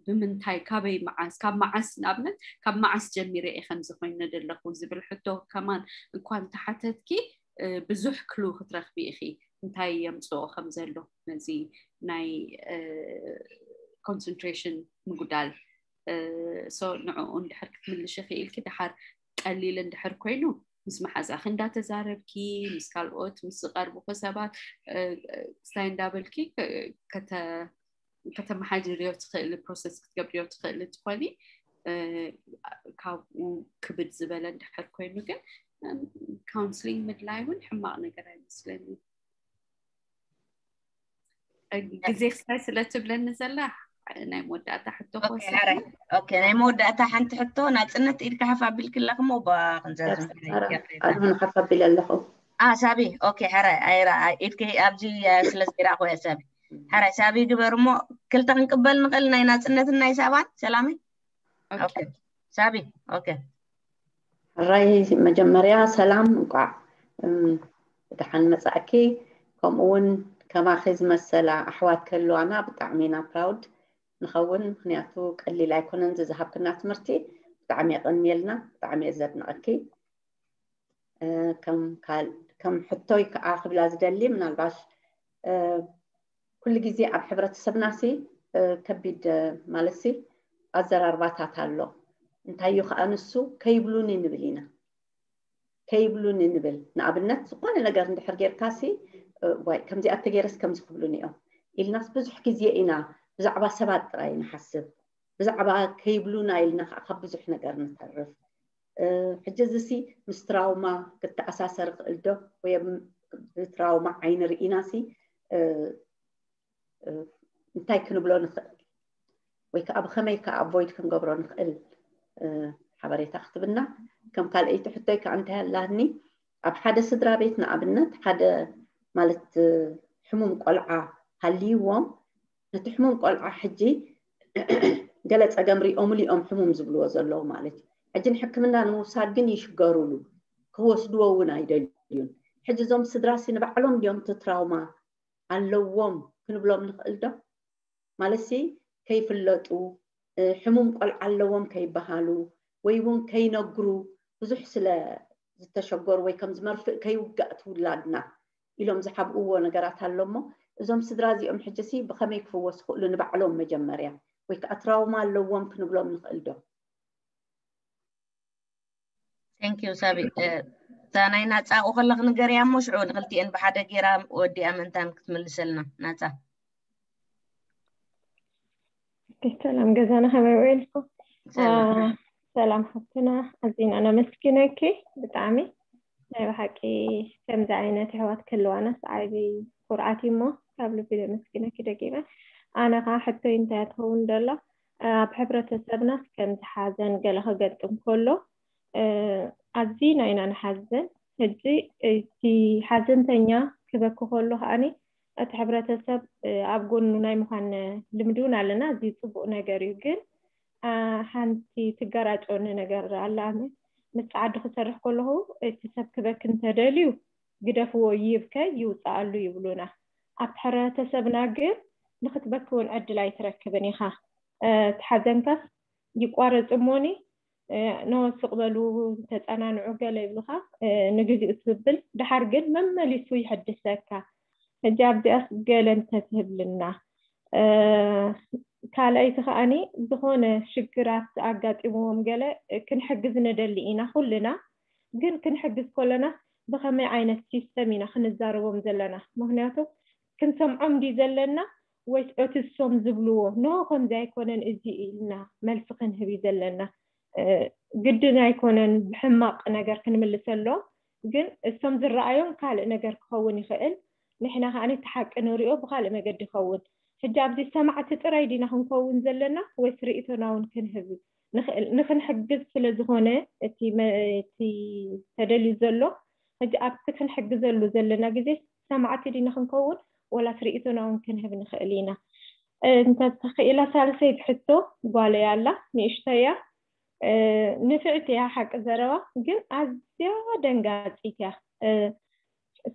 ብምንታይ፣ ካበይ፣ መዓስ፣ ካብ መዓስ፣ ንኣብነት ካብ መዓስ ጀሚረ እየ ከምዚ ኮይነ ዘለኹ ዝብል ሕቶ ከማን እንኳን ተሓተትኪ ብዙሕ ክሉ ክትረኽቢ ኢኺ እንታይ የምፅኦ ከም ዘሎ ነዚ ናይ ኮንሰንትሬሽን ምጉዳል። ንዕኡ እንድሕር ክትምልሽ ክኢልኪ፣ ደሓር ቀሊል እንድሕር ኮይኑ ምስ መሓዛኺ እንዳተዛረብኪ፣ ምስ ካልኦት ምስ ዝቐርቡኺ ሰባት ክስታይ እንዳበልኪ ከተመሓድርዮ ትኽእሊ፣ ፕሮሰስ ክትገብርዮ ትኽእሊ ትኾኒ። ካብኡ ክብድ ዝበለ እንድሕር ኮይኑ ግን ካውንስሊንግ ምድላይ እውን ሕማቕ ነገር ኣይመስለኒ። ግዜ ክስታይ ስለ ትብለኒ ዘላ ናይ መወዳእታ ሕቶ ክወስድ። ናይ መወዳእታ ሓንቲ ሕቶ ናፅነት ኢድካ ሓፍ ኣቢልክለኽሞ ባ ክንዛዝም ኣነ ሓፍ ኣቢለ ኣለኹ። ሳቢ ኦኬ። ሕራይ ኣይራ ኢድከ ኣብዚ ስለ ዘይረኣኹ እያ ሳቢ። ሕራይ ሳቢ ግበር እሞ ክልተ ክንቅበል ንኽእል ናይ ናፅነትን ናይ ሳባን ሰላመይ። ሳቢ ኦኬ። ሕራይ መጀመርያ ሰላም፣ እንቋዕ ደሓን መጻእኪ። ከምኡ እውን ከማኺ ዝመሰላ ኣሕዋት ክህልዋና ብጣዕሚ ኢና ፕራውድ ንኸውን፣ ምክንያቱ ቀሊል ኣይኮነን ዝዝሃብክና ትምህርቲ። ብጣዕሚ የቐንየልና፣ ብጣዕሚ እየ ዘድንቐኪ። ከም ሕቶይ ከዓ ክብላ ዝደሊ፣ ምናልባሽ ኩሉ ግዜ ኣብ ሕብረተሰብና ሲ ከቢድ ማለት ሲ ኣዘራርባታት ኣሎ። እንታይ እዩ ከዓ ንሱ፣ ከይብሉኒ ንብል ኢና። ከይብሉኒ ንብል። ንኣብነት ዝኾነ ነገር እንድሕር ጌርካ ሲ ዋይ ከምዚኣ ተገይረስ ከምዚ ክብሉኒ እዮም ኢልናስ ብዙሕ ግዜ ኢና ብዛዕባ ሰባት ጥራይ ንሓስብ። ብዛዕባ ከይብሉና ኢልና ከዓ ካብ ብዙሕ ነገር ንተርፍ። ሕጂ እዚ ሲ ምስ ትራውማ ክተኣሳሰር ይኽእል ዶ? ወይ ብትራውማ ዓይኒ ርኢና ሲ እንታይ ክንብሎ ንኽእል ወይ ከዓ ብኸመይ ከዓ ኣቮይድ ክንገብሮ ንኽእል ሓበሬታ ክትብና። ከም ካልኣይቲ ሕቶይ ከዓ እንታይ ኣላኒ፣ ኣብ ሓደ ስድራ ቤት ንኣብነት ሓደ ማለት ሕሙም ቆልዓ ሃልይዎም ነቲ ሕሙም ቆልዓ ሕጂ ገለ ፀገም ሪኦምሉ እዮም ሕሙም ዝብልዎ ዘለዉ ማለት እዩ። ሕጂ ንሕክምና ንምውሳድ ግን ይሽገሩሉ፣ ክወስድዎ እውን ኣይደልዩን። ሕጂ እዞም ስድራሲ ንባዕሎም ድዮም እቲ ትራውማ ኣለዎም ክንብሎም ንኽእል ዶ? ማለትሲ ከይፍለጡ፣ ሕሙም ቆልዓ ኣለዎም ከይበሃሉ ወይ እውን ከይነግሩ፣ ብዙሕ ስለ ዝተሸገሩ ወይ ከምዚ መርፍእ ከይውጋእ እቲ ውላድና ኢሎም ዝሓብእዎ ነገራት ኣሎ እሞ እዞም ስድራ እዚኦም ሕጂ ሲ ብኸመይ ክፍወሱ ክእሉ ንባዕሎም መጀመርያ ወይ ከዓ ትራውማ ኣለዎም ክንብሎም ንኽእል ዶ? Thank you ሳቢ። እታ ናይ ናፃ ኣብኡ ከለኽ ንገርያ እሞ ሽዑ ንክልቲኤን ብሓደ ገይራ ወዲኣ ምእንታን ክትምልሰልና ናፃ። ሰላም ገዛና ከመይ ውዒልኩም? ሰላም። ሰላም ሓፍትና፣ ኣዚና ነመስግነኪ ብጣዕሚ። ናይ ብሓቂ ከምዚ ዓይነት ኣሕዋት ክህልዋናስ ዓቢ ኩርዓት እዩ እሞ ካብ ልቢ ነመስግነኪ ደጊመ። ኣነ ኸዓ ሕቶይ እንታይ እያ ትኸውን ደላ፣ ኣብ ሕብረተሰብናስ ከምዚ ሓዘን ገለ ክገጥም ከሎ፣ እ፣ ኣዚና ኢና ንሓዝን። ሕጂ እቲ ሓዘንተኛ ክበኪ ከሎ ከዓኒ እቲ ሕብረተሰብ፣ እ፣ ኣብ ጎኑ ናይ ምዃን ልምዲ እውን ኣለና። እዚ ጽቡቕ ነገር እዩ። ግን፣ አ፣ ሓንቲ ትገራጨወኒ ነገር ኣላ። ኣነ ምስቲ ዓዲ ክሰርሕ ከለኹ እቲ ሰብ ክበኪ እንተደልዩ ግደፍዎ፣ ይብከ ይውፅኣሉ ይብሉና። ኣብቲ ሕብረተሰብና ግን ንክትበኪ እውን ዕድል ኣይትረክብን ኢኻ። እ፣ እቲ ሓዘንካስ ይቋረጽ እሞኒ፣ እ፣ ኖ ስቕ በሉ ተጸናንዑ ገለ ይብሉኻ፣ እ፣ ንግዜኡ ትብል። ድሓር ግን መመሊሱ ይሕድሰካ። ሕጂ ኣብዚኣስ ገለ እንተትህብልና። እ፣ ካልኣይቲ ከዓኒ ዝኾነ ሽግራት ኣጋጢምዎም ገለ ክንሕግዝ ንደሊ ኢና ኩልና። ግን ክንሕግዝ ከለና ብኸመይ ዓይነት ሲስተም ኢና ክንዛረቦም ዘለና? ምኽንያቱ ክንሰምዖም ድዩ ዘለና ወይስ እቲ እሶም ዝብልዎ ኖ ከምዚ ኣይኮነን እዚ ኢልና መልሲ ክንህብ እዩ ዘለና? እ፣ ግድን ኣይኮነን ብሕማቕ ነገር ክንምልሰሎም፣ ግን እሶም ዝረኣዮም ካልእ ነገር ክኸውን ይኽእል። ንሕና ከዓኒ እቲ ሓቂ ንሪኦ ብኻልእ መገዲ ይኸውን። ሕጂ ኣብዚ ሰማዕቲ ጥራይ ዲና ክንከውን ዘለና ወይስ ርእይቶና እውን ክንህብ ንኽእል? ንኽንሕግዝ ስለ ዝኾነ እቲ መ-፣ እቲ ተደልዩ ዘሎ፣ ሕጂ ኣብቲ ክንሕግዘሉ ዘለና ግዜ ሰማዕቲ ዲና ክንከውን ወላስ ርእይቶና እውን ክንህብ ንኽእል ኢና? እንተተኽኢላ ሳልሰይቲ ሕቶ፣ ጓለይ ኣላ፣ ንእሽተይ እያ። እ፣ ንፍዕቲ እያ ሓቂ ዘረባ፣ ግን ኣዝያ ደንጋጺት እያ። እ፣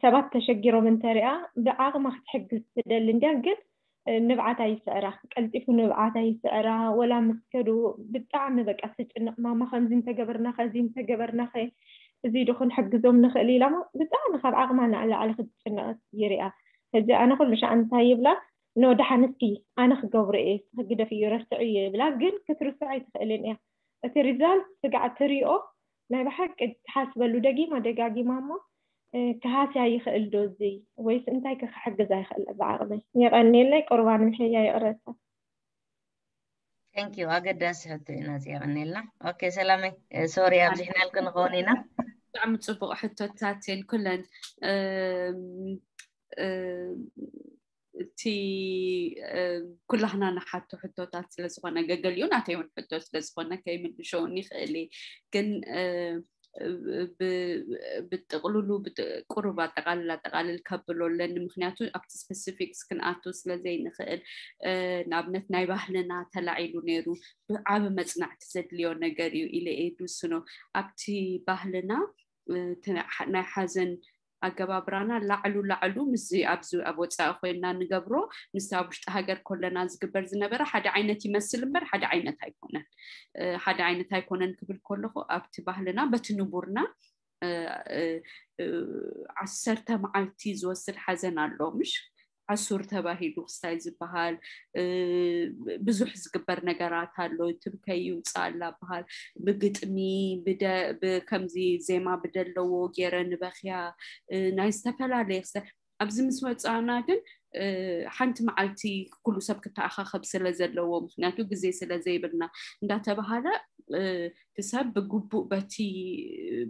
ሰባት ተሸጊሮም እንተሪኣ ብዓቕማ ክትሕግዝ ትደሊ እንድያ፣ ግን፣ እ፣ ንብዓታ ይስዕራ፣ ቀልጢፉ ንብዓታ ይስዕራ። ወላ ምስ ከዱ ብጣዕሚ በቃ ትጭነቕ፣ ማማ ከምዚ እንተገበርናኸ፣ እዚ እንተገበርናኸ፣ እዚ ዶ ክንሕግዞም ንኽእል ኢላ እሞ ብጣዕሚ ካብ ዓቕማ ንላዕሊ ክትጭነቕ ይሪኣ። ሕጂ ኣነ ኩሉ ሻዕ እንታይ ይብላ፣ ኖ ደሓን እስኪ ኣነ ክገብሮ እየ፣ እስኪ ግደፍዮ ረስዕዮ ይብላ፣ ግን ክትርስዖ ኣይትኽእልን እያ። እቲ ሪዛልት ስጋዕ ትሪኦ ናይ ብሓቂ ትሓስበሉ ደጊማ ደጋጊማ እሞ፣ እ፣ ክሃስያ ይኽእል ዶ እዚ ወይስ እንታይ ከ ክሕግዛ ይኽእል ብዓቕመይ? የቐንየለይ። ቁርባን ምሕያ ይቕረታ። Thank you። ኣገዳሲ ሕቶ እዩ ናፂ፣ የቐንየልና። ኦኬ ሰላመይ፣ እ፣ ሶሪ ኣብዚሕናልኪ ንኸውን ኢና። ብጣዕሚ ፅቡቕ ሕቶታት እየን ኩለን። እም፣ እ፣ እቲ፣ እ፣ ኩላህና ንሓቶ ሕቶታት ስለ ዝኾነ፣ ገገሊኡ ናተይ እውን ሕቶ ስለ ዝኾነ ከይምልሾ እውን ይኽእል እየ። ግን፣ እ፣ ብ-፣ ብጥቕልሉ ብጥ-፣ ቁሩብ ኣጠቓልል ኣጠቓልል ከብሎ ኣለኒ። ምኽንያቱ ኣብቲ ስፔሲፊክስ ክንኣቱ ስለ ዘይንኽእል፣ እ፣ ንኣብነት ናይ ባህልና ተላዒሉ ነይሩ፣ ብዓቢ መጽናዕቲ ዘድልዮ ነገር እዩ ኢለ እየ ዝውስኖ። ኣብቲ ባህልና፣ እ፣ እቲ ናይ ሓ-፣ ናይ ሓዘን ኣገባብራና ላዕሉ ላዕሉ ምስዚ ኣብዚ ኣብ ወጻኢ ኮይንና ንገብሮ፣ ምስቲ ኣብ ውሽጢ ሃገር ከለና ዝግበር ዝነበረ ሓደ ዓይነት ይመስል እምበር ሓደ ዓይነት ኣይኮነን። እ፣ ሓደ ዓይነት ኣይኮነን ክብል ከለኹ ኣብቲ ባህልና በቲ ንቡርና፣ እ፣ እ፣ እ፣ ዓሰርተ መዓልቲ ዝወስድ ሓዘን ኣሎ፣ ምሽ? ዓሱር ተባሂሉ ክስታይ ዝበሃል፣ እ፣ ብዙሕ ዝግበር ነገራት ኣሎ። ትብከይ ይውፅእ ኣላ በሃል፣ ብግጥሚ፣ ብደ-፣ ብከምዚ ዜማ ብደለዎ ገይረ ንበኽያ፣ እ፣ ናይ ዝተፈላለየ ክስታይ። ኣብዚ ምስ ወፃእና ግን፣ እ፣ ሓንቲ መዓልቲ ኩሉ ሰብ ክተኣኻኸብ ስለ ዘለዎ፣ ምኽንያቱ ግዜ ስለ ዘይብልና እንዳተባሃለ፣ እ፣ እቲ ሰብ ብግቡእ በቲ፣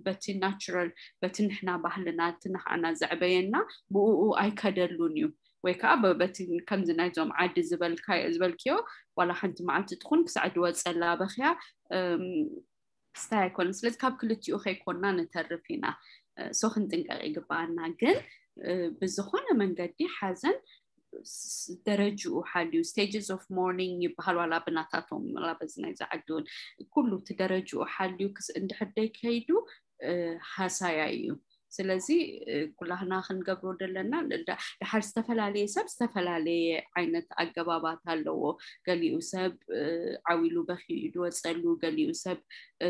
በቲ ናቹራል፣ በቲ ንሕና ባህልና፣ እቲ ንሕና ዘዕበየና ብእኡ ኣይከደሉን እዩ። ወይ ከዓ በ-፣ በቲ ከምዚ ናይዞም ዓዲ ዝበልካ-፣ ዝበልክዮ ዋላ ሓንቲ መዓልቲ ትኹን ክሳዕ ድወፀላ በኽያ፣ እም፣ ክስታይ ኣይኮነን። ስለዚ ካብ ክልቲኡ ከይኮንና ንተርፍ ኢና። እ፣ ሶ ክንጥንቀቕ ይግበኣና። ግን፣ እ፣ ብዝኾነ መንገዲ ሓዘን ስ-፣ ደረጅኡ ሓልዩ፣ stages of mourning ይበሃል ዋላ ብናታቶም፣ ዋላ በዚ ናይዚ ዓዲ እውን ኩሉ እቲ ደረጅኡ ሓልዩ ክስ-፣ እንድሕር ደይከይዱ፣ እ፣ ሃሳያ እዩ። ስለዚ፣ እ፣ ኩላህና ክንገብሮ ዘለና፣ ዳ-፣ ድሓር ዝተፈላለየ ሰብ ዝተፈላለየ ዓይነት ኣገባባት ኣለዎ። ገሊኡ ሰብ፣ እ፣ ዓው ኢሉ በኺዩ እዩ ድወፀሉ፣ ገሊኡ ሰብ፣ እ፣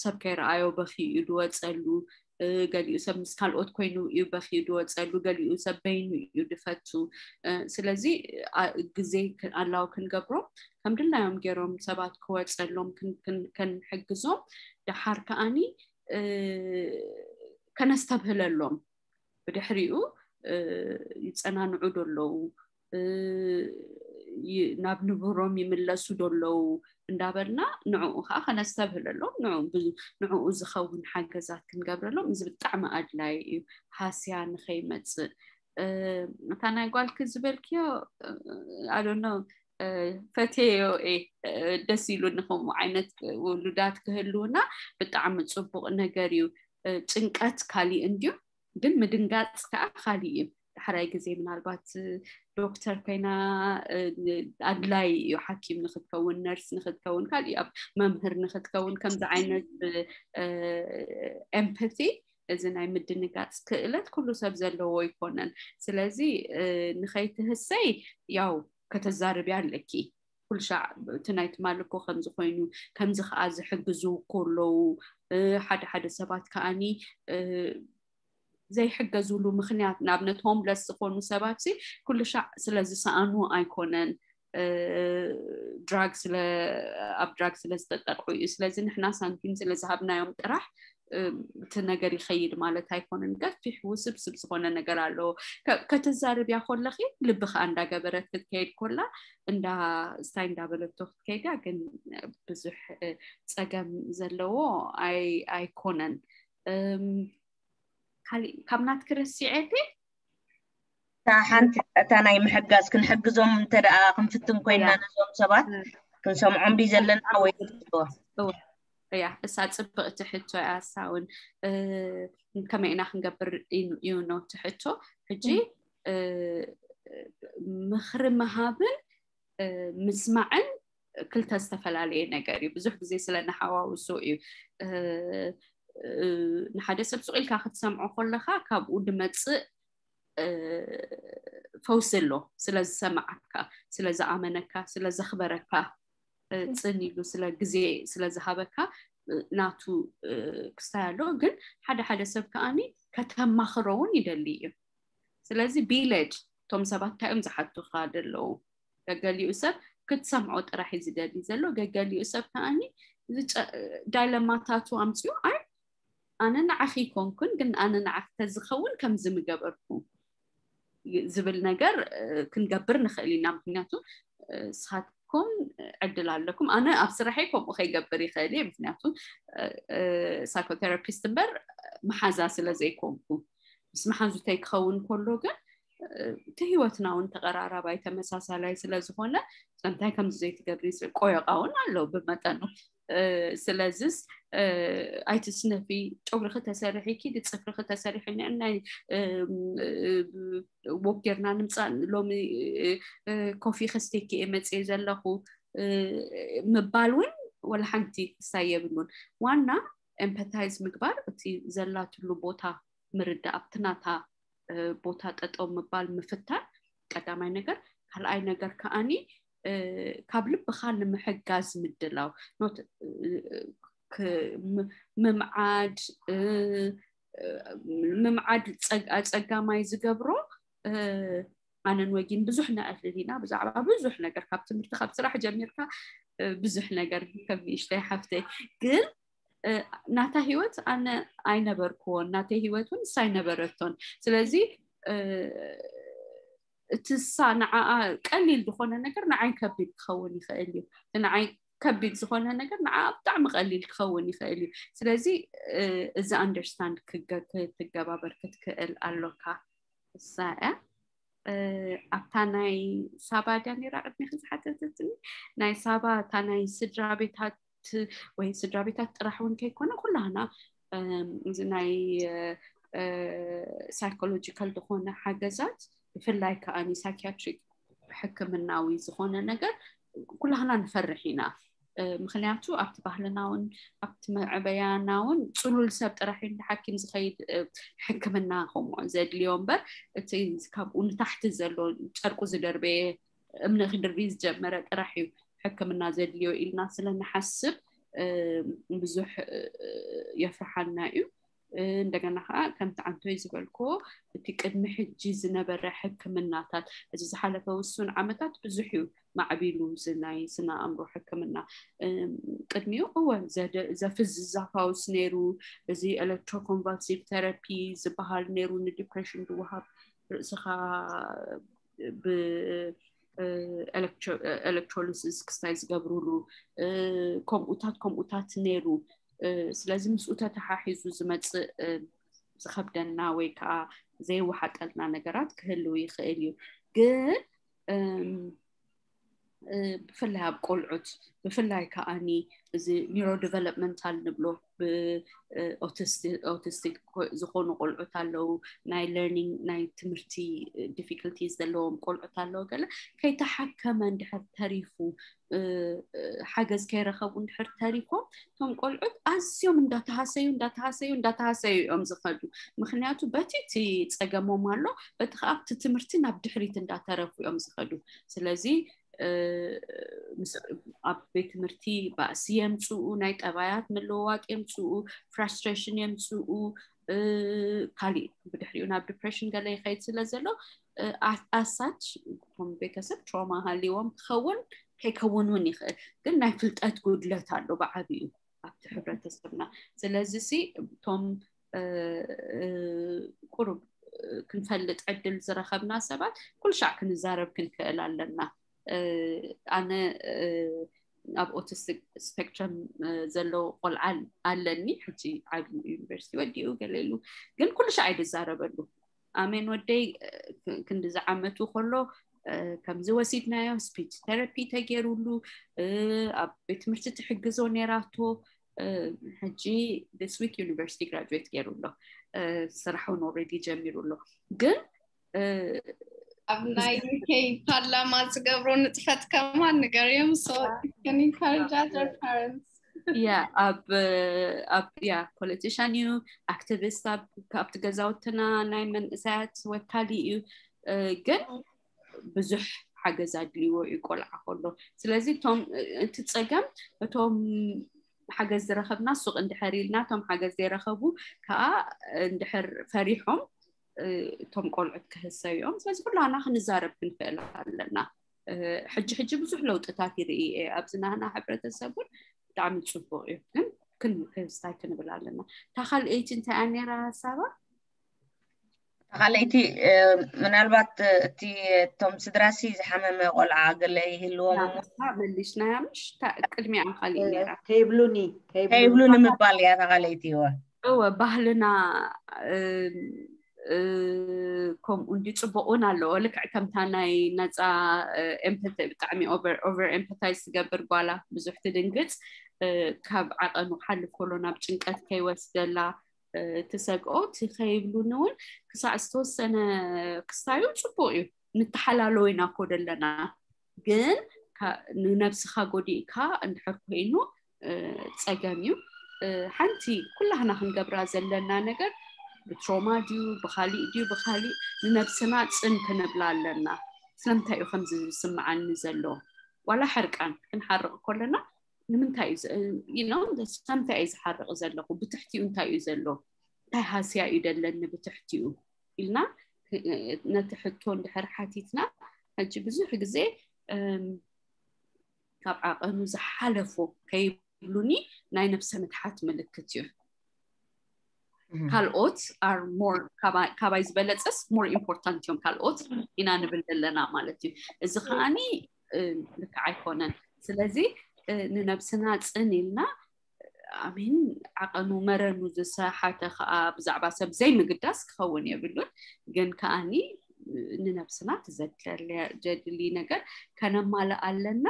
ሰብ ከይረኣዮ በኺዩ እዩ ድወፀሉ፣ እ፣ ገሊኡ ሰብ ምስ ካልኦት ኮይኑ እዩ በኺዩ ድወፀሉ፣ ገሊኡ ሰብ በይኑ እዩ ድፈቱ። እ፣ ስለዚ፣ አ-፣ ግዜ ክ-፣ ኣላው ክንገብሮም፣ ከም ድላዮም ገይሮም ሰባት ክወፀሎም ክን-፣ ክን-፣ ከንሕግዞም፣ ድሓር ከኣኒ፣ እ፣ ከነስተብህለሎም። ብድሕሪኡ፣ እ፣ ይፀናንዑ ዶ ኣለዉ? እ፣ ናብ ንቡሮም ይምለሱ ዶ ኣለዉ እንዳበልና ንዕኡ ከዓ ከነስተብህለሎም፣ ንዕኡ ዝኸውን ሓገዛት ክንገብረሎም፣ እዚ ብጣዕሚ ኣድላይ እዩ። ሃስያ ንኸይመፅእ። እታ ናይ ጓልኪ ዝበልክዮ ኣዶኖ ፈቴዮ፣ ደስ ኢሉ ንከምኡ ዓይነት ውሉዳት ክህልውና ብጣዕሚ ፅቡቕ ነገር እዩ። ጭንቀት ካሊእ እንድዩ፣ ግን ምድንጋፅ ከዓ ካሊእ እዩ። ዳሕራይ ግዜ ምናልባት ዶክተር ኮይና ኣድላይ እዩ፣ ሓኪም ንክትከውን፣ ነርስ ንክትከውን፣ ካሊእ ኣብ መምህር ንክትከውን፣ ከምዚ ዓይነት ኤምፓቲ፣ እዚ ናይ ምድንጋፅ ክእለት ኩሉ ሰብ ዘለዎ ኣይኮነን። ስለዚ ንኸይትህሰይ ያው ከተዛርብያ ኣለኪ። ኩልሻዕ እቲ ናይ ትማሊ እኮ ከምዚ ኮይኑ፣ ከምዚ ከዓ ዝሕግዙ እኮ ኣለዉ። ሓደ ሓደ ሰባት ከዓኒ ዘይሕገዙሉ ምክንያት፣ ንኣብነት ሆምለስ ዝኾኑ ሰባት ሲ ኩሉ ሻዕ ስለ ዝሰኣኑ ኣይኮነን፣ ድራግ ስለ ኣብ ድራግ ስለ ዝተጠቅዑ እዩ። ስለዚ ንሕና ሳንቲም ስለ ዝሃብናዮም ጥራሕ እቲ ነገር ይኸይድ ማለት ኣይኮነን። ገፊሕ ውስብስብ ዝኾነ ነገር ኣለዎ። ከተዛርብያ ኮለኺ ልቢ ከዓ እንዳገበረት ክትከይድ ኮላ እንዳ ስታይ እንዳበለቶ ክትከይዳ ግን ብዙሕ ፀገም ዘለዎ ኣይኮነን። ካብ ናትኪ ረሲዐ ሓንቲ እታ ናይ ምሕጋዝ ክንሕግዞም እንተ ደኣ ክንፍትን ኮይና ነዞም ሰባት ክንሰምዖም ድዩ ዘለና ወይ እያ እሳ ፅብቕቲ ሕቶ እያ። እሳ እውን ከመይ ኢና ክንገብር እዩ ነቲ ሕቶ። ሕጂ ምኽሪ ምሃብን ምስማዕን ክልተ ዝተፈላለየ ነገር እዩ። ብዙሕ ግዜ ስለ ንሓዋውሶ እዩ። ንሓደ ሰብ ሱቕ ኢልካ ክትሰምዖ ከለኻ ካብኡ ድመፅእ ፈውሲ ኣሎ። ስለ ዝሰማዓካ፣ ስለ ዝኣመነካ፣ ስለ ዘኽበረካ፣ ፅን ኢሉ ስለ ግዜ ስለ ዝሃበካ ናቱ ክስታይ ኣሎ። ግን ሓደ ሓደ ሰብ ከዓኒ ከተማኽሮ እውን ይደሊ እዩ። ስለዚ ቢለድ እቶም ሰባት እንታይ እዮም ዝሓቱኻ ዘለዉ? ገገሊኡ ሰብ ክትሰምዖ ጥራሕ እዩ ዝደሊ ዘሎ። ገገሊኡ ሰብ ከዓኒ ዳይለማታቱ ኣምፅኡ፣ ኣይ ኣነ ንዓኺ ይኮንኩን ግን ኣነ ንዓኺ ተዝኸውን ከምዚ ምገበርኩ ዝብል ነገር ክንገብር ንኽእል ኢና። ምክንያቱ ንስኻትኩም ዕድል ኣለኩም። ኣነ ኣብ ስራሐይ ከምኡ ከይገብር ይኽእል እየ፣ ምክንያቱ ሳይኮቴራፒስት እምበር መሓዛ ስለ ዘይኮንኩ። ምስ መሓዙተይ ክኸውን ከሎ ግን እቲ ህይወትና እውን ተቐራራባይ ተመሳሳላይ ስለ ዝኾነ ስለምንታይ ከምዚ ዘይትገብሪ ዝብል ቆየቓ እውን ኣለዉ ብመጠኑ። ስለዚስ ኣይትስነፊ፣ ጨጉርኺ ተሰሪሒ ኪዲ፣ ፅፍርኺ ተሰሪሒ ናይ ወክ ጌርና ንምፃእ፣ ሎሚ ኮፊ ከስቴኪ እየ መፅየ ዘለኹ ምባል እውን ወላ ሓንቲ ክሳይ የብሉን። ዋና ኤምፐታይዝ ምግባር፣ እቲ ዘላትሉ ቦታ ምርዳእ፣ ኣብቲ ናታ ቦታ ጠጠው ምባል ምፍታን ቀዳማይ ነገር። ካልኣይ ነገር ከዓኒ ካብ ልብኻ ንምሕጋዝ ምድላው፣ ምምዓድ ምምዓድ ፀጋማይ ዝገብሮ ኣነን ወጊን ብዙሕ ንዕልል ኢና ብዛዕባ ብዙሕ ነገር፣ ካብ ትምህርቲ ካብ ስራሕ ጀሚርካ ብዙሕ ነገር ከም ንእሽተይ ሓፍተይ። ግን ናታ ህይወት ኣነ ኣይነበርክዎን፣ ናተይ ህይወት እውን ንሳ ኣይነበረቶን። ስለዚ እቲ ንሳ ንዓኣ ቀሊል ዝኾነ ነገር ንዓይ ከቢድ ክኸውን ይኽእል እዩ። እቲ ንዓይ ከቢድ ዝኾነ ነገር ንዓኣ ብጣዕሚ ቀሊል ክኸውን ይኽእል እዩ። ስለዚ እዚ ኣንደርስታንድ ክትገባበር ክትክእል ኣሎካ። እሳ እያ ኣብታ ናይ ሳባ ድያ ነይራ ቅድሚኺ ዝሓተተትኒ? ናይ ሳባ እታ ናይ ስድራ ቤታት ወይ ስድራ ቤታት ጥራሕ እውን ከይኮነ ኩላህና እዚ ናይ ሳይኮሎጂካል ዝኾነ ሓገዛት ብፍላይ ከዓ ሳይኪያትሪክ ሕክምናዊ ዝኾነ ነገር ኩላህና ንፈርሕ ኢና። ምክንያቱ ኣብቲ ባህልና እውን ኣብቲ መዕበያና እውን ፅሉል ሰብ ጥራሕ እዩ ሓኪም ዝኸይድ ሕክምና ከምኡ ዘድልዮ እምበር እቲ ካብኡ ንታሕቲ ዘሎ ጨርቁ ዝደርበየ እምነ ክድርቢ ዝጀመረ ጥራሕ እዩ ሕክምና ዘድልዮ ኢልና ስለ ንሓስብ ብዙሕ የፍርሓና እዩ። እንደገና ከዓ ከምቲ ዓንቶይ ዝበልክዎ እቲ ቅድሚ ሕጂ ዝነበረ ሕክምናታት እዚ ዝሓለፈ ውሱን ዓመታት ብዙሕ እዩ ማዕቢሉ እዚ ናይ ስነ ኣእምሮ ሕክምና። ቅድሚኡ እወ ዘፍዝ ዛፋውስ ነይሩ፣ እዚ ኤሌክትሮኮንቫልሲቭ ቴራፒ ዝበሃል ነይሩ ንዲፕሬሽን ዝወሃብ ርእስኻ ብ electrolysis ክስታይ ዝገብሩሉ ከምኡታት ከምኡታት ነይሩ። ስለዚ ምስኡ ተተሓሒዙ ዝመፅእ ዝኸብደና ወይ ከዓ ዘይወሓጠልና ነገራት ክህልው ይኽእል እዩ። ግን ብፍላይ ኣብ ቆልዑት፣ ብፍላይ ከዓኒ እዚ ኒውሮ ዲቨሎፕመንታል ንብሎ፣ ብኦቲስቲክ ዝኾኑ ቆልዑት ኣለዉ፣ ናይ ለርኒንግ ናይ ትምህርቲ ዲፊክልቲ ዘለዎም ቆልዑት ኣለዉ። ገለ ከይተሓከመ እንድሕር ተሪፉ፣ ሓገዝ ከይረኸቡ እንድሕር ተሪፎም፣ እቶም ቆልዑት ኣዝዮም እንዳተሃሰዩ እንዳተሃሰዩ እንዳተሃሰዩ እዮም ዝኸዱ። ምክንያቱ በቲ እቲ ፀገሞም ኣሎ፣ በቲ ከዓ ኣብቲ ትምህርቲ ናብ ድሕሪት እንዳተረፉ እዮም ዝኸዱ። ስለዚ ኣብ ቤት ትምህርቲ ባእሲ የምፅኡ፣ ናይ ጠባያት ምልውዋጥ የምፅኡ፣ ፍራስትሬሽን የምፅኡ፣ ካሊእ ብድሕሪኡ ናብ ዲፕሬሽን ገለ ይኸይድ ስለ ዘሎ ኣሳች ም ቤተሰብ ትሮማ ሃልዎም ክኸውን ከይከውን እውን ይኽእል። ግን ናይ ፍልጠት ጉድለት ኣሎ ብዓብዩ ኣብቲ ሕብረተሰብና። ስለዚ ሲ እቶም ቁሩብ ክንፈልጥ ዕድል ዝረኸብና ሰባት ኩሉ ሻዕ ክንዛረብ ክንክእል ኣለና። ኣነ ኣብ ኦቲስቲክ ስፔክትረም ዘሎ ቆልዓ ኣለኒ። ሕጂ ዓብዩ ዩኒቨርሲቲ ወዲኡ ገለ ኢሉ፣ ግን ኩሉ ሻዕ ይዛረበሉ። ኣሜን ወደይ ክንዲ ዝዓመቱ ከሎ ከምዚ ወሲድናዮ፣ ስፒች ቴራፒ ተገይሩሉ፣ ኣብ ቤት ትምህርቲ ትሕግዞ ነይራቶ። ሕጂ this week ዩኒቨርሲቲ ግራጁዌት ገይሩ ኣሎ። ስራሕ እውን ኦልሬዲ ጀሚሩ ኣሎ። ግን ኣብ ናይ ዩኬ ፓርላማ ዝገብሮ ንጥፈት ከማን ንገርዮም። So you can encourage other parents. ያ ኣብ ኣብ ያ ፖለቲሻን እዩ፣ ኣክቲቪስት ኣብቲ ገዛውትና ናይ መንእሰያት ወካሊ እዩ። ግን ብዙሕ ሓገዝ ኣድልይዎ እዩ ቆልዓ ከሎ። ስለዚ እቶም እቲ ፀገም እቶም ሓገዝ ዝረኸብና ሱቕ እንድሕር ኢልና፣ እቶም ሓገዝ ዘይረኸቡ ከዓ እንድሕር ፈሪሖም እቶም ቆልዑት ክህሰዮም። ስለዚ ኩላና ክንዛረብ ክንክእል ኣለና። ሕጂ ሕጂ ብዙሕ ለውጥታት ይርኢ እየ ኣብዚ ናህና ሕብረተሰብ እውን ብጣዕሚ ፅቡቅ እዩ። ግን ክን ክስታይ ክንብል ኣለና። እታ ካልኣይቲ እንታይ እያ ነይራ ሳባ? ካልኣይቲ ምናልባት እቲ እቶም ስድራሲ ዝሓመመ ቆልዓ ገለ ይህልዎም እሞ መሊስናያ ምሽ ቅድሚያ ካሊእ ነይራ ከይብሉኒ ከይብሉኒ ምባል እያ እታ ካልኣይቲ። እወ እወ ባህልና ከምኡ እንዲ ፅቡቅ እውን ኣለዎ። ልክዕ ከምታ ናይ ነፃ ኤምፐቲ ብጣዕሚ ኦቨር ኤምፐታይዝ ትገብር ጓላ ብዙሕ ትድንግፅ ካብ ዓቐኑ ክሓልፍ ከሎ ናብ ጭንቀት ከይወስደላ ትሰግኦ። እቲ ከይብሉኒ እውን ክሳዕ ዝተወሰነ ክስታዩ ፅቡቅ እዩ። ንተሓላሎ ኢና እኮ ዘለና ግን ንነብስኻ ጎዲእካ እንድሕር ኮይኑ ፀገም እዩ። ሓንቲ ኩላህና ክንገብራ ዘለና ነገር ብትሮማ ድዩ ብካሊእ ድዩ ብካሊእ ንነብስና ፅን ክንብላ ኣለና። ስለምንታይ እዩ ከምዚ ዝስምዓኒ ዘሎ? ዋላ ሕርቃን ክንሓርቕ ከለና ንምንታይ እዩ ስለምንታይ እዩ ዝሓርቕ ዘለኹ? ብትሕቲኡ እንታይ እዩ ዘሎ? እንታይ ሃስያ እዩ ደለኒ ብትሕቲኡ ኢልና ነቲ ሕቶ እንድሕር ሓቲትና፣ ሕጂ ብዙሕ ግዜ ካብ ዓቐኑ ዝሓለፎ ከይብሉኒ ናይ ነብሰ ምትሓት ምልክት እዩ። ካልኦት are more ካባይ ዝበለፀስ more important እዮም ካልኦት ኢና ንብል ዘለና ማለት እዩ። እዚ ከዓኒ ልክዕ ኣይኮነን። ስለዚ ንነብስና ፅን ኢልና ኣሜን ዓቐኑ መረኑ ዝሰሓተ ከዓ ብዛዕባ ሰብ ዘይምግዳስ ክኸውን የብሉን። ግን ከዓኒ ንነብስና ዘድሊ ነገር ከነማልእ ኣለና።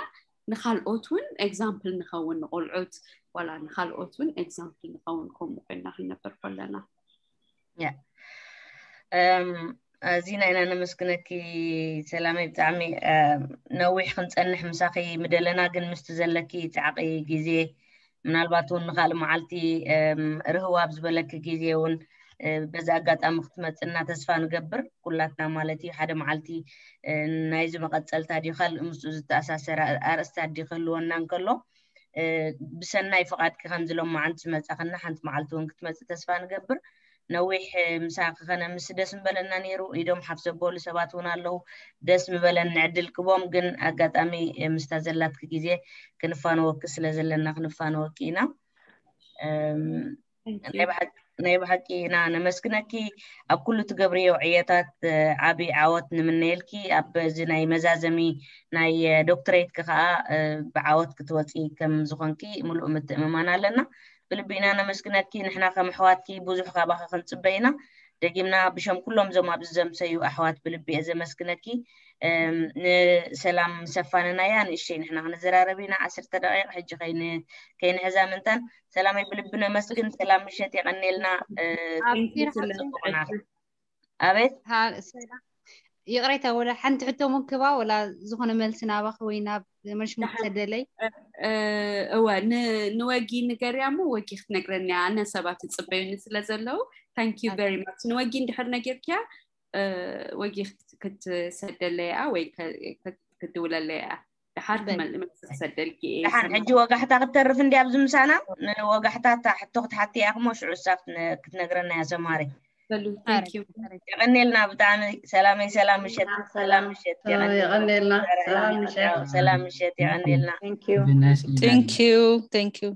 ንካልኦት እውን ኤግዛምፕል ንኸውን ንቆልዑት ዋላ ንካልኦት እውን ኤግዛምፕል ንኸውን ከምኡ ኮይና ክንነበር ከለና። ኣዚና ኢና ነመስግነኪ ሰላመይ። ብጣዕሚ ነዊሕ ክንፀንሕ ምሳኺ ምደለና፣ ግን ምስቲ ዘለኪ ፃዕቂ ግዜ ምናልባት እውን ንካልእ መዓልቲ ርህው ኣብ ዝበለኪ ግዜ እውን በዚ ኣጋጣሚ ክትመፅና ተስፋ ንገብር። ኩላትና ማለት እዩ ሓደ መዓልቲ ናይዚ መቐፀልታ ድዩ ካልእ ምስኡ ዝተኣሳሰረ ኣርእስታት ድዩ ክህልወና እንከሎ ብሰናይ ፍቓድኪ ከምዚ ሎማዓንቲ ዝመፃኽና ሓንቲ መዓልቲ እውን ክትመፅእ ተስፋ ንገብር። ነዊሕ ምሳኺ ከነምሲ ደስ ምበለና ነይሩ። ኢዶም ሓፍ ዘበሉ ሰባት እውን ኣለዉ። ደስ ምበለኒ ዕድል ክቦም፣ ግን ኣጋጣሚ ምስታ ዘላትኪ ግዜ ክንፋነወኪ ስለ ዘለና ክንፋነወኪ ኢና። ናይ ብሓቂ ናይ ብሓቂ ኢና ነመስግነኪ። ኣብ ኩሉ ትገብርዮ ዕየታት ዓቢ ዓወት ንምነየልኪ። ኣብዚ ናይ መዛዘሚ ናይ ዶክትሬትኪ ከዓ ብዓወት ክትወፂ ከም ዝኾንኪ ምሉእ ምትእምማን ኣለና። ብልቢ ኢና ነመስግነኪ። ንሕና ከም ኣሕዋትኪ ብዙሕ ካባኺ ክንፅበ ኢና። ደጊምና ብሸም ኩሎም ዞም ኣብዚ ዘምሰዩ ኣሕዋት ብልቢ እየ ዘመስግነኪ። ንሰላም ሰፋንናያ ንእሸይ ንሕና ክንዘራረብ ኢና። ዓሰርተ ደቂቕ ሕጂ ከይንሕዛ ምንታን። ሰላመይ ብልቢ ነመስግን። ሰላም ምሸት የቐኔልና። ኣቤት። ይቕሬታ፣ ወላ ሓንቲ ሕቶ ምክባ ወላ ዝኾነ መልሲ ናባኺ ወይ ናብ መሽሙ ትሰደለይ? እወ፣ ንወጊ ንገርያ እሞ ወጊ ክትነግረኒ እያ። ኣነ ሰባት ይፅበዩኒ ስለ ዘለዉ። Thank you very much። ንወጊ እንድሕር ነጊርክያ ወጊ ክትሰደለይ እያ ወይ ክትድውለለይ እያ። ድሓር መልሲ ክሰደልኪ እየ። ደሓን ሕጂ ወጋሕታ ክትተርፍ እንዲ ኣብዚ ምሳና። ንወጋሕታ እታ ሕቶ ክትሓቲ እያ ክሞ ሽዑ እሳ ክትነግረና እያ ሰማሪ። በሉ፣ thank you። የቐኔልና ብጣዕሚ። ሰላመይ፣ ሰላም ምሸት። ሰላም ምሸት። የቐኔልና። ሰላም ምሸት። ሰላም ምሸት። የቐኔልና። Thank you. Thank you.